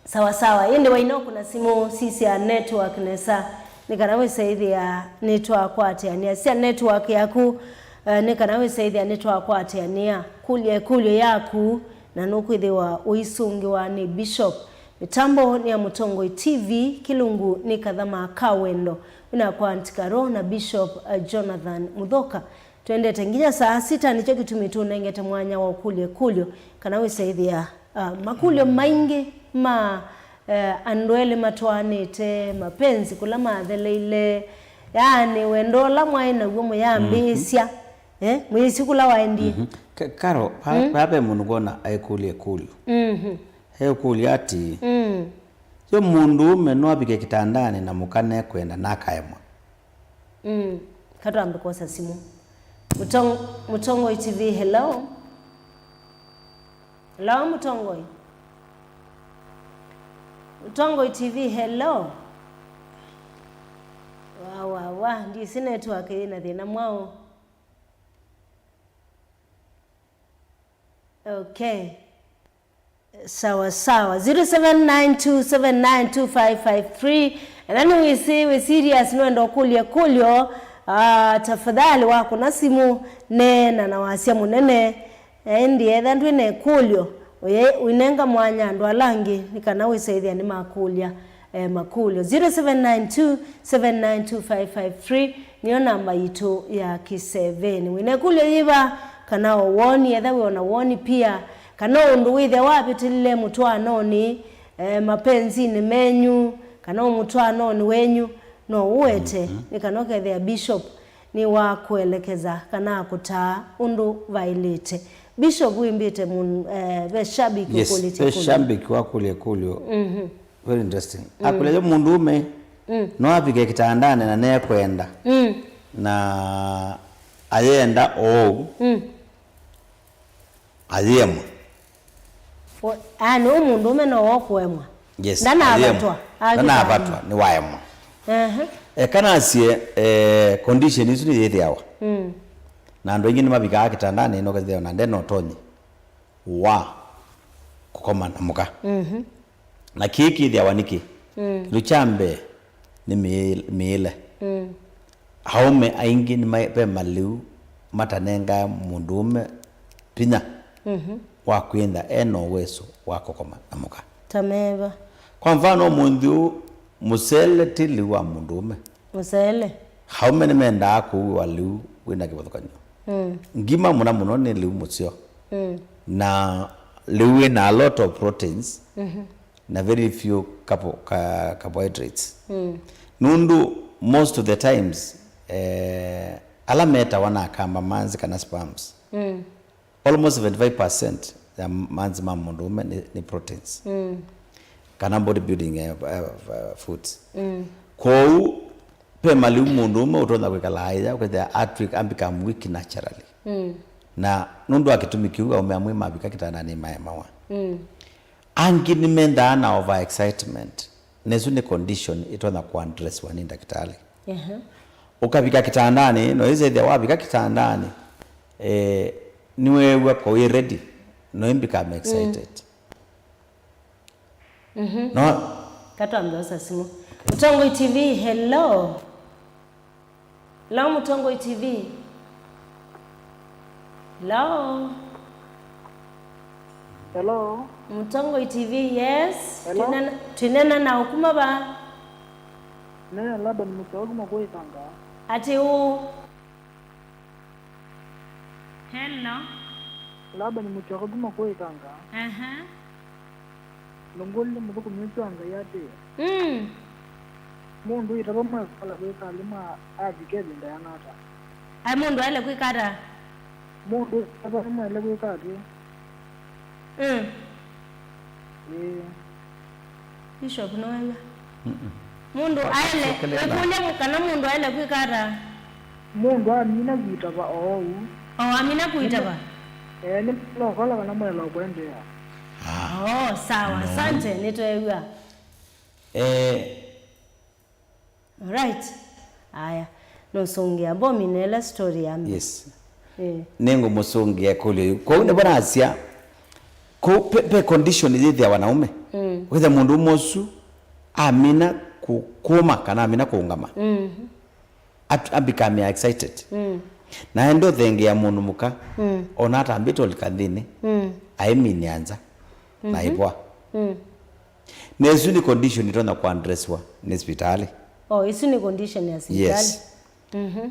Sawa sawa. Ĩndĩ waina ũkũna simũ, sisya network nesa, nĩ kana wĩsaĩthĩa nĩtwakwatĩanĩa. Sisya network yaku, eh, nĩ kana wĩsaĩthĩa nĩtwakwatĩanĩa. Kũlya ĩkũlyo yaku, na nũkwĩthĩwa ũisũngĩwa nĩ Bishop. Mĩtambo nĩ ya Mũtongoi T V, kĩlungu nĩ Kathama ka Wendo. Wĩnakwa Aunty Karo na Bishop, eh, Jonathan Muthoka. Twendete nginya saa sita, nĩkyo kĩtumi tũnengete mwanya wa ũkũlya ĩkũlyo, kana wĩsaĩthĩa, ah, makũlyo maingĩ ma, eh, andũ elĩ matwaanĩte, mapenzi kũla matheleile, yaani wendo ũla mwaĩ naw'o mũyambĩĩsya, eh, mwĩsĩ kũla waendie. Mhm. Ka-, Karo, va-, mm, vaa ve mũndũ ngwona aikũlya ĩkũlyo. Mhm. Ekũlya atĩ, mm, yo mũndũũme no avike kĩtandanĩ na mũka nekwenda na akaemwa? Mm, katwambe kwosa simũ. Mũtong-, Mũtongoi T V, hello? Hello, Mũtongoi? Mũtongoi T V, hello? Wa, wa, wa, ndisi network yĩna thĩna mwaũ? Okay. Sawa, sawa. Zero seven nine two seven nine two five five three. Ethĩwa nĩwĩsĩ wĩ serious, nũenda ũkũlya ĩkũlyo, ah, tafadhali wakũna simũ, neena na wasya mũnene. Ĩndĩ ethĩwa ndwĩ na ĩkũlyo, ũye-, ũinenga mwanya andũ ala angĩ nĩ kana wĩsaĩthĩa nĩmakũlya, eh, makũlyo. Zero seven nine two seven nine two five five three nĩyo namba yitũ ya kĩsevenĩ. Wĩna ĩkũlyo yĩva, kana o woni, ethĩwa wĩ ona woni pia, kana ũndũ wĩthĩa wavĩtĩlile mũtwaanonĩ, eh, mapenzinĩ menyu, kana o mũtwaanonĩ wenyu, no ũete, nĩ kana ũkethĩa Bishop nĩwakũelekeza kana akũtaa ũndũ vaĩlĩte. Bishop wĩmbĩte mũn-, eh, ve shabiki Yes, ũkũlĩtye ve ĩkũlyo. Shabiki wakũlya ĩkũlyo. Very interesting. Akũlya yo mũndũũme no avike kĩtandanĩ na nekwenda. Na ayenda oou. Ayĩemwa. Wo-, ah, nĩ mũndũũme no wokũemwa. Yes, ndanavatwa. Ayĩemwa. Ndanavatwa, nĩwaemwa. Ehe. Eka nasye, eh, condition isu nĩyĩthĩawa. Na andũ aingĩ nĩmavikaa kĩtandanĩ, nokethĩa na ndena ũtonyi wa kũkoma na mũka. Na kĩĩ kĩthĩawa nĩkĩ? Kĩndũ kya mbee nĩ mĩĩ-, mĩĩle. Aũme aingĩ nĩma-, ve malĩu matanengae mũndũũme vinya wa kwĩntha e na ũweso wa kũkoma na mũka. Ta meva? Kwa mfano, ũmũnthĩ ũũ, mũsele ti lĩu wa mũndũũme. Mũsele. Aũme nĩmendaa kũua lĩu wĩna kĩvathũkany'o. Ngima mũno mũno nĩ lĩu mũseo. Na lĩu wĩna a lot of proteins na very few carbo-, ca-, carbohydrates. Nũndũ most of the times, eh, ala metawa na akamba manzi kana sperms, almost seventy-five percent ya manzi ma mũndũũme nĩ, nĩ proteins. Kana body building, eh, eh, eh, foods. Kwoou, ve malĩu mũndũũme ũtonya kwĩkala aĩa, ũkethĩa atw'ĩka, a become weak naturally. Na nũndũ wa kĩtumi kĩu, aũme amwe mavika kĩtandanĩ maemawa. Angĩ nĩmendaa na over excitement. Na ĩsu nĩ condition ĩtonya kũaddressiwa nĩ ndakĩtalĩ. Ũkavika kĩtandanĩ, no ĩsethĩa wavika kĩtandanĩ, eh, nĩweew'a ko wĩ ready, no ĩ become excited. No. Katwambe osa simũ. Mũtongoi T V, hello. Hello, Mũtongoi T V. Hello. Hello. Mũtongoi T V, yes. Hello. Twĩnena, twĩnena na ũkuma va? Nĩ Laban Mũtongoi kuma kũikanga. Ati ũ? Hello. Laban Mũtongoi kuma kũikanga. Aha. Nũngũlile mũthũkũmi ũsu wa Ngai atĩĩ, mm, mũndũ wĩtava mwekalĩ kwĩka alĩmwa avike ĩvinda yana ata? Ai, mũndũ aĩle kwĩka ata? Mũndũ wĩtava nĩmwaĩle kwĩka atĩ? Mm. Ĩĩ. Bishop, nĩwew'a? Mm-mm. Mũndũ aĩle, ĩkũlya kana mũndũ aĩle kwĩka ata? Mũndũ amina kũitava oou. O, amina kũitava? Ee, nĩ, no kola kana mwaĩle kũendeea. Ah, oh, sawa, no. Asante, nĩtweew'a. Eh. Alright. Aya. Nũsũngĩa mbomi nela story yambe. Yes. Eh. Nĩngũmũsũngĩa ĩkũlyo yĩu. Kwoou nĩvo nasya, kũ-, pe, pe condition yĩthĩawa na ũme. Mm. Wĩtha mũndũ ũme ũsu amina kũ-, kũma kana amina kũũngama. Mm. At-, a become excited. Mm. Na ende ũthengeea mũndũ mũka, mm, ona atambĩte ũlika nthĩnĩ, mm, aimini nza, na, mhm, ĩvoa. Mm. Na ĩsu nĩ condition itonya kũaddressiwa nĩ sipitalĩ. Oh, ĩsu nĩ condition ya sipitalĩ? Yes. Mhm.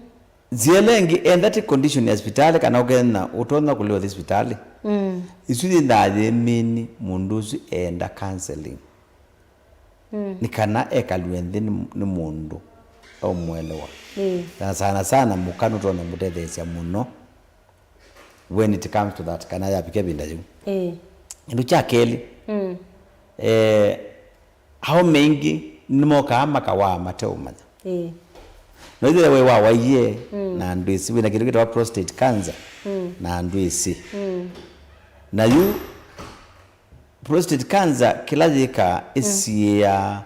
Nzĩa ĩla ĩngĩ, enda ti condition ya sipitalĩ kana ũkethĩa ũtonya kũlĩwa thi sipitalĩ. Mm. Ĩsu yĩthaa yĩmini mũndũ ũsu eenda counseling. Mm. Nĩ kana ekalw'e nthĩ nĩ, nĩ mũndũ aũmũelewa. Ĩĩ. Na sana sana mũka nũtonya mũtetheesya mũno when it comes to that, kana yavika ĩvinda yĩu. Ĩĩ. Kĩndũ kya kelĩ, mm, eh, aũme aingĩ nĩmokaa makawaa mateũmanya. Ĩĩ. No ĩthĩwa we wawaie, mm, na ndwĩsĩ, wĩna kĩndũ kĩtawa prostate cancer, mm, na ndwĩsĩ. Mm. Na yu prostate cancer kĩla yĩkaa, mm, ĩsiĩaa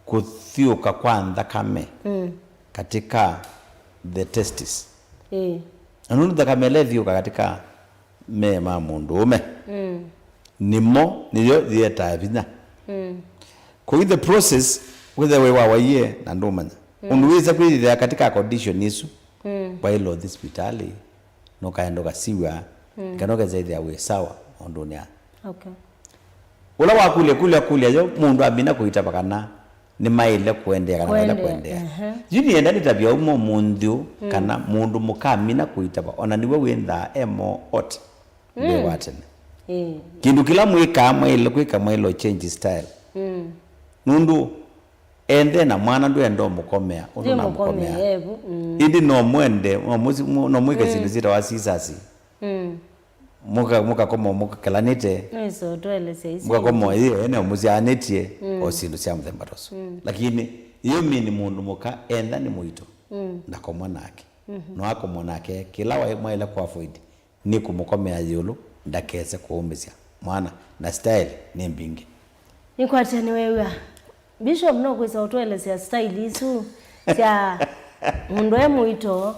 kũthyũũka kwa nthakame. Mm. katika the testis. Ĩĩ. Na nũndũ nthakame ĩla ĩthiũka katika mee ma mũndũũme, mm, nĩmo nĩyo yĩetaa vinya. Mm. Kũu the process, wĩthĩe wĩ wa waiee na ndũmanya. Mm. Ũndũ wĩsa kwĩthĩa katika condition isu, mm, waĩle ũthi sivitalĩ, nũkaenda ũkasiw'a, mm, kana ũkethĩa wĩ sawa maũndũnĩ aa. Okay. Ũla wakũlya kũlya kũlya yo, mũndũ amina kũitava kana nĩmaĩle kũendeea kana maĩle kũendeea. Ehe. Yu nĩenda nĩtavya ũmwe ũmũnthĩ ũũ, mm, kana mũndũ mũka amina kũitava, ona nĩwe wĩnthaa e more hot, mm, nĩ wa tene. Ĩĩ. Kĩndũ kĩla mwĩkaa mwaĩle kwĩka, mwaĩle change style. Mm. Nũndũ ende na mwana ndwenda ũmũkomea ũndũ namũkomea. Ndĩmũkomea, evu, mm. Ĩndĩ no mwende, no mũsi-, mũ-, no mwĩke, mm, syĩndũ syĩtawa sisasi. Mm. Mũka-, mũkakoma mũkakelanĩte. Nĩsotwelesya isu. Mũkakoma ĩĩ, ene mũsyaanĩtye, mm, o syĩndũ sya mũthemba ta ũsu. Mm. Lakini ĩyo mĩnĩ mũndũ mũka enda nĩ mũito, mm, ndakomwa nake. Mhm. No akomwa nake, kĩla waĩ mwaĩle kũ avoid nĩ kũmũkomea ĩũlũ, ndakese kũũmĩsya mwana, na style nĩ mbingĩ. Nĩkwatya nĩweew'a. Bishop, no kwĩsa ũtũelesya style isu sya mũndũ e mũito,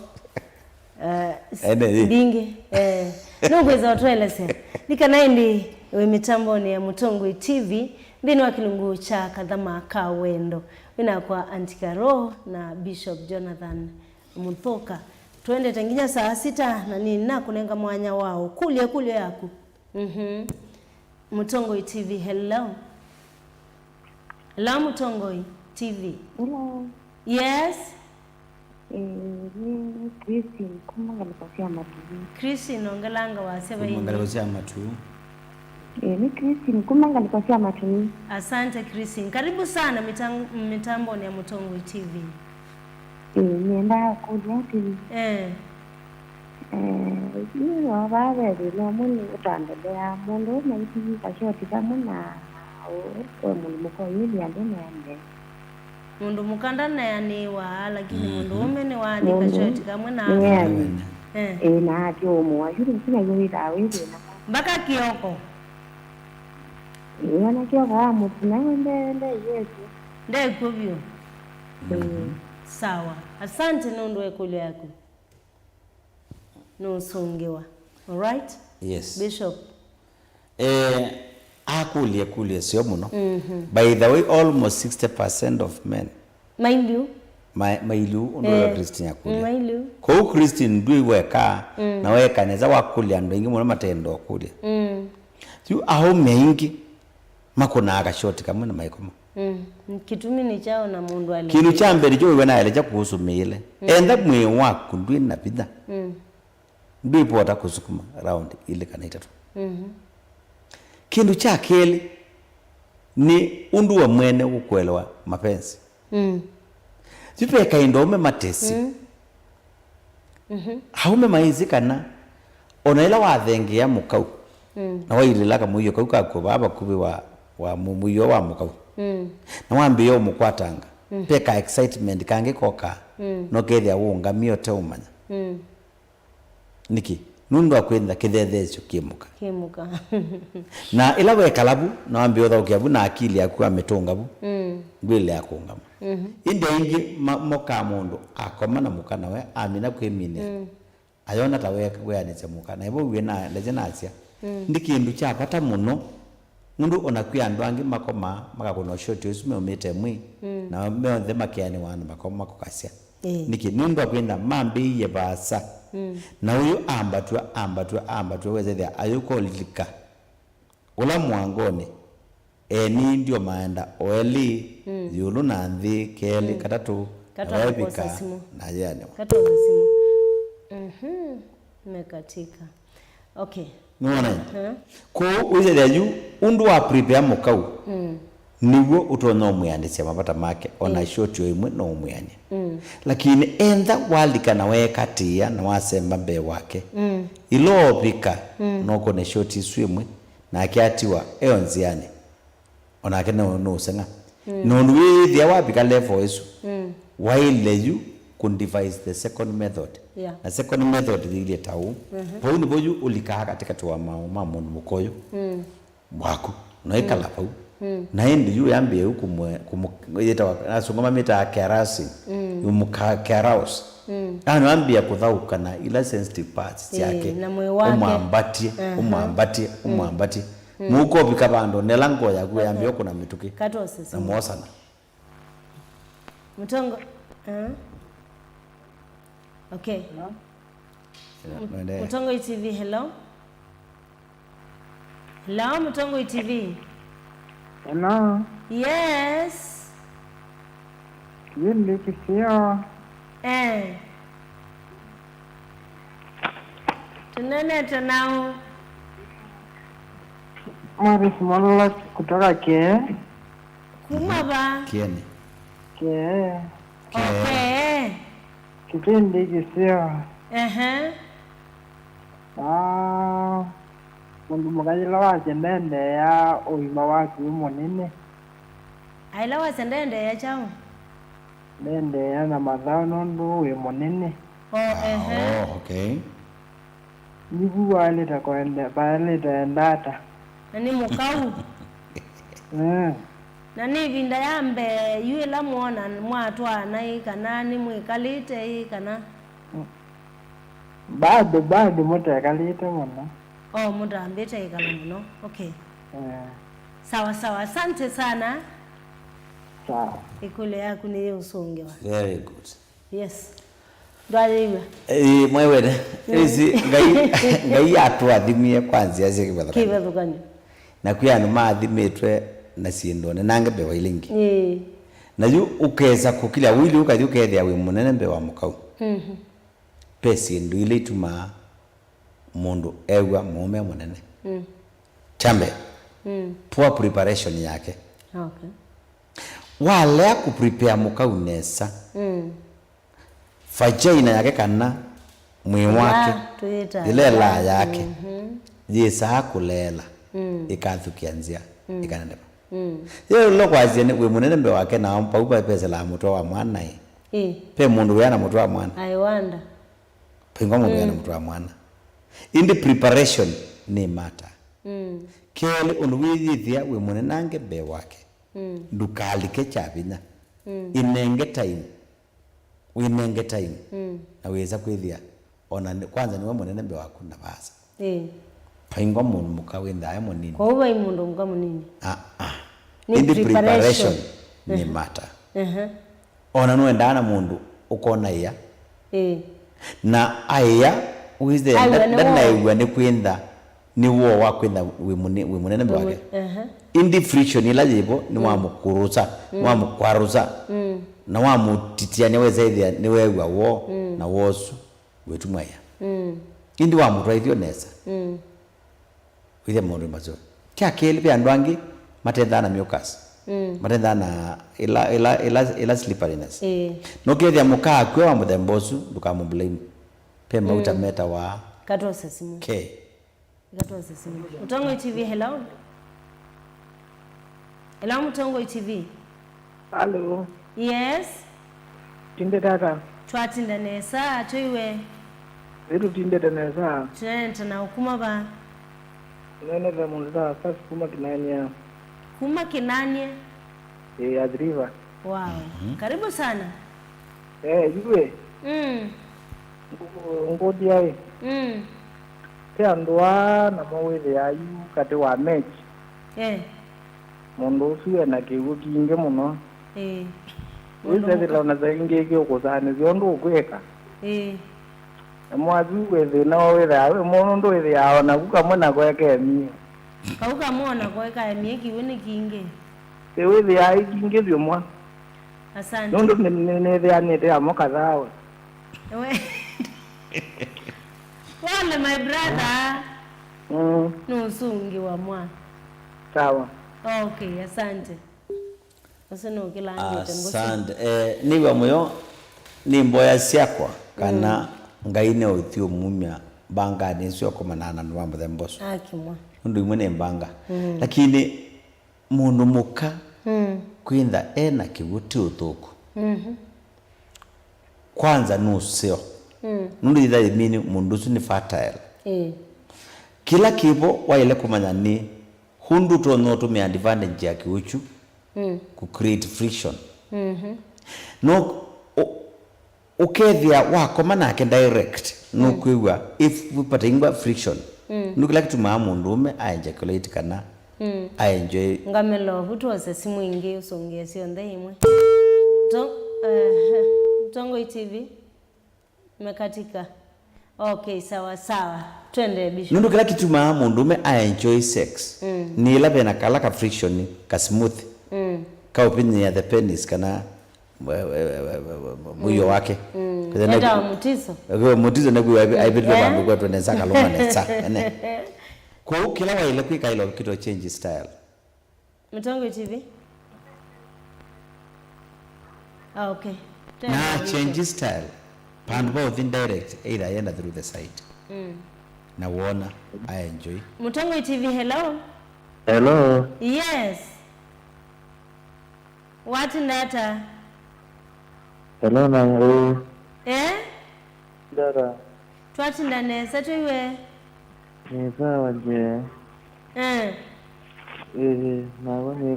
eh, s-, ene ĩ. Mbingĩ. Eh, no kwĩsa ũtũelesya. Nĩ kana ĩndĩ wĩ mĩtambonĩ ya Mũtongoi T V, nthĩnĩ wa kĩlungu kya Kathama ka Wendo. Wĩnakwa Auntie Carol na Bishop Jonathan Mũthoka. Tũendete nginya saa sita, na nĩnakũnenga mwanya wa ũkũlya ĩkũlyo yaku. Mhm. Mũtongoi T V, hello. Hello, Mũtongoi T V. Hello. Yes. Eh, nĩ Christine kuma ngalĩko sya Matu. Christine, ongelanga wasya. Kuma vaini. Ngalĩko sya Matu. Eh, nĩ Christine kuma ngalĩko sya Matu. Asante, Christine. Karibu sana mitang-, mitamboni ya Mũtongoi T V. Eh, nĩendaa kũlya atĩĩ. Eh. Eh, yu vaa ve thĩna ũmwe nĩ ũtandeleaa. Mũndũ ũme aitĩie kashoti kamwe na ũ-, we mũndũ mũka ũyĩlya ndeneanĩe. Mũndũ mũka ndaneanĩwa, lakini, mhm, mũndũ ũme nĩwaathi, mũndũ kashoti kamwe na nĩweanĩe. Eh. Ĩĩ, na ati ũmũa yu rĩu sina yu wĩthaa wĩ thĩna. Mpaka kĩoko. Ĩĩ, ona kĩoko wa mũtina we nde-, ndeiw'ĩtye. Ndekw'o vyũ. Mhm. Sawa. Asante nũndũ wa ĩkũlyo yaku. Nũsũngĩwa. Alright? Yes. Bishop. Eh, akũlya ĩkũlyo ĩseo mũno. Mhm. By the way, almost sixty percent of men mailyũ. Ma-, mailyũ, ũndũ ũla, eh, Christine akũlya. Mm, mailyũ. Kwoou Christine ndwĩ weka, mm, na weka nesa wakũlya andũ aingĩ mũno matenda ũkũlya. Mm. Yu aũme aingĩ makũnaa kashoti kamwe na maikoma. Mm. Kĩtumi nĩ kyaũ na mũndũ alekele? Kĩndũ kya mbee nĩkyo wĩw'a naelekya kũhusu mĩĩle. Mm. Enda mwĩĩ waku ndwĩ na vinya. Mm. Ndwĩvota kũsukuma raundi ilĩ kana itatũ. Mhm. Kĩndũ kya kelĩ nĩ ũndũ we mwene ũkũelewa mapenzi. Mm. Yu ve kaĩndũ aũme matesĩ. Mm. Mhm. Aũme maĩsĩ kana ona ĩla wathengea mũkau, mm, na wailĩla kamũio kau kaku vaa vakuvĩ wa, wa mũ-, mũio wa mũkau, mm, na wambĩĩa ũmũkwatanga, mm, ve ka excitement kangĩ kokaa, mm, nokethĩa ũũngamie ũteũmanya. Mm. Nĩkĩ? Nũndũ wa kwĩtha kĩthetheesyo kĩ mũka. Kĩ mũka. Na ĩla wekala vu, na wambĩĩa ũthaũkĩa vu na akili yaku amĩtũnga vu, mm, ndwĩlea kũũngama. Mhm. Ĩndĩ aingĩ ma-, mokaa mũndũ akoma na mũka nawe amina kwĩminĩa. Mm. Ayona ta we-, weanĩsya mũka. Na ĩvo w'e na, ndesye nasya. Mm. Ndi kĩndũ kya vata mũno, nũndũ ona kwĩ andũ angĩ makomaa, makakũna ũshoti ũsu meũmĩte mwĩĩ, mm, na meonthe makeanĩwa na makoma kũkasya. Ĩĩ. Nĩkĩ? Nũndũ wa kwĩna mambĩĩie vaasa. Mm. Na ũyũ ambatw'a, ambatw'a, ambatw'a, wesethĩa ayũka ũlika ũla mũangonĩ, eni ndio maenda o elĩ, mm, ĩũlũ na nthĩ, kelĩ, mm, katatũ, na katwakosa waevika simũ, na yeanĩwa. Katwakosa simũ. Mhm. Mekatika. Okay. Nĩwona? Huh? Kwoou wĩsethĩa yu, ũndũ wa prepare mũkau, mm, nĩw'o ũtonya ũmwĩanĩsya mavata make, ona, mm, shoti o ĩmwe no ũmwĩanĩe. Mm. Lakini enda walika na weekatĩĩa na wasemba mbee wake, mm, ĩla ũvika, mm, no ũkũne shoti isu ĩmwe, nake atiwa e o nzĩanĩ. Onake nũ-, nũũseng'a. Mm. Nũndũ wĩĩthĩa wavika level ĩsu, mm, waĩle yu kũ devise the second method. Yeah. Na second method yĩilyĩ ta ũũ. Mhm. Vau nĩvo yu ũlikaa katĩkatĩ wa maũũ ma mũndũ mũka ũyũ, mm, waku. Na ĩkala, mm, vau. Mm. Na ĩndĩ yu yambĩĩa yu kũmwe-, kũmũ-, yĩtawa, Asungu mamĩtaa carousing. Mm. Yu mũka-, carouse. Mm. Yaani wambĩĩa kũthaũka na ila sensitive parts syake. Na mwĩĩ wake. Ũmwambatye, aha, ũmwambatye, mm, ũmwambatye. Mm. Mũuko ũvika vandũ, nela ngoo yaku yambĩĩa kũna mĩtũkĩ. Katose na simu. Mwosana. Mũtongo, eh? Okay. Hello? Hello, Mũtongoi T V, hello? Hello, Mũtongoi T V? Hello? Yes. Kĩvĩndĩ kĩseo. Eh. Tũneenete naũ? Morris Molola kutoka Kĩee. Kuma va? Kĩeni. Kĩee. Okay. Kĩvĩndĩ kĩseo. Ehe. Ah, mũndũ mũka yĩla wasya ndendeea ũima waku wĩ mũnene. Aĩla wasya ndendeea kyaũ? Ndendeea na mathaũ nũndũ wĩ mũnene. Oh, ehe. Oh, okay. Nĩvu waĩlĩte kwende-, vaĩlĩte enda ata? Na nĩ mũkau. Mm. Na nĩ ĩvinda ya mbee yu ĩla mwona mwatwaana ĩ kana nĩmwĩkalĩte ĩ kana? Bado, bado mũtekalĩte mũno. Oh, mũtambĩte ĩkala mũno. Okay. Eh. Sawa sawa, asante sana. Sawa. Ĩkũlyo yaku nĩyĩũsũngĩwa. Very good. Yes. Ndwayĩw'a. Ĩĩ, mwewene. Mm. Ĩsi, Ngai, Ngai atũathimie kwa nzĩa syĩ kĩvathũkany'o. Kĩvathũkany'o. Na kwĩ andũ maathimĩtwe na syĩndũ nene mbee wa ila ingĩ. Ĩĩ. Na yu ũkesa kũkilya wili ũkathi ũkethĩa wĩ mũnene mbee wa mũkau. Mhm. Ve syĩndũ ila itumaa mũndũ ew'a mũũme mũnene. Mm. Kya mbee, mm, poor preparation yake. Okay. Walea kũprepare mũkau nesa, mm, vagina yake kana mwĩĩ wake, ĩla ĩlaa yake, mhm, yĩsaa kũleela, mm, ĩkathũkĩa nzĩa, mm, ĩkaneneva. Mm. Yĩla kwasya nĩ wĩ mũnene mbee wake, na pau vaveselaa mũtwe wa mwana ĩ. Ĩ. Ve mũndũ wĩana mũtwe wa mwana. I wonder. Vaingwa mũndũ wĩana, mm, mũtwe wa mwana. Ĩndĩ preparation nĩ matter. Mm. Kelĩ, ũndũ wĩyĩthĩa wĩ mũnenange mbee wake. Mm. Ndũkalike kya vinya. Mm. Ĩnenge time. Wĩnenge time. Mm. Na wĩsa kwĩthĩa ona nĩ-, kwanza nĩwe mũnene mbee waku na vaasa. Ĩĩ. Vaingwa mũndũ mũka wĩnthaa e mũnini. Kwoou vai mũndũ mũka mũnini. Ah, ah. Nĩ ĩndĩ preparation, preparation nĩ, mhm, matter. Mhm. Ona nũendaa na mũndũ ũkona ĩa. Ĩĩ. Na aĩa, wĩthĩa, aiw'a nĩ woo, ndanaĩw'a nĩ kwĩntha, nĩ woo wa kwĩntha wĩ mũne-, wĩ mũnene mbee wake. Wĩ mu-, ehe. Ĩndĩ friction ĩla yĩvo nĩ, mm, wamũkũrũsa, mm, wamũkwarũsa, mm, na wamũtitiany'a wesa ĩthĩa nĩweew'a woo, mm, na woo ũsu wĩtumwa ĩa. Mm. Ĩndĩ wamũtwaĩthya nesa. Mm. Wĩthĩa maũndũ masu. Kya kelĩ, ve andũ angĩ matendaa na mucus. Mm. Matendaa na ila, ila, ila, ila slipperiness. Ĩĩ. Nũkethĩa mũka akw'a wa mũthemba ũsu, ndũkamũblame. Ve mauta, mm, metawa katose simu. K. Katose simu. Ũtongoi T V, hello? Hello, Mũtongoi T V. Hello. Yes. Tindĩte ata? Twatinda nesa, twĩw'e. Ĩ tũtindĩte nesa. Tũneenete na ũkuma va? Nene ve mũndũ ta Asasi kuma Kinania. Kuma Kinania? Ĩĩ, Athi River. Wow. Mhm. Karibu sana. Eh, yuwe. Mm. Ngũdia ĩ. Mm. Te andũ aa namo wĩthĩaa yu katĩ wa mechi. Eh. Mũndũ ũsu ena kĩw'ũ kingĩ mũno. Ĩĩ. Mũndũ wĩsethĩla mũka- na saa ingĩ kĩũkũsaanĩsya ũndũ ũkwĩka. Ĩĩ. Na mwathi wĩ thĩna wa wĩthĩaa wĩ mũno nũndũ wĩthĩaa o naku kamwe nako ekemie. Kau kamwe o nako ekaemie kĩw'ũ nĩ kingĩ. Ĩ wĩthĩaa ĩ kingĩ vyũ mwa. Asante. Nũndũ nĩ-, nĩ-, nĩthĩanĩte amo kathaa we. We. Pole, my brother. Mm. Nũsũngĩwa mwa. Sawa. Okay, asante. Ũsu nũkĩlangĩte mbũsĩ. Asante. Eh, nĩw'a mũyo, nĩ mboya syakwa kana, mm, Ngai nĩũthi ũmumya mbanganĩ ĩsu ũkomana na andũ ma mũthemba ũsu. Akimwa. Nũndũ imwe nĩ mbanga. Mm. Lakini mũndũ mũka, mm, kwĩntha e na kĩw'ũ ti ũthũku. Mhm. Kwanza nũseo. Mm. Nũndũ itha yĩmini mũndũ ũsu nĩ fertile. Ĩĩ. Kĩla kĩvo waĩle kũmanya nĩ Ũndũ ũtonya ũtũmĩa advantage ya kĩũkyu Mm. ku create friction. Mhm. No ũ- ũkethĩa wakoma nake direct, nũkwĩw'a if vataingwa friction. Mm. Nũndũ kĩla kĩtumaa mũndũũme aejaculate kana Mm. aenjoy. Ngamĩla ovu twose simũ ingĩ ũsũngĩe syonthe imwe. To- eh, Tongoi T V. Imekatika. Okay, sawa sawa. Twende, Bishop. Nũndũ kĩla kĩtumaa mũndũũme aenjoy sex Mm. nĩ ĩla vena kala ka friction ka smooth Mm. ka ũpinyĩa the penis kana we- we- we- we- we- we- mũio wake. Mm. Kĩthe ne- Etawa mũtiso. Etawa mũtiso nĩkwĩw'a aivĩtwe Eh? vandũ kwetwe nesa kalũma nesa. Ene. Kwoou kĩla waĩle kwĩka ĩla ũkĩtwa change style. Mũtongoi T V. Ah, okay. Na change style. Pandu va ũthi direct, either yenda through the side. Mm. Na wona, I enjoy. Mũtongoi T V, hello. Hello. Yes. Watinda ata? Hello, Nangũ. Eh? Ndara. Twatinda nesa twĩw'e. Nĩ sawa nje. Eh. Ĩĩ, nakwa nĩ,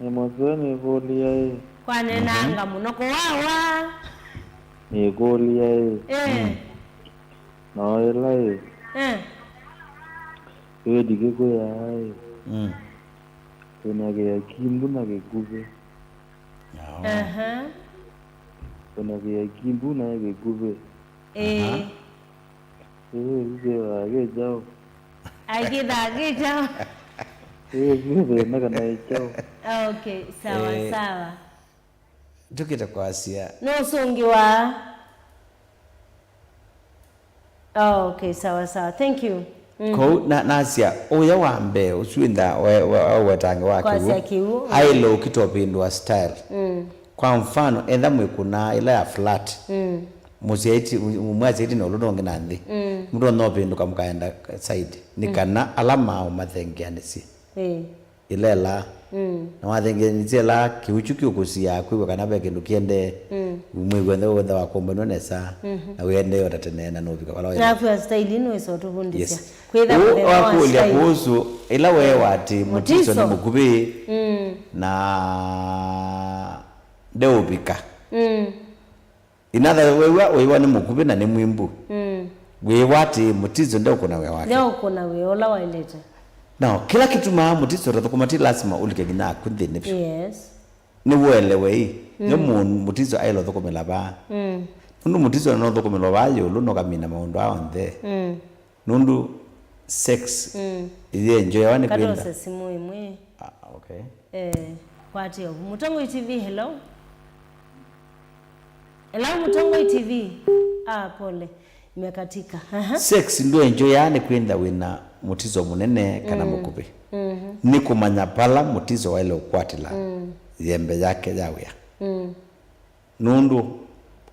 nĩ mũseo nĩkũlya ĩ. Kwanenanga mũno kũwawa. Nĩkũlya ĩ. Eh. Mm. No ĩla ĩ. Eh. Ĩĩ ndikĩkwĩaa ĩ. Mm. Kwĩna kĩakimbu na kĩkuvĩ. Aha. Kwĩna kĩakimbu na kĩkuvĩ. Ĩĩ. Aha. Ĩĩ, ĩĩ, ĩĩ, kĩthaa kĩ kyaũ? Ai, kĩthaa kĩ kyaũ? Ĩĩ, ĩĩ, thĩna kana ĩ kyaũ? Okay, sawa, Eh. sawa. Tũkĩte kwasya. Nũsũngĩwa. Oh, okay, sawa, sawa. Thank you. Mm. Kwoou na- nasya ũya wa mbee ũsu wĩntha we- we- we- wetange wa Kwasya kĩw'ũ kĩw'ũ, mm. aĩle ũkita ũvĩndũa style. Mm. Kwa mfano, etha mwĩkũnaa ĩla ya flat. Mm. Mũsyaĩti mwasyaĩti na ũlũ nongi na nthĩ. Mm. Mũtonya ũvĩndũka mũkaenda side. Nĩ Mm. kana ala maaũ mathengeanĩsye. Ĩĩ. Ĩla ĩla. Mm. Na wathengeanĩsye ĩla kĩw'ũ kyu kĩũkũsiaa kwĩw'a kana ve kĩndũ kĩendee. Mm. Mwĩw'e w'onthe wĩthĩwa wakombanw'a nesa. Mhm. Na wĩendee o ta tene na nũvika vala Na waĩle. Afya style ĩno ĩsa ũtũvundĩsya. Yes. Kwĩtha Ũũ mũthemba wa wakũlya style. Kũhusu ĩla weewa atĩ mũtiso nĩ Mũtiso. mũkuvĩ Mm. na ndeũvika. Mm. Inatha wew'a ũiwa nĩ mũkuvĩ na nĩ mwimbu. Mm. Wĩwa atĩ mũtiso ndeũkũna wĩa wake. Ndeũkũna wĩa ũla waĩlĩte. Now, kĩla kĩtumaa mũtiso ũtathũkũma ti lasima ũlike nginya akw'ĩ nthĩnĩ vyũ. Yes. Nĩw'o ũelewe ĩ, yo Mm. mũ- mũtiso aĩle ũthũkũmĩla vaa. Mm. Nũndũ mũtiso no ũthũkũmĩlwa vaa ĩũlũ, no kamina maũndũ aa onthe. Mm. Nũndũ sex Mm. ĩyĩenjoyawa nĩ kwĩnda. Katose simũ ĩmwe. Ah, okay. Eh, kwatĩo. Mũtongoi T V, hello. Hello, Mũtongoi T V. Ah, pole. Imekatika. Aha. Sex ndũenjoyaa nĩ kwĩnda wĩna mũtiso mũnene kana Mm. mũkuvĩ. Mhm. Nĩ kũmanya vala mũtiso waĩle ũkwatĩla Mm. yembe yake ya wĩa. Mm. Nũndũ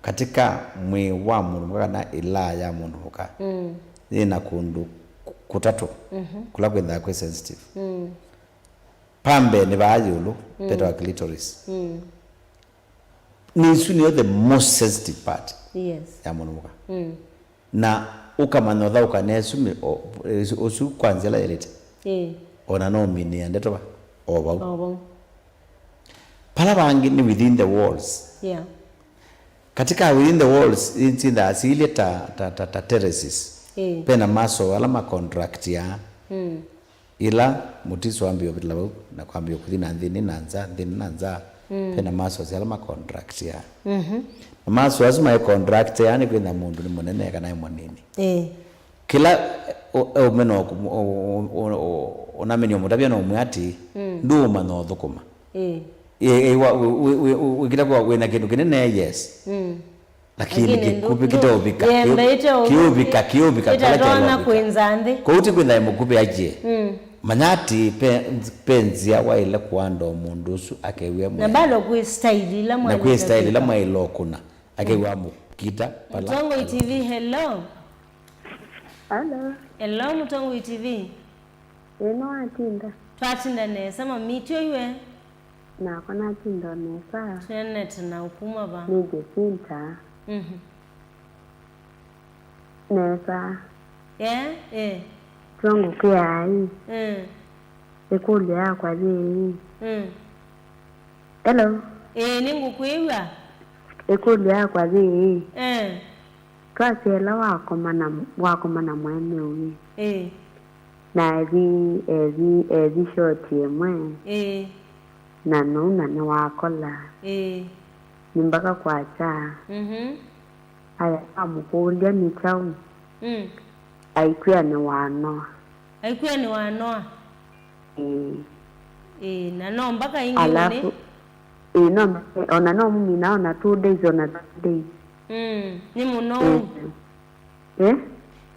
katika mwĩĩ wa mũndũ mũka kana ĩlaa ya mũndũ mũka Mm. yĩna kũndũ kũ- kũtatũ Mhm. kũla kwĩthaa kwĩ sensitive. Mm. Pa mbee nĩ vaa ĩũlũ Mm. vetawa clitoris. Mm. Nĩ ĩsu nĩyo the most sensitive part Yes. ya mũndũ mũka. Mm. Na ũkamanya ũthaũkanĩa ĩsu mĩ- o- ĩsu- ũsu kwa nzĩa ĩla yaĩlĩte. Ĩĩ. Ona no ũminĩa ndeto va o vau. O vau. Pala vangĩ nĩ within the walls. Yeah. Katika within the walls, sindaa siilye ta, ta, ta, ta terraces. Ĩĩ. Pena muscle ala ma contractia. Mm. Ila mũtiso wambĩĩa ũvĩtĩla vau na kwambĩĩa kũthi na nthĩnĩ na nza, nthĩnĩ na nza. Mm. Pena muscles ala ma contractia. Mhm. Na muscle asu mai contractia nĩ kwĩtha mũndũ nĩ mũnene kana e mũnini. Ĩĩ. Kĩla ũ- ũme no kũ- ũ- ũ- ũ- ũ- ũnamĩnĩa mũtavya no ũmwĩa atĩ Mm. ndũũmanya ũthũkũma. Ĩĩ. Ĩ- ĩ- wa- wĩ- wĩ- wĩ- wĩ- wĩkĩta kwa wĩna kĩndũ kĩnene, yes. Mm. Lakini Lakini kĩkuvĩ ndu- kĩteũvika. Yembe Kĩũ- ĩteũvika. Kĩũvika, kĩũvika, kũla Ĩtatona kyaĩle ũvika. Kwĩnza nthĩ. Kwoou ti kwĩtha ĩ mũkuvĩ atie. Mm. Manya atĩ pe, pe nzĩa waĩle kũanda o mũndũ ũsu akew'a Na mwene. bado kwĩ style ila Na mwaĩle kwĩ style ila kwĩka. mwaĩle ũkũna. Akew'a mũkita pala. Mũtongoi T V, hello. Hello. Hello, Mũtongoi T V. Ĩno atinda. Twatinda nesa, mami, twĩw'e. Nakwa natinda nesa. Twĩanĩte na ũkuma va? Nĩ Jacinta. Mhm. Nesa. Eh, eh. Twangũkĩa ai. Eh. Ĩkũlyo yakwa yĩĩ. Mm. Hello. Ĩĩ, nĩngũkwĩw'a. Ĩkũlyo yakwa yĩĩ. Eh. Twasya ĩla wakoma na, wakoma na mweneu ĩ. Ĩĩ. Na ethi, ethi, ethi shoti ĩmwe. Ĩĩ. Na nũu na nĩwakola. Ĩĩ. Nĩ mbaka kwakya. Mhm. Aya, amũkũlya nĩ kyaũ. Mm. Aikwĩa nĩwanoa. Aikwĩa nĩwanoa. Ĩĩ. Ĩĩ, na no mbaka ingĩ. Alafu, ĩĩ, no, ona no mũmina ona two days, ona three days. Mm, nĩ mũno ũu. Eh?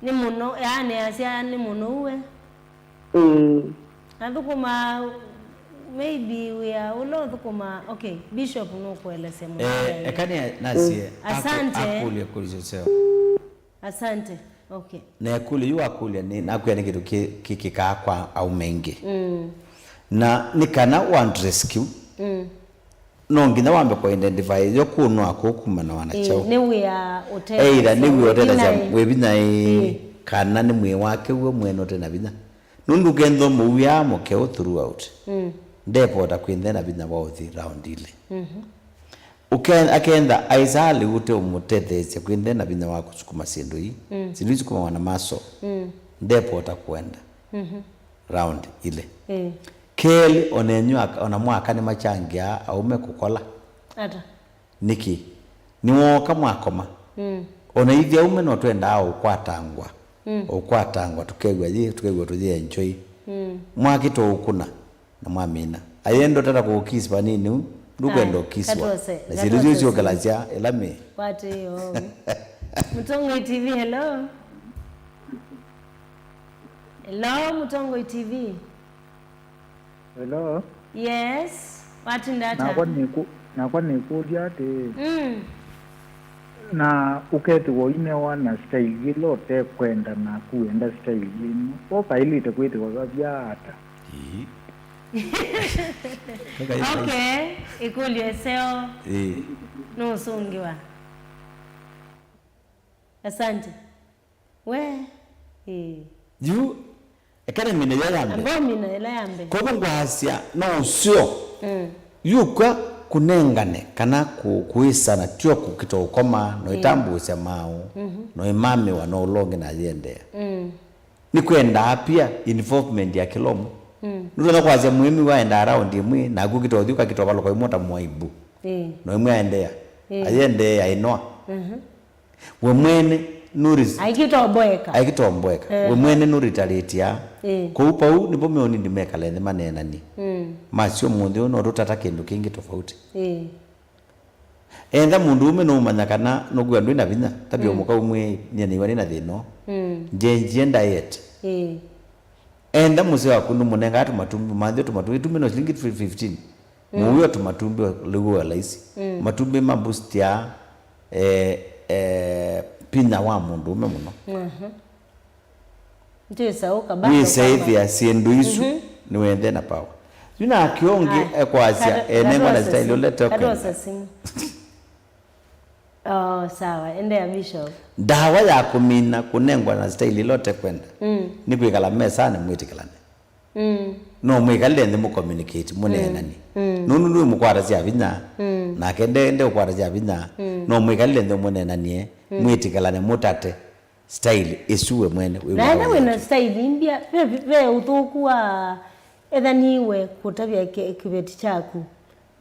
Nĩ mũno, yaani asya nĩ mũno ũu we. Ĩĩ. Athũkũma, maybe wĩa ũla ũthũkũma, okay, Bishop nũkũelesya mũno. Eh, eka nĩ nasie. Asante. Akũlya kũlya seo. Asante. Okay. Na ĩkũlyo yu wakũlya nĩ, nakwĩa nĩ kĩndũ kĩ-, kĩkĩkaa kwa aũme aingĩ. Mm. Na nĩ kana want rescue, mm, no nginya wambe kũ identify yo kũnoa kũu kumana na kyaũ. Ĩĩ, nĩ wĩa ũtethasya. Either nĩ wĩa ũtethasya wĩ vinya ĩ, ĩĩ, kana nĩ mwĩĩ wake w'o mwene ũte na vinya. Nũndũ ũkethĩwa mũwĩa mũkeũ throughout. Mm. Ndepota kwĩthĩa na vinya wa ũthi round ilĩ. Mhm. Ũke-, akenda aisaa lĩu ũte ũmũtetheesya kwĩthĩa na vinya wa kũsukuma syĩndũ ii. Mm. Syĩndũ ii sukuma wana maso. Mm. Ndepota kũenda. Mhm. Round ilĩ. Ĩĩ. Kelĩ, ona enyu aka-, ona mwaka nĩmachangĩaa aũme kũkola. Ata? Nĩkĩ? Nĩwooka mwakoma. Mm. Ona ithyĩ aũme no twendaa ũkwatangwa. Mm. Ũkwatangwa, tũkew'a yĩ, tũkew'a tũyĩ enjoy. Mm. Mwakĩtwa ũkũna, na mwamina. Ayenda ũtata kũkiss vanini u, ndũkwenda ũkiswa. Katwose, na syĩndũ isu syũkĩlasya ĩla mĩ. Kwatĩ yo. Mũtongoi T V, hello. Hello, Mũtongoi T V. Hello? Yes. Watinda ata? Nakwa nĩkũ-, nakwa nĩkũlya atĩĩ. Mm. Na ũkethĩwa ũinewa na style yĩla ũtekwenda naku wenda style yĩno, ũkaĩlĩte kwĩthĩwa vavya ata? Ĩĩ. Okay, ĩkũlyo ĩseo. Ĩĩ. Nũsũngĩwa. Asante. We. Ĩĩ. Yu, eka nĩmine ĩla ya mbee. Amba ũmina ĩla ya mbee. Kwoou ngwasya no ũseo. Mm. Yu kwa kũnengane kana kũ-, kũĩsana tyo kũkita ũkoma, no ĩtambũũsya maaũ, mhm, no ĩmamĩwa, no ũla ũngĩ na ayĩendeea. Mm. Nĩkwendaa pia involvement ya kĩla ũmwe. Mm. Nũtonya kwasya mũĩmi waendaa raundi ĩmwe, naku ũkita ũthi ũkakita ũvalũka ĩmwe ta mwaibu. Ĩĩ. No ĩmwe aendeea. Ĩĩ. Ayĩendeea ĩnoa. Mhm. We mwene nũri-, aikĩtomboeka. Aikĩtomboeka. Eh. We mwene nũritarĩtya. Eh. Kũu pau nĩpo meonini mekale nthĩ maneenanie. Mm. Masyo mũnthĩ ũyũ no tũtata kĩndũ kĩngĩ tofauti. Eh. Enda mũndũ ũme nũmanya kana nũkwĩa ndwĩ na vinya. Tabia, mm, mũka ũmwe nĩanĩiwa nĩ na thĩna ũũ. Mm. Njenjie diet. Eh. Enda mũsee waku nũmũnengaa tũmatumbĩ, manthĩ tũmatumbĩ, ĩtumbĩ no silingi fifteen. Mm. Mũuo tũmatumbĩ lĩu wa laisi. Mm. Matumbĩ ma boost ya, eh, eh, pinya wa mũndũ ũme mũno. Mhm. Ndio sawa kabisa. Wĩsaĩthĩa syĩndũ isu, mhm, nĩwende na power. Yu nake ũngĩ ekwasya, enengwa na style ũlete ũkenda. Katosa simu. Oh, sawa. Endea, Bishop. Ndawa ya kũmina kũnengwa na style ĩla ũtekwenda, mm, nĩ kwĩkala mesanĩ mwĩtĩkĩlane. Mm. No mwĩkalĩle nthĩ mũcommunicate, mũneenanie. Mm. Mm. Nũndũ nũĩ mũkwata sya vinya, mm, nake nde, nde ũkwata sya vinya, mm, no mwĩkalĩle nthĩ mũneenanie, mm, mwĩtĩkĩlane, mũtate style ĩsu we mwene wĩ. Na enda wĩna style imbya, ve, ve ũthũku wa ethaniwe kũtavya kĩ-, kĩveti kyaku.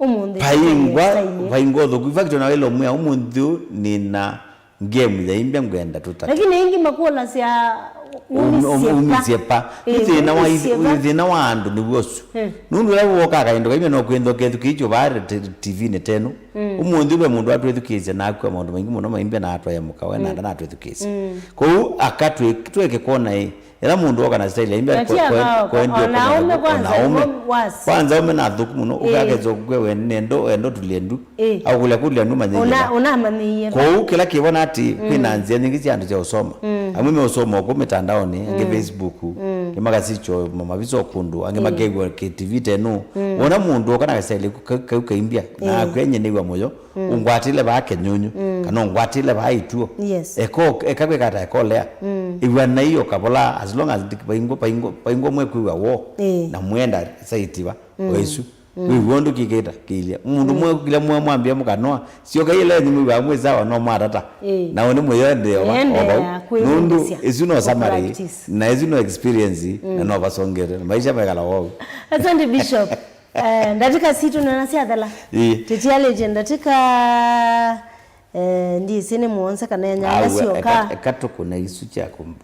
Ũmũnthĩ vaingwa, vaingwa ũthũku. In fact, ona wĩla ũmwĩa, ũmũnthĩ ũũ nĩna game ya imbya ngwenda tũtate. Lakini aingĩ makũlasya, um-, um-, umisye pa. Umisye pa. Eh, thĩna wa, umisye pa. Thĩna wa andũ nĩw'o ũsu. Eh. Nũndũ ũla wokaa kaindo kaimya no kwĩnthokethukĩĩkyo vaa te-, T V-nĩ tenu. Mm. Ũmũnthĩ ve mũndũ atwĩthukĩĩsya na akw'a maũndũ maingĩ mũno maimbya na atwaĩa mũka we na, mm, nda na atwĩthukĩĩsya. Mm. Kwoou aka twĩ-, twĩke kwona ĩ, ĩla mũndũ oka na style aimbya. Na ti ko-, ko-, akaoka, koendio ona aũme kwanza, ona aũme. Mo-, worse. Kwanza aũme na athũku mũno, eh, ũkakethwa kwe we nendo, endo tulie ndu. Eh. Au kũlya kũlya ndu manyĩie. Ona, ona manyĩie. Kwoou kĩla kĩvona atĩ, mm, kwĩna nzĩa nyingĩ sya andũ sya ũsoma. Mm. Amwe meũsoma ũkũ mĩtandaonĩ, angĩ, mm, Facebook. Mm. Nĩmakasisya ma-, mavisa o kũndũ, angĩ makew'a kĩ T V tenu. Wona mũndũ oka na kasaili kau, kau kaimbya, na akwĩa, "Nye nĩw'a mũyo, ũngwatĩle vaa kĩnyunyu, kana ũngwatĩle vaa ituo." Yes. Eka, eka kwĩka ata, eka ũlea. Ĩw'a na iyo kavola, as long as ndi-, vaingwa, vaingwa, vaingwa mwekwĩw'a wo, na mwenda saiti va, o isu. Wĩw'a ũndũ kĩkĩta kĩilya. Mũndũ mwe kĩla mwe mwambia mũkanoa, syoka ile nĩ mwĩw'a mwĩ sawa, no mwatata. Na ũnĩ mũyendea wa, nũndũ isu no summary, na isu no experience, na no vasongete. Maisha mekala wau. Asante, Bishop. Eh, ndatika situ nona syathela. Ĩĩ. Tĩtialĩtye ndatika, eh, ndisi nĩ mũonza kana nyanya syoka. Eka, eka tũkũne isu kya kũm-,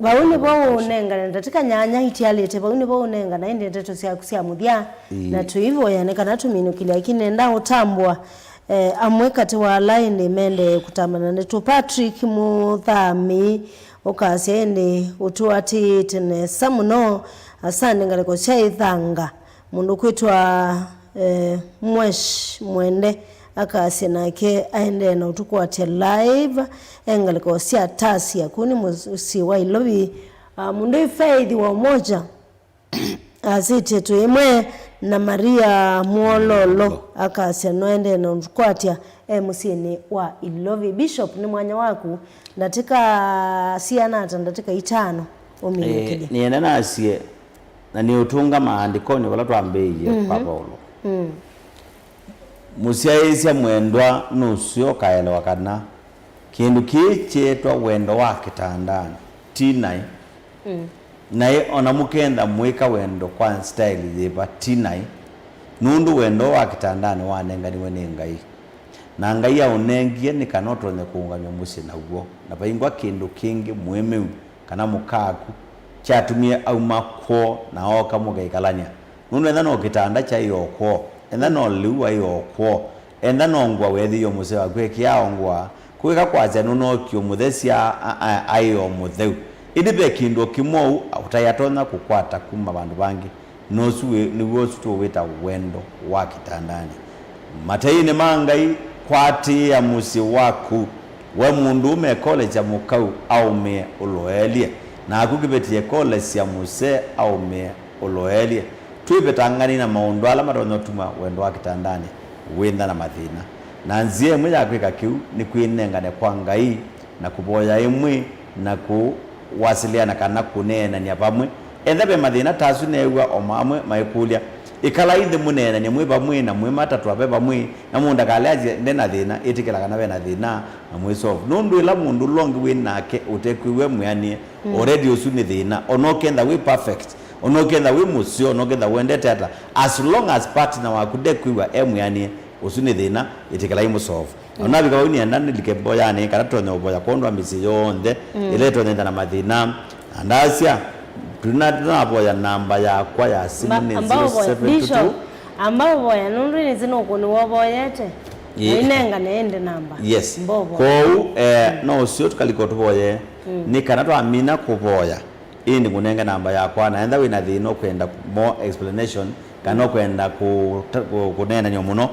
Vau nĩvo ũnengane ndatika nyanya itialĩte, vau nĩvo ũnengana ĩndĩ ndeto syaku sya mũthya, na tũivoya nĩ kana tũminũkĩlya. Lakini nenda ũtambũa, eh, amwe katĩ wa ala ĩndĩ mendee kũtambana ndeto. Patrick Mũthami ũkasya ĩndĩ ũtũatĩĩte nesa mũno, asante ngalĩko sya ĩthanga. Mũndũ kwĩtwa, eh, Mwesh Mwende akasya nake aendee na ũtũkwatya live e ngalĩko sya Tasia kũu nĩ mũsyĩ wa Ilovi. Ah, mũndũ ĩ Faith wa Umoja asĩtye twĩ ĩmwe na Maria Mwololo akasya no aendee na ũtũkwatya e mũsyĩnĩ wa Ilovi. Bishop, nĩ mwanya waku, ndatĩka siana ata? Ndatĩka itano ũminũkĩlye. Eh, nĩenda nasye, na nĩũtũnga maandĩkonĩ vala twambĩĩie kwa Paulo. Mũsyaĩĩsya mwendwa nũseo ũkaelewa kana kĩndũ kĩĩ kyeetwa wendo wa kĩtandanĩ ti naĩ. Naĩ o na mũkenda mwĩka wendo kwa style yĩva, ti naĩ, nũndũ wendo wa kĩtandanĩ wanenganiwe nĩ Ngai. Na Ngai aũnengie nĩ kana ũtonye kũũngamya mũsyĩ naw'o, na vaingwa kĩndũ kĩngĩ mũĩmĩu kana mũkaaku kyatumie auma kwoo na ooka mũkaikalany'a. Nũndũ ethĩwa no kĩtanda kyaĩ o kwoo, ethĩwa no lĩu waĩ o kwoo, ethĩwa no ngũa weethĩie mũseo waku ekĩaa o ngũa, kũĩka kwasya nũnookie mũthesya, a-, a-, aĩ o mũtheu. Ĩndĩ ve kĩndũ o kĩmwe ũu ũtaĩ atonya kũkwata kuma vandũ vangĩ. Na ũsu wĩ, nĩw'o ũsu tũwĩta wendo wa kĩtandanĩ. Mateinĩ ma Ngai, kwatĩĩa mũsyĩ waku. We mũndũũme, kolesya mũkau aũmĩe ũloelye, naku kĩveti ekolesya mũsee aũmĩe ũloelye. Twĩvetangani na maũndũ ala matonya ũtuma wendo wa kĩtandanĩ wĩntha na mathĩna. Na nzĩa ĩmwe ya kwĩka kĩu nĩ kwĩnengane kwa Ngai na kũvoya ĩmwe na kũwasĩlĩana kana kũneenany'a vamwe. Ethĩwa ve mathĩna ta asu neew'a o mamwe maikũlya, ĩkalai nthĩ mũneenany'e mwĩ vamwe na mwĩmatatwa ve vamwe, na mũndũ ndakaleasye nde na thĩna, ĩtĩkĩla kana ve na thĩna na mwĩsolve. Nũndũ ĩla mũndũ ũla ũngĩ wĩ nake ũtekwĩw'a mwĩanĩe, already ũsu nĩ thĩna. Ona ũkenda wĩ perfect, ona ũkenda wĩ mũseo, ona ũkenda wendete ata, as long as partner waku ndekwĩw'a e mwĩanĩe, ũsu nĩ thĩna, ĩtĩkĩlai mũsolve. Na ũnavika vau nĩenda nĩlike mboyanĩ kana tũtonye ũvoya kwondũ wa mĩsyĩ yonthe ĩla ĩtonyete na mathĩna. Na ndasya, tũna-, tũnavoya namba yakwa ya simũ nĩ zero seven two two. Bishop, amba ũvoya, nũndũ nĩsĩ nũkũnĩ wovoyete. Ĩĩ. Na inengane ĩndĩ namba. Yes. Mbovo. Kwoou, eh, no ũseo tũkalika ũtũvoye, nĩ kana twamina kũvoya. Ĩndĩ ngũnenge namba yakwa, na enda wĩ na thĩna ũkwenda more explanation, kana ũkwenda kũ-, kũ-, kũneenany'a mũno,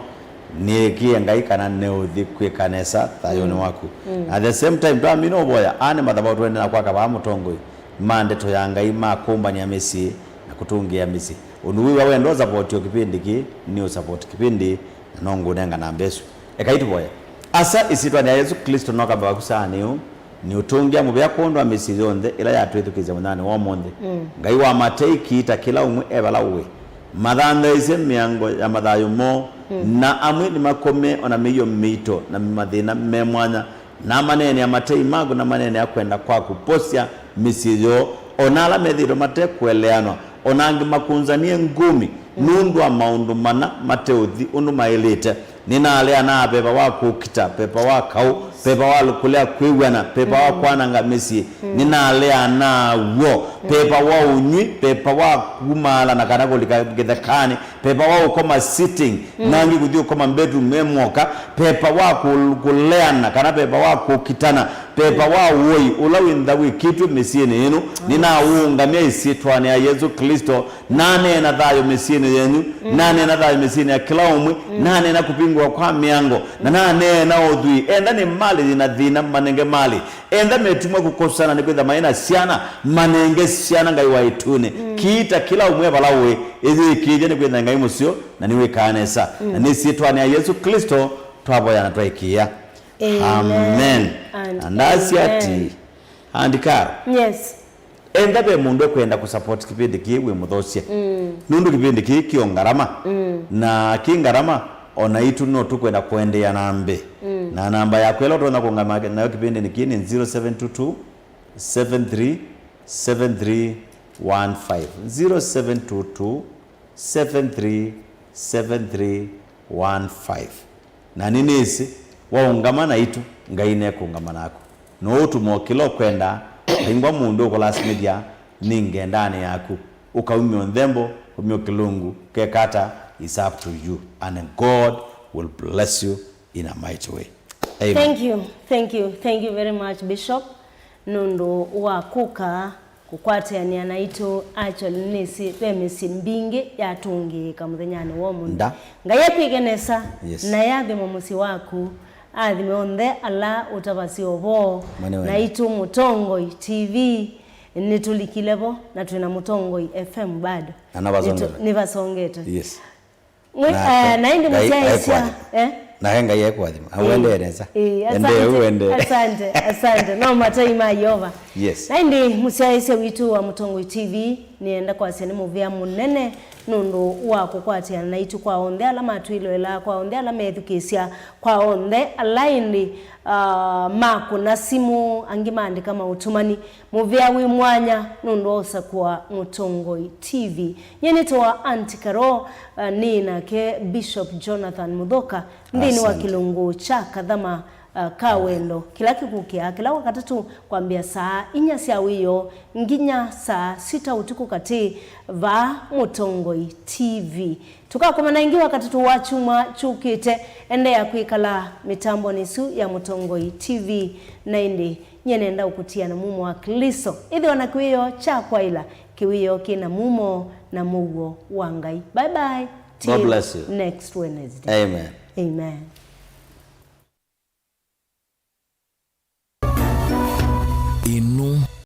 nĩĩkĩe Ngai kana nĩũthi kwĩka nesa thayũnĩ waku. At the same time, twamina ũvoya, aa nĩ mathavau tũendee na kwaka vaa mũtongoi ma ndeto ya Ngai ma kũmbanĩa mĩsyĩ na kũtũngĩĩa mĩsyĩ. Ũndũ wĩwa wenda ũsapoti o kĩpindi kĩĩ, nĩ ũsapoti kĩpindi na no ngũnenga namba ĩsu. Ekai tũvoye. Asa, ĩsyĩtwanĩ ya Yesũ Klĩsto, no kamba vaku saanĩ ũũ, nĩũtũngĩa mũvea kwondũ wa mĩsyĩ yonthe ĩla yatwĩthukĩĩsya mũthenya wa ũmũnthĩ. Ngai wa matei, kĩita kĩla ũmwe e vala ũĩ. Mathanthaĩsye mĩango ya mathayũ moo, na amwe nĩmakomie o na mĩio mĩito na mathĩna me mwanya, na amaneenea matei maku, na amaneenea kwenda kwaku. Posya mĩsyĩ yoo, o na ala methĩĩtwe mate kũeleanwa, o na angĩ makũnzanie ngumi nũndũ wa maũndũ mana mateũthi ũndũ maĩlĩte. Nĩnalea na veva wa kũkita, veva wa kaũ, veva wa kũlea kwĩw'ana, veva wa kwananga mĩsyĩ. Nĩnalea naw'o, veva wa ũnyw'i, veva wa kumaala na kana kũlika kĩthekanĩ, veva wa ũkoma sitting, na angĩ kũthi ũkoma bedroom me moka, veva wa kũ-, kũleana kana veva wa kũkitana, veva wa ũoi ũla wĩ nthawĩkĩtw'e mĩsyĩnĩ ĩno, nĩnaũũngamya ĩsyĩtwanĩ ya Yesũ Klĩsto. Naneena thayũ mĩsyĩnĩ yenyu, naneena thayũ mĩsyĩnĩ ya kĩla ũmwe, naneena kũvingũa Ngwa kwa mĩango, na naneena ũthwii. Enda nĩ malĩ yĩna thĩna, manenge malĩ. Enda metumwa kũkosana nĩ kwĩtha maĩ na syana, manenge syana Ngai wa ĩtunĩ. Kiita kĩla ũmwe vala ũĩ, ĩyĩkĩĩthye nĩ kwĩtha Ngai mũseo, na nĩwĩkaa nesa. Na nĩ syĩtwanĩ ya Yesũ Klĩsto twavoya na twaĩkĩĩa. Amen. Amen. And ndasya ati, andikaro. Yes. Enda ve mũndũ ekwenda kũsupport kĩvĩndĩ kĩĩ wĩ mũthosye. Nũndũ kĩvĩndĩ kĩĩ kĩo ngarama. Na kĩ ngarama, ona itũ no tũkwenda kũendeea na mbee. Na namba yaku ĩla ũtonya kũngama nayo kĩvĩndĩnĩ kĩĩ nĩ zero seven two two, seven three, seven three one five. Zero seven two two, seven three seven three one five. Na nĩnĩsĩ, waũngama naitũ, Ngai nĩkũngama naku. Nũũtuma o kĩla ũkwenda, vaingwa mũndũ ũkũlasimĩthya nĩ ngendanĩ yaku. Ũkaumya ũnthembo, ũkaumya kĩlungu, kekata, is up to you. And God will bless you in a mighty way. Amen. Thank you, thank you, thank you very much, Bishop, nũndũ wa kũka kũkwatĩanĩa naitũ. Actually, nĩsĩ ve mĩsyĩ mbingĩ yatũngĩĩka mũthenyanĩ wa ũmũnthĩ. Nda. Ngai akwĩke nesa. Yes. Na yathĩmwa mũsyĩ waku, athime onthe ala ũtavasya ũvoo naitũ. Mũtongoi T V, nĩtũlikile vo, na twĩna Mũtongoi F M bado. Na navasongete. Nĩtũ-, nĩvasongete. Yes. Mwi-, na, eh, na ĩndĩ Ngai mũsyaĩĩsya, aikũathima. Eh? Nake Ngai aikũathima. Ĩĩ. Auendee nesa. Ĩĩ, endee asante, uendee. Asante, asante. No matai ma Yeova. Yes. Na ĩndĩ mũsyaĩĩsya witũ wa Mũtongoi T V, nĩenda kwasya nĩ mũvea mũnene nũndũ wa kũkwatĩana naitũ, kwa onthe ala matwĩloelaa, kwa onthe ala methukĩĩsya, kwa onthe ala ĩndĩ, ah, makũna simũ, angĩ maandĩka maũtũmani. Mũvea wĩ mwanya nũndũ wa ũsakũa Mũtongoi T V. Nyie nĩtawa Aunty Carol, uh, nĩ nake Bishop Jonathan Mũthoka nthĩnĩ wa kĩlungu kya Kathama, uh, ka wendo, kĩla kĩkũkĩaa kĩla Wakatatũ kwambĩa saa inya sya wĩoo nginya saa sita ũtukũ katĩ vaa Mũtongoi T V. Tũkakomana ĩngĩ Wakatatũ wa kyumwa kyũkĩte. Endeea kwĩkala mĩtambonĩ ĩsu ya Mũtongoi T V, na ĩndĩ nyie nenda ũkũtia na mumo wa Klĩsto. Ĩthĩwa na kĩwĩoo kya kwaĩla, kĩwĩoo kĩ na mumo na mũuo wa Ngai. Bye bye. God bless you. Till next Wednesday. Amen. Amen. Ĩno